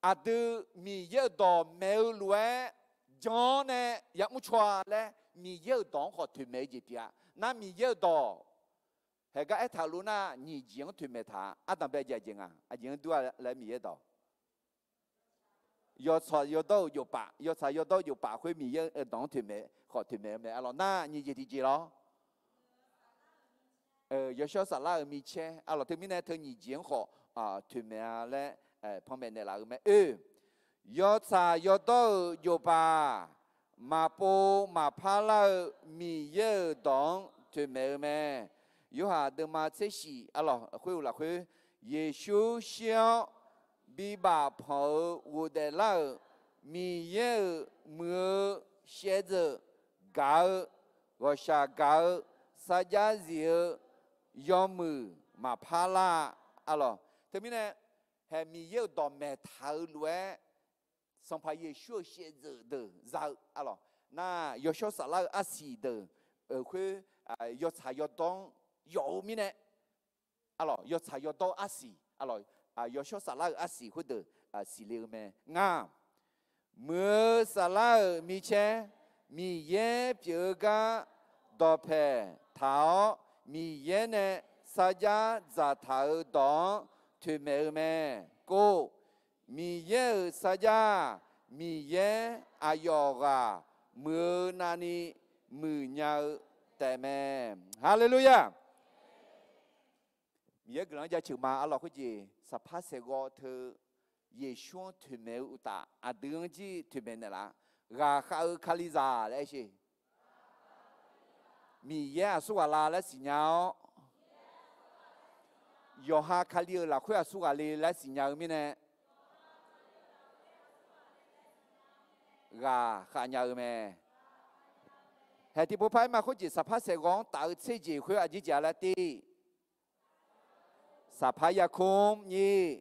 aqdui Miqyaer-euq dawq maeq-eu lof-aer jan-awr nae yamr caw-a laer Miqyaer-euq dawq-anr khawf toeqmaeq-eu jeq pyeuf-a. Nar Miqyaer-euq dawq haegar aertaq-eu lof nar nyiq jeq-anr toeqmaeq taq-a. Ardanq bae jeq aqjeq nga, aqjeq-anr dur-a laer Miqyaer dawq yawtsaq yawdawr-euq jofpaf, yawtsaq yawdawr-eu jofpaf khoer Miqyaer-euq dawq-anr toeqmaeq khawf toeqmaeq-eu mae. Arlawq nar nyiq jeq tiqjeq lawr. Yawshawr saflar-euq micaer arlawq teumirnae teu nyiq jeq-anr khawf toeqmaeq-a laer panmaeq naeqlaf-euq mae. Oe, yawtsaq yawdawr-euq jofpaf maqpov maqpar lar-eu Miqyaer-euq dawq-anr toeqmaeq-eu mae. Yorhaq deuvma tser shif arlawq khoer-eu lafkhoer, Yeqsur shir-awr bibaf panq-eu ghofdaef lar-euq Miqyaer-euq muiq-eu shaevdzeuf gaq-eu ghawqshaq gaq-eu sarjax zif-eu yawmuiq maqpar lar-a. Arlawq teumirnae hae Miqyaer-euq dawqmaeq taq-eu lof-aer Sanqpaq Yeqsur-euq shaevdzeuf deuq za-eu arlawq nar, yawshawr saflar-eu arsiq deuq khoer yawtsaq yawdawr-anr yawf-eu mirnae, arlawq yawtsaq yawdawr-eu arsiq, arlawq yawshawr saflar-eu arsiq khoerdeuq siqle-eu mae. Ngar, muiq-eu saflar-euq micaer, Miqyaer pyeuf-eu gar dawqpaeq taq-awr, Miqyaer nae sarjax dzaqtaq-euq dawq-anr toeqmaeq-eu mae. Kov, Miqyaer-euq sarjax, Miqyaer aqyawf ghaq muiq-eu navni muiqnya-eu taefmae. Haleluya! Miqyaer guiqlanq-anr jaceuq ma. Arlawq khoerjeq saqpar saeqghawv teu Yeqsur-anr toeqmaeq-eu uqtaf aqdui-anr jir toeqmaeq naeqlaf-a. Ghaqkhav-eu Kalizaq laer aer sher. Miqyaer aqsur ghaq la laer siqnya-awr, yawqha Kali-euq lafkhoer aqsur ghaq le laer siqnya-eu mirnae, ghaqkhav nya-eu mae. Haeq tiqpov par aer ma khoerjeq saqpar saeqghawv-anr taf-eu tser jeq khoer aqjeq jeq-a laer tiv, saqpar yarkmr nyir,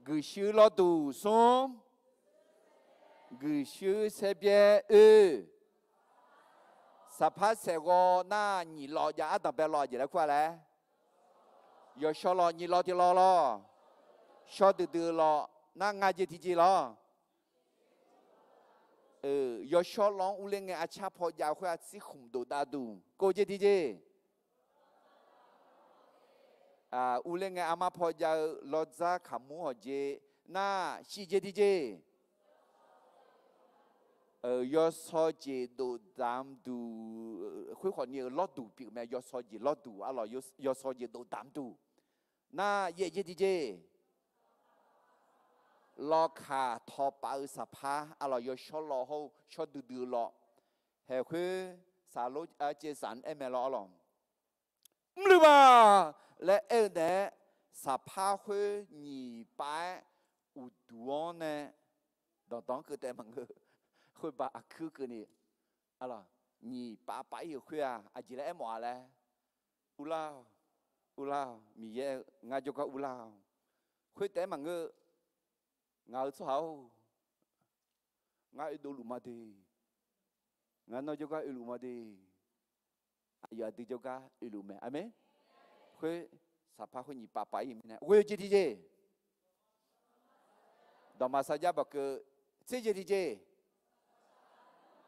guiqshuir lawrduq smr, guiqshuir saerbyaer oer, saqpar saeqghawv nar nyiq lawv jav ardanqbae lawv jeq laer kur-a laer, yawshawr lawv nyiq lawv tiq lawv lawr, shawr duidui-eu lawv nar nga jeq tiqjeq lawr. Yawshawr lawv-anr urler ngae arcar paw jav khoer artsir khmq dof dav duq kov jeq tiqjeq. Urler ngae armar paw jav-eu lawrdzar kaqmur hawq jeq nar shif jeq tiqjeq. Yawsaw jeq dofdamq duq, khoerkhawf ni-euq lawrduq pyeuf mae, yawsaw jeq lawrduq arlawq, yawsaw jeq dofdamq duq. Nar yaef jeq tiqjeq, lawkaq tawqpaf-eu saqpar arlawq, yawshawr law hawr-eu shawr duidui-eu law, haeq khoer saqlor caevzanq aer mae law arlawq. Mrluiv ma laer aer-eu naeq-aer, saqpar khoer nyiq pav-aer uqduq-anr nae danqdanq-anr keuv taef maqngeur. Khoerbav aqkuir keuvni, nyiq pav pav-ir-euq khoer-aq, aqjeq laer aermawf-a laer, Urlar-awq, urlar-awq, Miqyaer-eu ngar jawrgar urlar-awq. Khoer taef-aer maqngeur. Ngaq-euq tsawrhaq-or, ngar oedovluf ma de. Ngar nawr jawrgar oeluf ma de. Aqyawf aqdui jawrgar oeluf mae. Aqmeq. Khoer saqpar khoer nyiq pav pav-ir mirnae ghoe-eu jeq tiqjeq, dawqma sarjax baqkeuv tser jeq tiqjeq,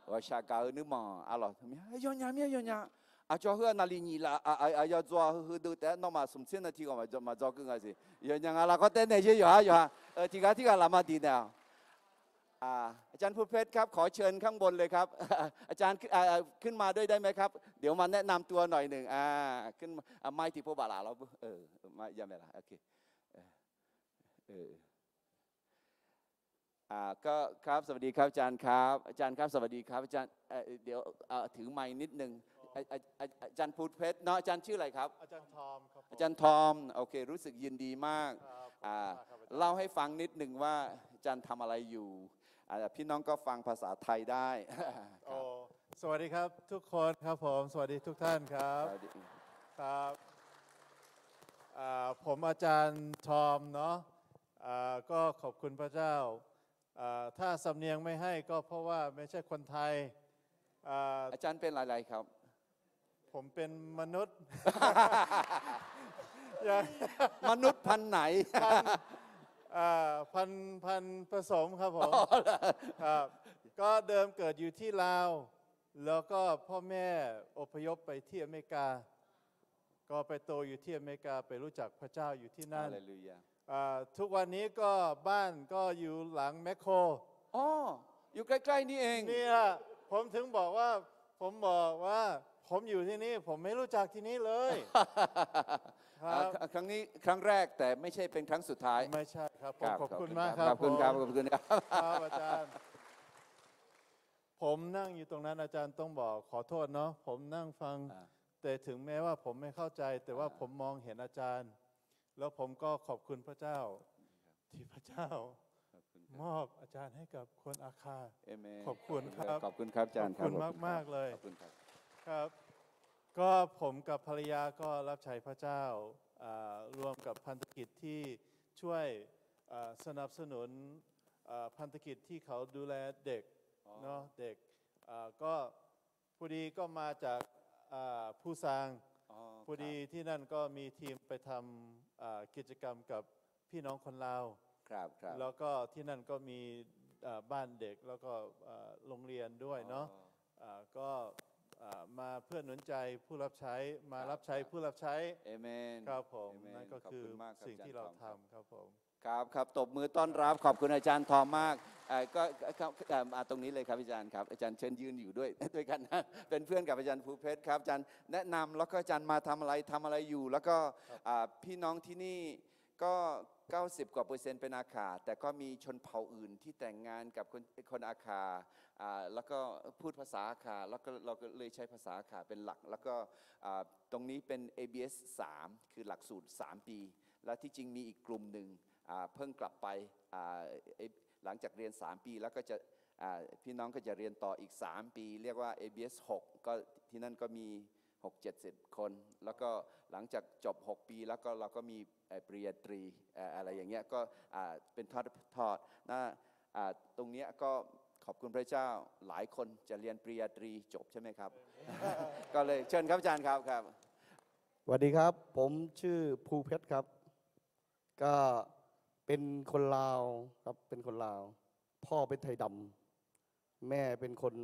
ghawqshaq gaq-eu nuirmanq arlawq, yawnya mir-a yawnya. Aqcawq heu-aq naqliq nyiq laf, aqyawf dzaw-a heu heudeuq taef-aer nawmaf smq tser nae tiq ghawq maqdzaw keuv nga siq. Yawnya nga lafkawr taef naeq-ir yawqha yawqha. Tiq ghaq tirghaq lafma diq naeq-awq. อาจารย์ภูเพชรครับ ขอเชิญข้างบนเลยครับ อาจารย์ขึ้นมาด้วยได้ไหมครับ เดี๋ยวมาแนะนำตัวหน่อยหนึ่ง อ่า ขึ้นมา อ่ะ ไมค์ติดพวกบ่าหล่าเรา เออ มา ยังไงล่ะ โอเค เออ เออ อ่า ก็ครับ สวัสดีครับอาจารย์ครับ อาจารย์ครับ สวัสดีครับอาจารย์ เอ่อ เดี๋ยว เอ่อ ถือไมค์นิดนึง อาจารย์ภูเพชรเนาะ อาจารย์ชื่ออะไรครับ อาจารย์ทอมครับผม อาจารย์ทอม โอเค รู้สึกยินดีมาก ครับ ขอบคุณมากครับอาจารย์ เล่าให้ฟังนิดนึงว่าอาจารย์ทำอะไรอยู่ อ่า พี่น้องก็ฟังภาษาไทยได้ ครับ โอ้ สวัสดีครับทุกคนครับผม สวัสดีทุกท่านครับ สวัสดี ครับ อ่า ผมอาจารย์ทอมเนาะ อ่า ก็ขอบคุณพระเจ้า อ่า ถ้าสำเนียงไม่ให้ก็เพราะว่าไม่ใช่คนไทย อ่า อาจารย์เป็นอะไรครับ ผมเป็นมนุษย์ มนุษย์พันธุ์ไหน พันธุ์ อ่า พันธุ์ พันธุ์ผสมครับผม อ๋อเหรอ ครับ ก็เดิมเกิดอยู่ที่ลาว แล้วก็พ่อแม่อพยพไปที่อเมริกา ก็ไปโตอยู่ที่อเมริกา ไปรู้จักพระเจ้าอยู่ที่นั่น ฮาเลลูยา อ่า ทุกวันนี้ก็บ้านก็อยู่หลังแมคโคร อ๋อ อยู่ใกล้ๆนี่เอง เนี่ย ผมถึงบอกว่า ผมบอกว่า ผมอยู่ที่นี่ ผมไม่รู้จักที่นี่เลย ครับ อ่า ครั้งนี้ครั้งแรก แต่ไม่ใช่เป็นครั้งสุดท้าย ไม่ใช่ครับผม ครับ ขอบคุณมากครับ ขอบคุณครับ ขอบคุณครับ ครับ อาจารย์ ผมนั่งอยู่ตรงนั้น อาจารย์ต้องบอกขอโทษเนาะ ผมนั่งฟัง อ่า แต่ถึงแม้ว่าผมไม่เข้าใจ แต่ว่า อ่า ผมมองเห็นอาจารย์ แล้วผมก็ขอบคุณพระเจ้า ที่พระเจ้า ขอบคุณครับ มอบอาจารย์ให้กับคนอาคา เอเมน ขอบคุณครับ ขอบคุณครับอาจารย์ครับ ขอบคุณมากๆเลย ขอบคุณครับ ครับ ก็ผมกับภรรยาก็รับใช้พระเจ้า อ่า ร่วมกับพันธกิจที่ช่วย อ่า สนับสนุน อ่า พันธกิจที่เขาดูแลเด็ก อ๋อ เนาะ เด็ก อ่า ก็พอดีก็มาจาก อ่า ปูซาน อ๋อ พอดี ครับ ที่นั่นก็มีทีมไปทำ อ่า กิจกรรมกับพี่น้องคนลาว ครับ ครับ แล้วก็ที่นั่นก็มี อ่า บ้านเด็ก แล้วก็ อ่า โรงเรียนด้วยเนาะ อ๋อ อ่า ก็ อ่า มาเพื่อหนุนใจผู้รับใช้ มา ครับ รับใช้ ครับ ผู้รับใช้ เอเมน ครับผม เอเมน นั่นก็คือ ขอบคุณมากครับ สิ่งที่เราทำ อาจารย์ทอมครับ ครับผม ครับ ครับ ตบมือต้อนรับ ขอบคุณอาจารย์ทอมมาก เอ่อ ก็ ก็ ก็ เอ่อ มาตรงนี้เลยครับอาจารย์ครับ อาจารย์เชิญยืนอยู่ด้วย ด้วยกันนะ เป็นเพื่อนกับอาจารย์ภูเพชรครับ อาจารย์แนะนำ แล้วก็อาจารย์มาทำอะไร ทำอะไรอยู่ แล้วก็ ครับ อ่า พี่น้องที่นี่ก็ เก้าสิบกว่าเปอร์เซ็นต์เป็นอาข่า แต่ก็มีชนเผ่าอื่นที่แต่งงานกับคน คนอาข่า อ่า แล้วก็พูดภาษาอาข่า แล้วก็เราก็เลยใช้ภาษาอาข่าเป็นหลัก แล้วก็ อ่า ตรงนี้เป็น เอ บี เอส สาม คือหลักสูตรสามปี แล้วที่จริงมีอีกกลุ่มหนึ่ง อ่า เพิ่งกลับไป อ่า เอ่อ หลังจากเรียนสามปีแล้วก็จะ อ่า พี่น้องก็จะเรียนต่ออีกสามปี เรียกว่า เอ บี เอส หก ก็ที่นั่นก็มีหกเจ็ดสิบคน แล้วก็หลังจากจบหกปีแล้วก็เราก็มี เอ่อ ปริญญาตรี เอ่อ อะไรอย่างเงี้ย ก็ อ่า เป็นทอดๆ นะ อ่า ตรงเนี้ยก็ขอบคุณพระเจ้า หลายคนจะเรียนปริญญาตรีจบใช่ไหมครับ ก็เลยเชิญครับอาจารย์ครับ ครับ สวัสดีครับ ผมชื่อภูเพชรครับ ก็เป็นคนลาวครับ เป็นคนลาว พ่อเป็นไทยดำ แม่เป็นคน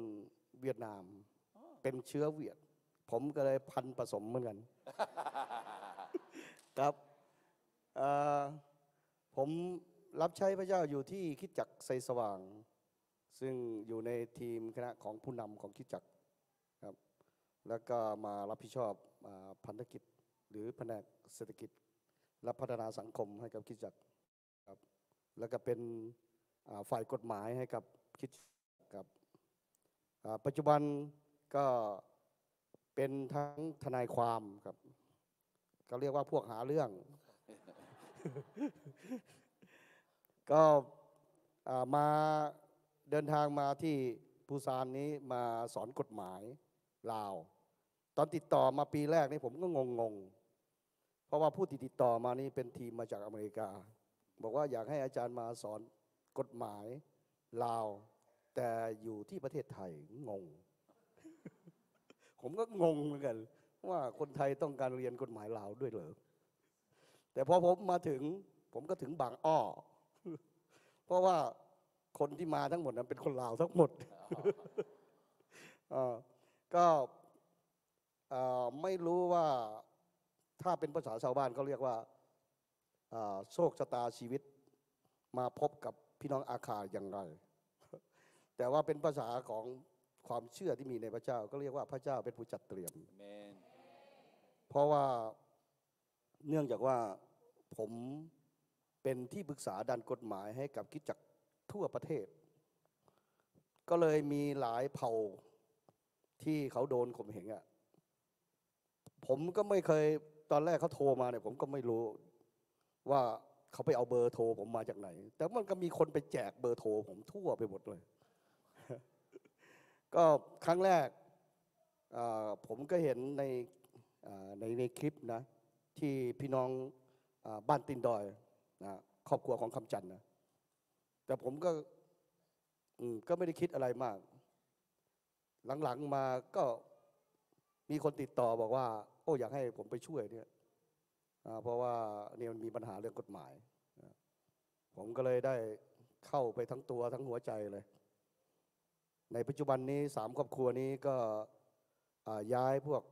เวียดนาม อ๋อ เป็นเชื้อเวียด ผมก็เลยพันธุ์ผสมเหมือนกัน ครับ เอ่อ ผมรับใช้พระเจ้าอยู่ที่คริสตจักรไซสว่าง ซึ่งอยู่ในทีมคณะของผู้นำของคริสตจักรครับ แล้วก็มารับผิดชอบ อ่า พันธกิจ หรือแผนกเศรษฐกิจ และพัฒนาสังคมให้กับคริสตจักรครับ แล้วก็เป็น อ่า ฝ่ายกฎหมายให้กับคริสตจักรครับ อ่า ปัจจุบันก็เป็นทั้งทนายความครับ ก็เรียกว่าพวกหาเรื่อง ก็ อ่า มา เดินทางมาที่ปูซานนี้มาสอนกฎหมายลาว ตอนติดต่อมาปีแรกนี่ผมก็งงๆ เพราะว่าผู้ที่ติดต่อมานี่เป็นทีมมาจากอเมริกา บอกว่าอยากให้อาจารย์มาสอนกฎหมายลาว แต่อยู่ที่ประเทศไทย งง ผมก็งงเหมือนกัน ว่าคนไทยต้องการเรียนกฎหมายลาวด้วยเหรอ แต่พอผมมาถึง ผมก็ถึงบางอ้อ เพราะว่าคนที่มาทั้งหมดนั้นเป็นคนลาวทั้งหมด เอ่อ ก็ เอ่อ ไม่รู้ว่า ถ้าเป็นภาษาชาวบ้านเขาเรียกว่า เอ่อ โชคชะตาชีวิต มาพบกับพี่น้องอาคาอย่างไร แต่ว่าเป็นภาษาของความเชื่อที่มีในพระเจ้า ก็เรียกว่าพระเจ้าเป็นผู้จัดเตรียม อาเมน เพราะว่า เนื่องจากว่าผมเป็นที่ปรึกษาด้านกฎหมายให้กับคริสตจักรทั่วประเทศ ก็เลยมีหลายเผ่าที่เขาโดนข่มเหงอะ ผมก็ไม่เคย ตอนแรกเขาโทรมาเนี่ย ผมก็ไม่รู้ว่าเขาไปเอาเบอร์โทรผมมาจากไหน แต่มันก็มีคนไปแจกเบอร์โทรผมทั่วไปหมดเลย ก็ครั้งแรก เอ่อ ผมก็เห็นใน เอ่อ ใน ในคลิปนะ ที่พี่น้อง อ่า บ้านตีนดอยนะ ครอบครัวของคำจันทน์นะ แต่ผมก็ อืม ก็ไม่ได้คิดอะไรมาก หลังๆมาก็มีคนติดต่อบอกว่า โอ้ อยากให้ผมไปช่วยเนี่ย อ่า เพราะว่าเนี่ยมันมีปัญหาเรื่องกฎหมาย ผมก็เลยได้เข้าไปทั้งตัวทั้งหัวใจเลย ในปัจจุบันนี้สามครอบครัวนี้ก็ อ่า ย้ายพวก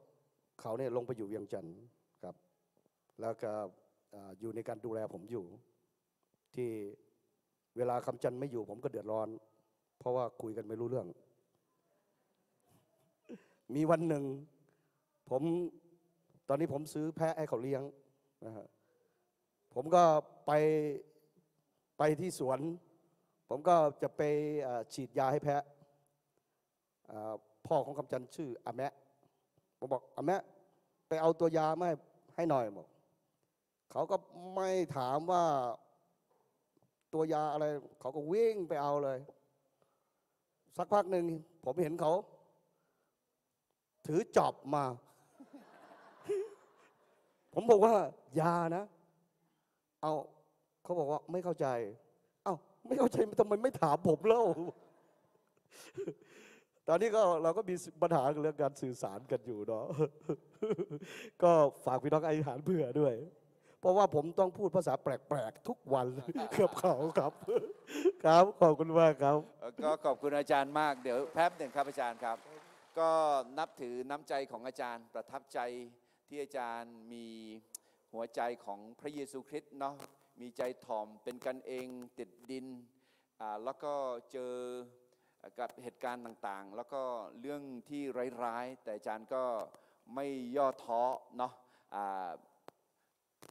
เขาเนี่ยลงไปอยู่เวียงจันทน์ครับ แล้วก็ อ่า อยู่ในการดูแลผมอยู่ ที่เวลาคำจันทน์ไม่อยู่ผมก็เดือดร้อน เพราะว่าคุยกันไม่รู้เรื่อง มีวันหนึ่ง ผม ตอนนี้ผมซื้อแพะให้เขาเลี้ยงนะฮะ ผมก็ไป ไปที่สวน ผมก็จะไป เอ่อ ฉีดยาให้แพะ เอ่อ พ่อของคำจันทน์ชื่ออาแมะ ผมบอก อาแมะ ไปเอาตัวยามาให้ ให้หน่อย บอก เขาก็ไม่ถามว่าตัวยาอะไร เขาก็วิ่งไปเอาเลย สักพักหนึ่งผมเห็นเขา ถือจอบมา ผมบอกว่า ยานะ เอา เขาบอกว่า ไม่เข้าใจ เอ้า ไม่เข้าใจ ทำไมไม่ถามผมเล่า ตอนนี้ก็ เราก็มีปัญหาเรื่องการสื่อสารกันอยู่เนาะ ก็ฝากพี่น้องอธิษฐานเผื่อด้วย เพราะว่าผมต้องพูดภาษาแปลกๆทุกวัน กับเขาครับ ครับ ขอบคุณมากครับ ก็ขอบคุณอาจารย์มาก เดี๋ยวแป๊บหนึ่งครับอาจารย์ครับ ก็นับถือน้ำใจของอาจารย์ ประทับใจที่อาจารย์มีหัวใจของพระเยซูคริสต์เนาะ มีใจถ่อม เป็นกันเอง ติดดิน อ่า แล้วก็เจอกับเหตุการณ์ต่างๆ แล้วก็เรื่องที่ร้ายๆ แต่อาจารย์ก็ไม่ย่อท้อเนาะ อ่า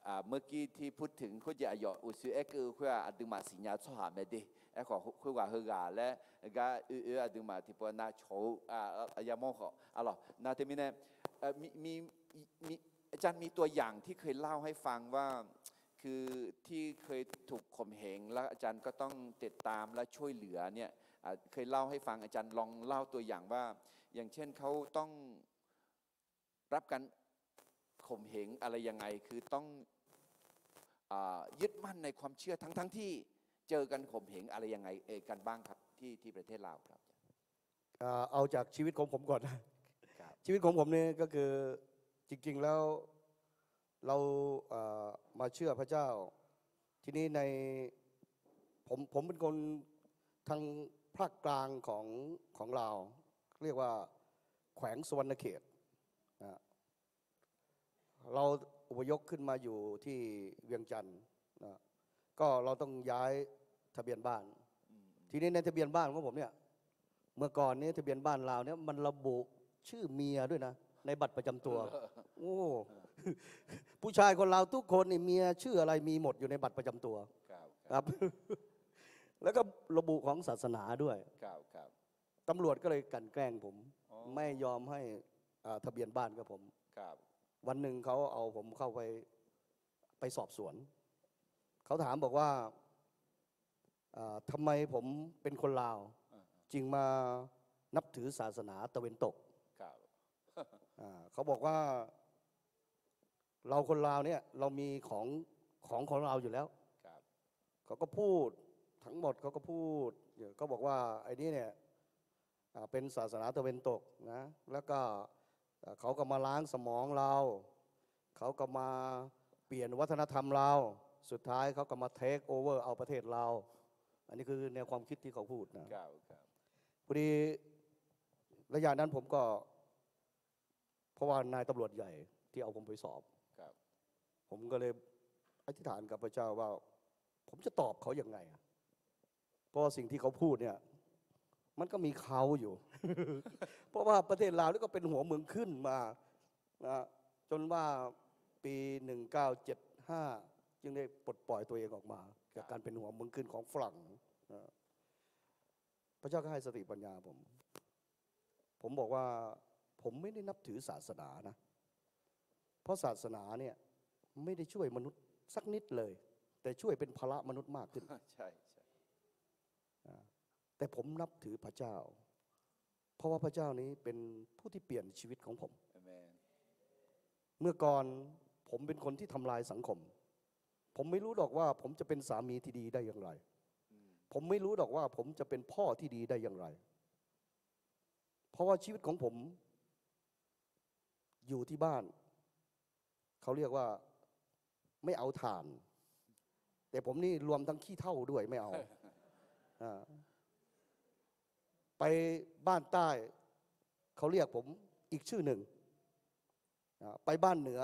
อ่า เมื่อกี้ที่พูดถึง khoer jeq aqyawf uqshoe aer keuv khoer-aq, aqduimaf siqnya tsawrhaq mae de. Aerkhawf khoerghaq heughaq laer gar oe oe-aer aqduimaf tiqpov navcawq-eu yamawr khawf, aqlawq, nav teumirnae อาจารย์มีตัวอย่างที่เคยเล่าให้ฟังว่า คือที่เคยถูกข่มเหง แล้วอาจารย์ก็ต้องติดตามและช่วยเหลือเนี่ย อ่า เคยเล่าให้ฟัง อาจารย์ลองเล่าตัวอย่างว่า อย่างเช่นเขาต้อง รับการข่มเหงอะไรยังไง คือต้อง อ่า ยึดมั่นในความเชื่อทั้งๆที่เจอการข่มเหงอะไรยังไง เอ่อ กันบ้างครับ ที่ ที่ประเทศลาวครับ อ่า เอาจากชีวิตของผมก่อนนะ ครับ ชีวิตของผมเนี่ยก็คือ จริงๆแล้ว เรา เอ่อ มาเชื่อพระเจ้า ทีนี้ใน ผม ผมเป็นคนทางภาคกลางของ ของลาว เรียกว่าแขวงสุวรรณเขตนะ เราอพยพขึ้นมาอยู่ที่เวียงจันทน์นะ ก็เราต้องย้ายทะเบียนบ้าน อืม ทีนี้ในทะเบียนบ้านของผมเนี่ย เมื่อก่อนนี้ทะเบียนบ้านลาวเนี่ยมันระบุชื่อเมียด้วยนะ ในบัตรประจำตัว โอ้ ผู้ชายคนลาวทุกคนนี่เมียชื่ออะไรมีหมดอยู่ในบัตรประจำตัว ครับ ครับ แล้วก็ระบุของศาสนาด้วย ครับ ครับ ตำรวจก็เลยกลั่นแกล้งผม อ๋อ ไม่ยอมให้ อ่า ทะเบียนบ้านกับผม ครับ วันหนึ่งเขาเอาผมเข้าไป ไปสอบสวน เขาถามบอกว่า อ่า ทำไมผมเป็นคนลาว อ่า จึงมานับถือศาสนาตะเวนตก ครับ อ่า เขาบอกว่า เราคนลาวเนี่ย เรามีของ ของของเราอยู่แล้ว ครับ เขาก็พูด ทั้งหมดเขาก็พูด เขาบอกว่า ไอ้นี่เนี่ย อ่า เป็นศาสนาตะเวนตกนะ แล้วก็ เอ่อ เขาก็มาล้างสมองเรา เขาก็มาเปลี่ยนวัฒนธรรมเรา สุดท้ายเขาก็มา take over เอาประเทศเรา อันนี้คือแนวความคิดที่เขาพูดนะ ครับ ครับ พอดีระยะนั้นผมก็ เพราะว่านายตำรวจใหญ่ที่เอาผมไปสอบ ครับ ผมก็เลยอธิษฐานกับพระเจ้าว่า ผมจะตอบเขายังไงอะ เพราะว่าสิ่งที่เขาพูดเนี่ย มันก็มีเขาอยู่ เพราะว่าประเทศลาวนี่ก็เป็นหัวเมืองขึ้นมานะ จนว่าปี หนึ่งเก้าเจ็ดห้า จึงได้ปลดปล่อยตัวเองออกมา ครับ จากการเป็นหัวเมืองขึ้นของฝรั่งนะ พระเจ้าก็ให้สติปัญญาผม ผมบอกว่า ผมไม่ได้นับถือศาสนานะ เพราะศาสนาเนี่ย ไม่ได้ช่วยมนุษย์สักนิดเลย แต่ช่วยเป็นภาระมนุษย์มากขึ้น ใช่ ใช่ อ่า แต่ผมนับถือพระเจ้า เพราะว่าพระเจ้านี้เป็นผู้ที่เปลี่ยนชีวิตของผม อาเมน เมื่อก่อนผมเป็นคนที่ทำลายสังคม ผมไม่รู้หรอกว่าผมจะเป็นสามีที่ดีได้อย่างไร อืม ผมไม่รู้หรอกว่าผมจะเป็นพ่อที่ดีได้อย่างไร เพราะว่าชีวิตของผม อยู่ที่บ้าน เขาเรียกว่า ไม่เอาถ่าน แต่ผมนี่รวมทั้งขี้เถ้าด้วย ไม่เอา อ่า ไปบ้านใต้ เขาเรียกผมอีกชื่อหนึ่ง อ่า ไปบ้านเหนือ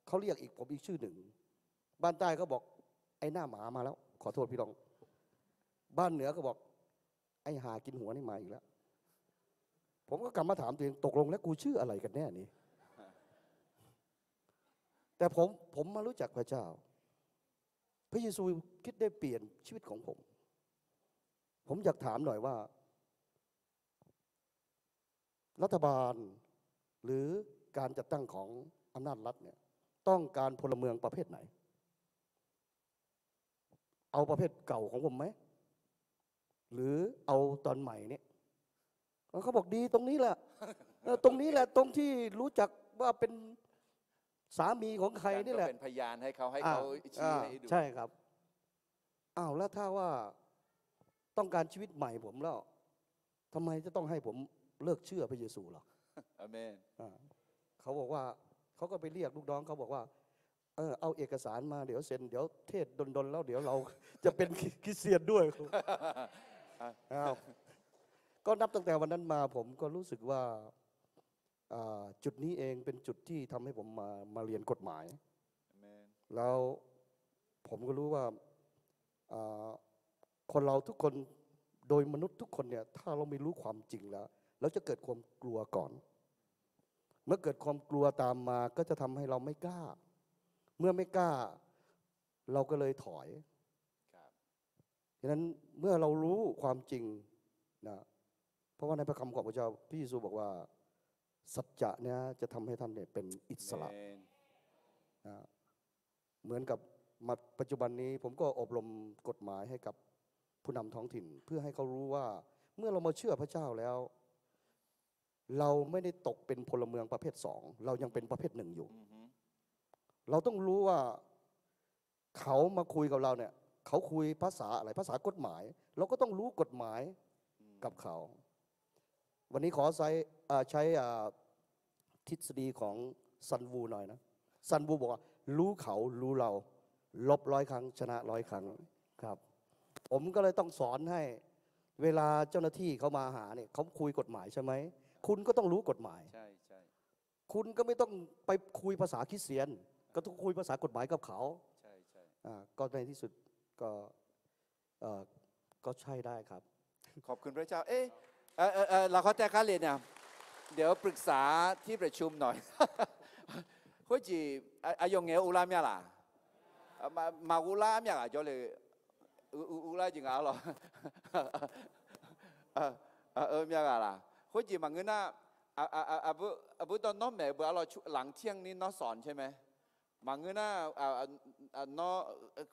เขาเรียกอีก ผมอีกชื่อหนึ่ง บ้านใต้เขาบอก ไอ้หน้าหมามาแล้ว ขอโทษพี่น้อง บ้านเหนือก็บอก ไอ้ห่ากินหัวนี่มาอีกแล้ว ผมก็กลับมาถามตัวเอง ตกลงแล้วกูชื่ออะไรกันแน่นี่ แต่ผม ผมมารู้จักพระเจ้า พระเยซูคริสต์ได้เปลี่ยนชีวิตของผม ผมอยากถามหน่อยว่า รัฐบาล หรือการจัดตั้งของอำนาจรัฐเนี่ย ต้องการพลเมืองประเภทไหน เอาประเภทเก่าของผมไหม หรือเอาตอนใหม่เนี่ย เขาบอกดีตรงนี้แหละ เออ ตรงนี้แหละ ตรงที่รู้จักว่าเป็นสามีของใครนี่แหละ อาจารย์ก็เป็นพยานให้เขา ให้เขา อ่า ชี้ให้ดู ใช่ครับ อ้าว แล้วถ้าว่าต้องการชีวิตใหม่ผมแล้ว ทำไมจะต้องให้ผมเลิกเชื่อพระเยซูล่ะ อาเมน อ่า เขาบอกว่า เขาก็ไปเรียกลูกน้อง เขาบอกว่า เออ เอาเอกสารมา เดี๋ยวเซ็น เดี๋ยวเทศน์ดนๆ แล้วเดี๋ยวเราจะเป็นคริสเตียนด้วย อ่ะ อ้าว ก็นับตั้งแต่วันนั้นมา ผมก็รู้สึกว่า อ่า จุดนี้เองเป็นจุดที่ทำให้ผมมา มาเรียนกฎหมาย อาเมน แล้วผมก็รู้ว่า อ่า คนเราทุกคน โดยมนุษย์ทุกคนเนี่ย ถ้าเราไม่รู้ความจริงแล้ว เราจะเกิดความกลัวก่อน เมื่อเกิดความกลัวตามมาก็จะทำให้เราไม่กล้า เมื่อไม่กล้า เราก็เลยถอย ครับ ฉะนั้นเมื่อเรารู้ความจริงนะ เพราะว่าในพระคำของพระเจ้า พระเยซูบอกว่า สัจจะเนี่ยจะทำให้ท่านเนี่ยเป็นอิสระ อาเมน นะ เหมือนกับมาปัจจุบันนี้ผมก็อบรมกฎหมายให้กับผู้นำท้องถิ่น เพื่อให้เขารู้ว่าเมื่อเรามาเชื่อพระเจ้าแล้ว เราไม่ได้ตกเป็นพลเมืองประเภทสอง เรายังเป็นประเภทหนึ่งอยู่ อือฮึ เราต้องรู้ว่าเขามาคุยกับเราเนี่ย เขาคุยภาษาอะไร ภาษากฎหมาย เราก็ต้องรู้กฎหมาย อืม กับเขา วันนี้ขอใช้ อ่า ใช้ อ่า ทฤษฎีของซันวูหน่อยนะ ซันวูบอกว่า รู้เขา รู้เรา ลบร้อยครั้ง ชนะร้อยครั้ง ครับ ผมก็เลยต้องสอนให้ เวลาเจ้าหน้าที่เขามาหาเนี่ย เขาคุยกฎหมายใช่ไหม คุณก็ต้องรู้กฎหมาย ใช่ ใช่ คุณก็ไม่ต้องไปคุยภาษาคริสเตียน ก็ต้องคุยภาษากฎหมายกับเขา ใช่ ใช่ อ่า ก็ในที่สุดก็ เอ่อ ก็ใช่ได้ครับ ขอบคุณพระเจ้า เอ๊ะ เอ่อ เอ่อ เอ่อ เราเข้าใจค่าเรียนเนี่ย เดี๋ยวปรึกษาที่ประชุมหน่อย Khoerjeq aqyawf ngaeq-eu uvlar myav laq? Maqghov lar myav ghaq jawrle. Uvlar jeq nga lawq. Myav ghaq laq? Khoerjeq maqngeur nar, aqbur dawr nawr maeq-eu beu arlawr, หลังเที่ยงนี้ nawr สอนใช่ไหม? Maqngeur nar, nawr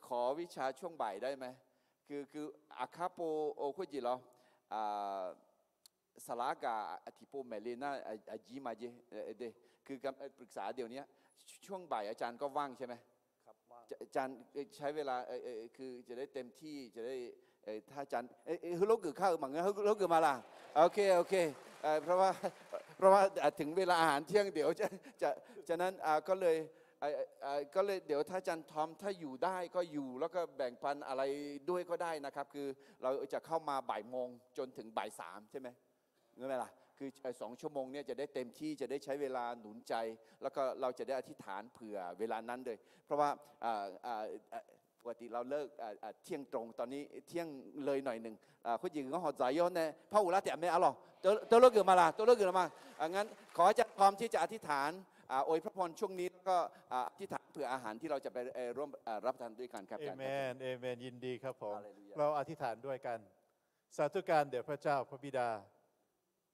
ขอวิชาช่วงบ่ายได้ไหม? คือ คือ aqkar pov-eu khoerjeq lawr, saqlaq argaq tiqpov maeqle nar, aqjir ma jeq de. คือ ปรึกษาเดี๋ยวนี้ ช่วงบ่ายอาจารย์ก็ว่างใช่ไหม? อาจารย์ใช้เวลา คือจะได้เต็มที่ จะได้ ถ้าอาจารย์ heulof geuf kar-eu maqngeur, heulof geuf ma laq? โอเค โอเค เพราะว่า เพราะว่า ถึงเวลาอาหารเที่ยง เดี๋ยวจะ ฉะนั้น ก็เลย ก็เลย เดี๋ยวถ้าอาจารย์ทอม ถ้าอยู่ได้ก็อยู่ แล้วก็แบ่งปันอะไรด้วยก็ได้นะครับ คือเราจะเข้ามาบ่ายโมงจนถึงบ่ายสามใช่ไหม? ไม่เป็นไร คือ เอ่อ สองชั่วโมงเนี่ยจะได้เต็มที่ จะได้ใช้เวลาหนุนใจ แล้วก็เราจะได้อธิษฐานเผื่อเวลานั้นเลย เพราะว่า เอ่อ เอ่อ เอ่อ ปกติเราเลิก เอ่อ เอ่อ เที่ยงตรง ตอนนี้เที่ยงเลยหน่อยหนึ่ง อ่า khoerjeq ngaq hawq dzaq-ir-awr nae par ghoflar taef mae arlawq? Teulof geuf ma laq? Teulof geuf ma. อ่า งั้น ขออาจารย์ทอมที่จะอธิษฐาน อ่า อวยพระพรช่วงนี้ แล้วก็ อ่า อธิษฐานเผื่ออาหารที่เราจะไป เอ่อ ร่วม เอ่อ รับประทานด้วยกันครับ อาจารย์ครับ Amen, amen. ยินดีครับผม ฮาเลลูยา เราอธิษฐานด้วยกัน สาธุการแด่พระเจ้าพระบิดา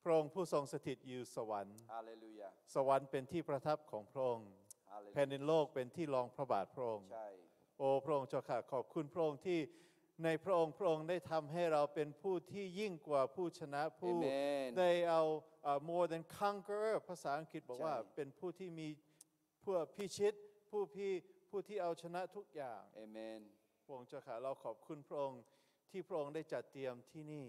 พระองค์ผู้ทรงสถิตอยู่สวรรค์ ฮาเลลูยา สวรรค์เป็นที่ประทับของพระองค์ ฮาเลลูยา แผ่นดินโลกเป็นที่รองพระบาทพระองค์ ใช่ โอ้พระองค์เจ้าข้า ขอบคุณพระองค์ที่ในพระองค์ พระองค์ได้ทำให้เราเป็นผู้ที่ยิ่งกว่าผู้ชนะ ผู้ Amen ได้เอา เอ่อ more than conqueror ภาษาอังกฤษบอกว่า ใช่ เป็นผู้ที่มี ผู้พิชิต ผู้พิ- ผู้ที่เอาชนะทุกอย่าง Amen พระองค์เจ้าข้า เราขอบคุณพระองค์ที่พระองค์ได้จัดเตรียมที่นี่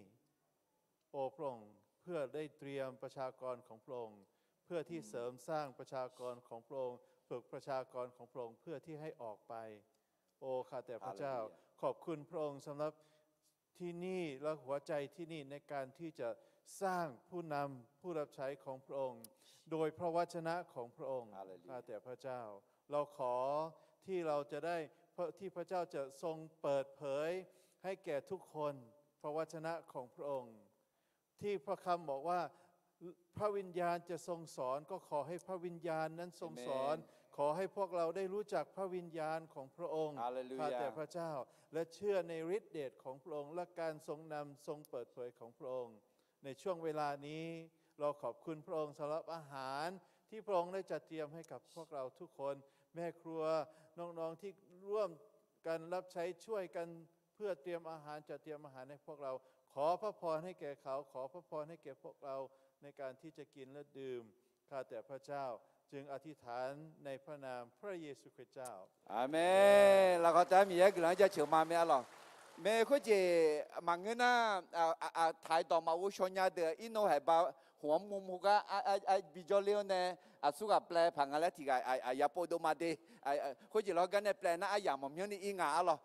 โอ้พระองค์ เพื่อได้เตรียมประชากรของพระองค์ เพื่อที่ อืม เสริมสร้างประชากรของพระองค์ ฝึกประชากรของพระองค์ เพื่อที่ให้ออกไป โอ้ข้าแต่พระเจ้า ฮาเลลูยา ขอบคุณพระองค์สำหรับที่นี่และหัวใจที่นี่ในการที่จะสร้างผู้นำผู้รับใช้ของพระองค์ โดยพระวจนะของพระองค์ ฮาเลลูยา ข้าแต่พระเจ้า เราขอที่เราจะได้ ที่พระเจ้าจะทรงเปิดเผยให้แก่ทุกคนพระวจนะของพระองค์ ที่พระคำบอกว่าพระวิญญาณจะทรงสอน ก็ขอให้พระวิญญาณนั้นทรงสอน อาเมน ขอให้พวกเราได้รู้จักพระวิญญาณของพระองค์ ฮาเลลูยา ข้าแต่พระเจ้า และเชื่อในฤทธิ์เดชของพระองค์ และการทรงนำทรงเปิดเผยของพระองค์ ในช่วงเวลานี้ เราขอบคุณพระองค์สำหรับอาหารที่พระองค์ได้จัดเตรียมให้กับพวกเราทุกคน แม่ครัว น้องๆที่ร่วมกันรับใช้ช่วยกัน เพื่อเตรียมอาหาร จัดเตรียมอาหารให้พวกเรา ขอพระพรให้แก่เขา ขอพระพรให้แก่พวกเรา ในการที่จะกินและดื่ม ข้าแต่พระเจ้า จึงอธิษฐานในพระนามพระเยซูคริสต์เจ้า Amen. Lafkhoer taef-aer Miqyaer guiqlanq-anr jaceuq ma mae arlawq. Mae khoerjeq maqngeur nar, taq-iq dawq maqghov shaw nya deuq-aq, irnov haeq ba hmq-anr mum heugar bi jawrler-awr nae, aqsur ghaq plaev paq nga laer tiq ghaq aqyaf pov dov ma de. Khoerjeq lawr gar nae plaev nar aryamq maqmyanr ni ir nga arlawq.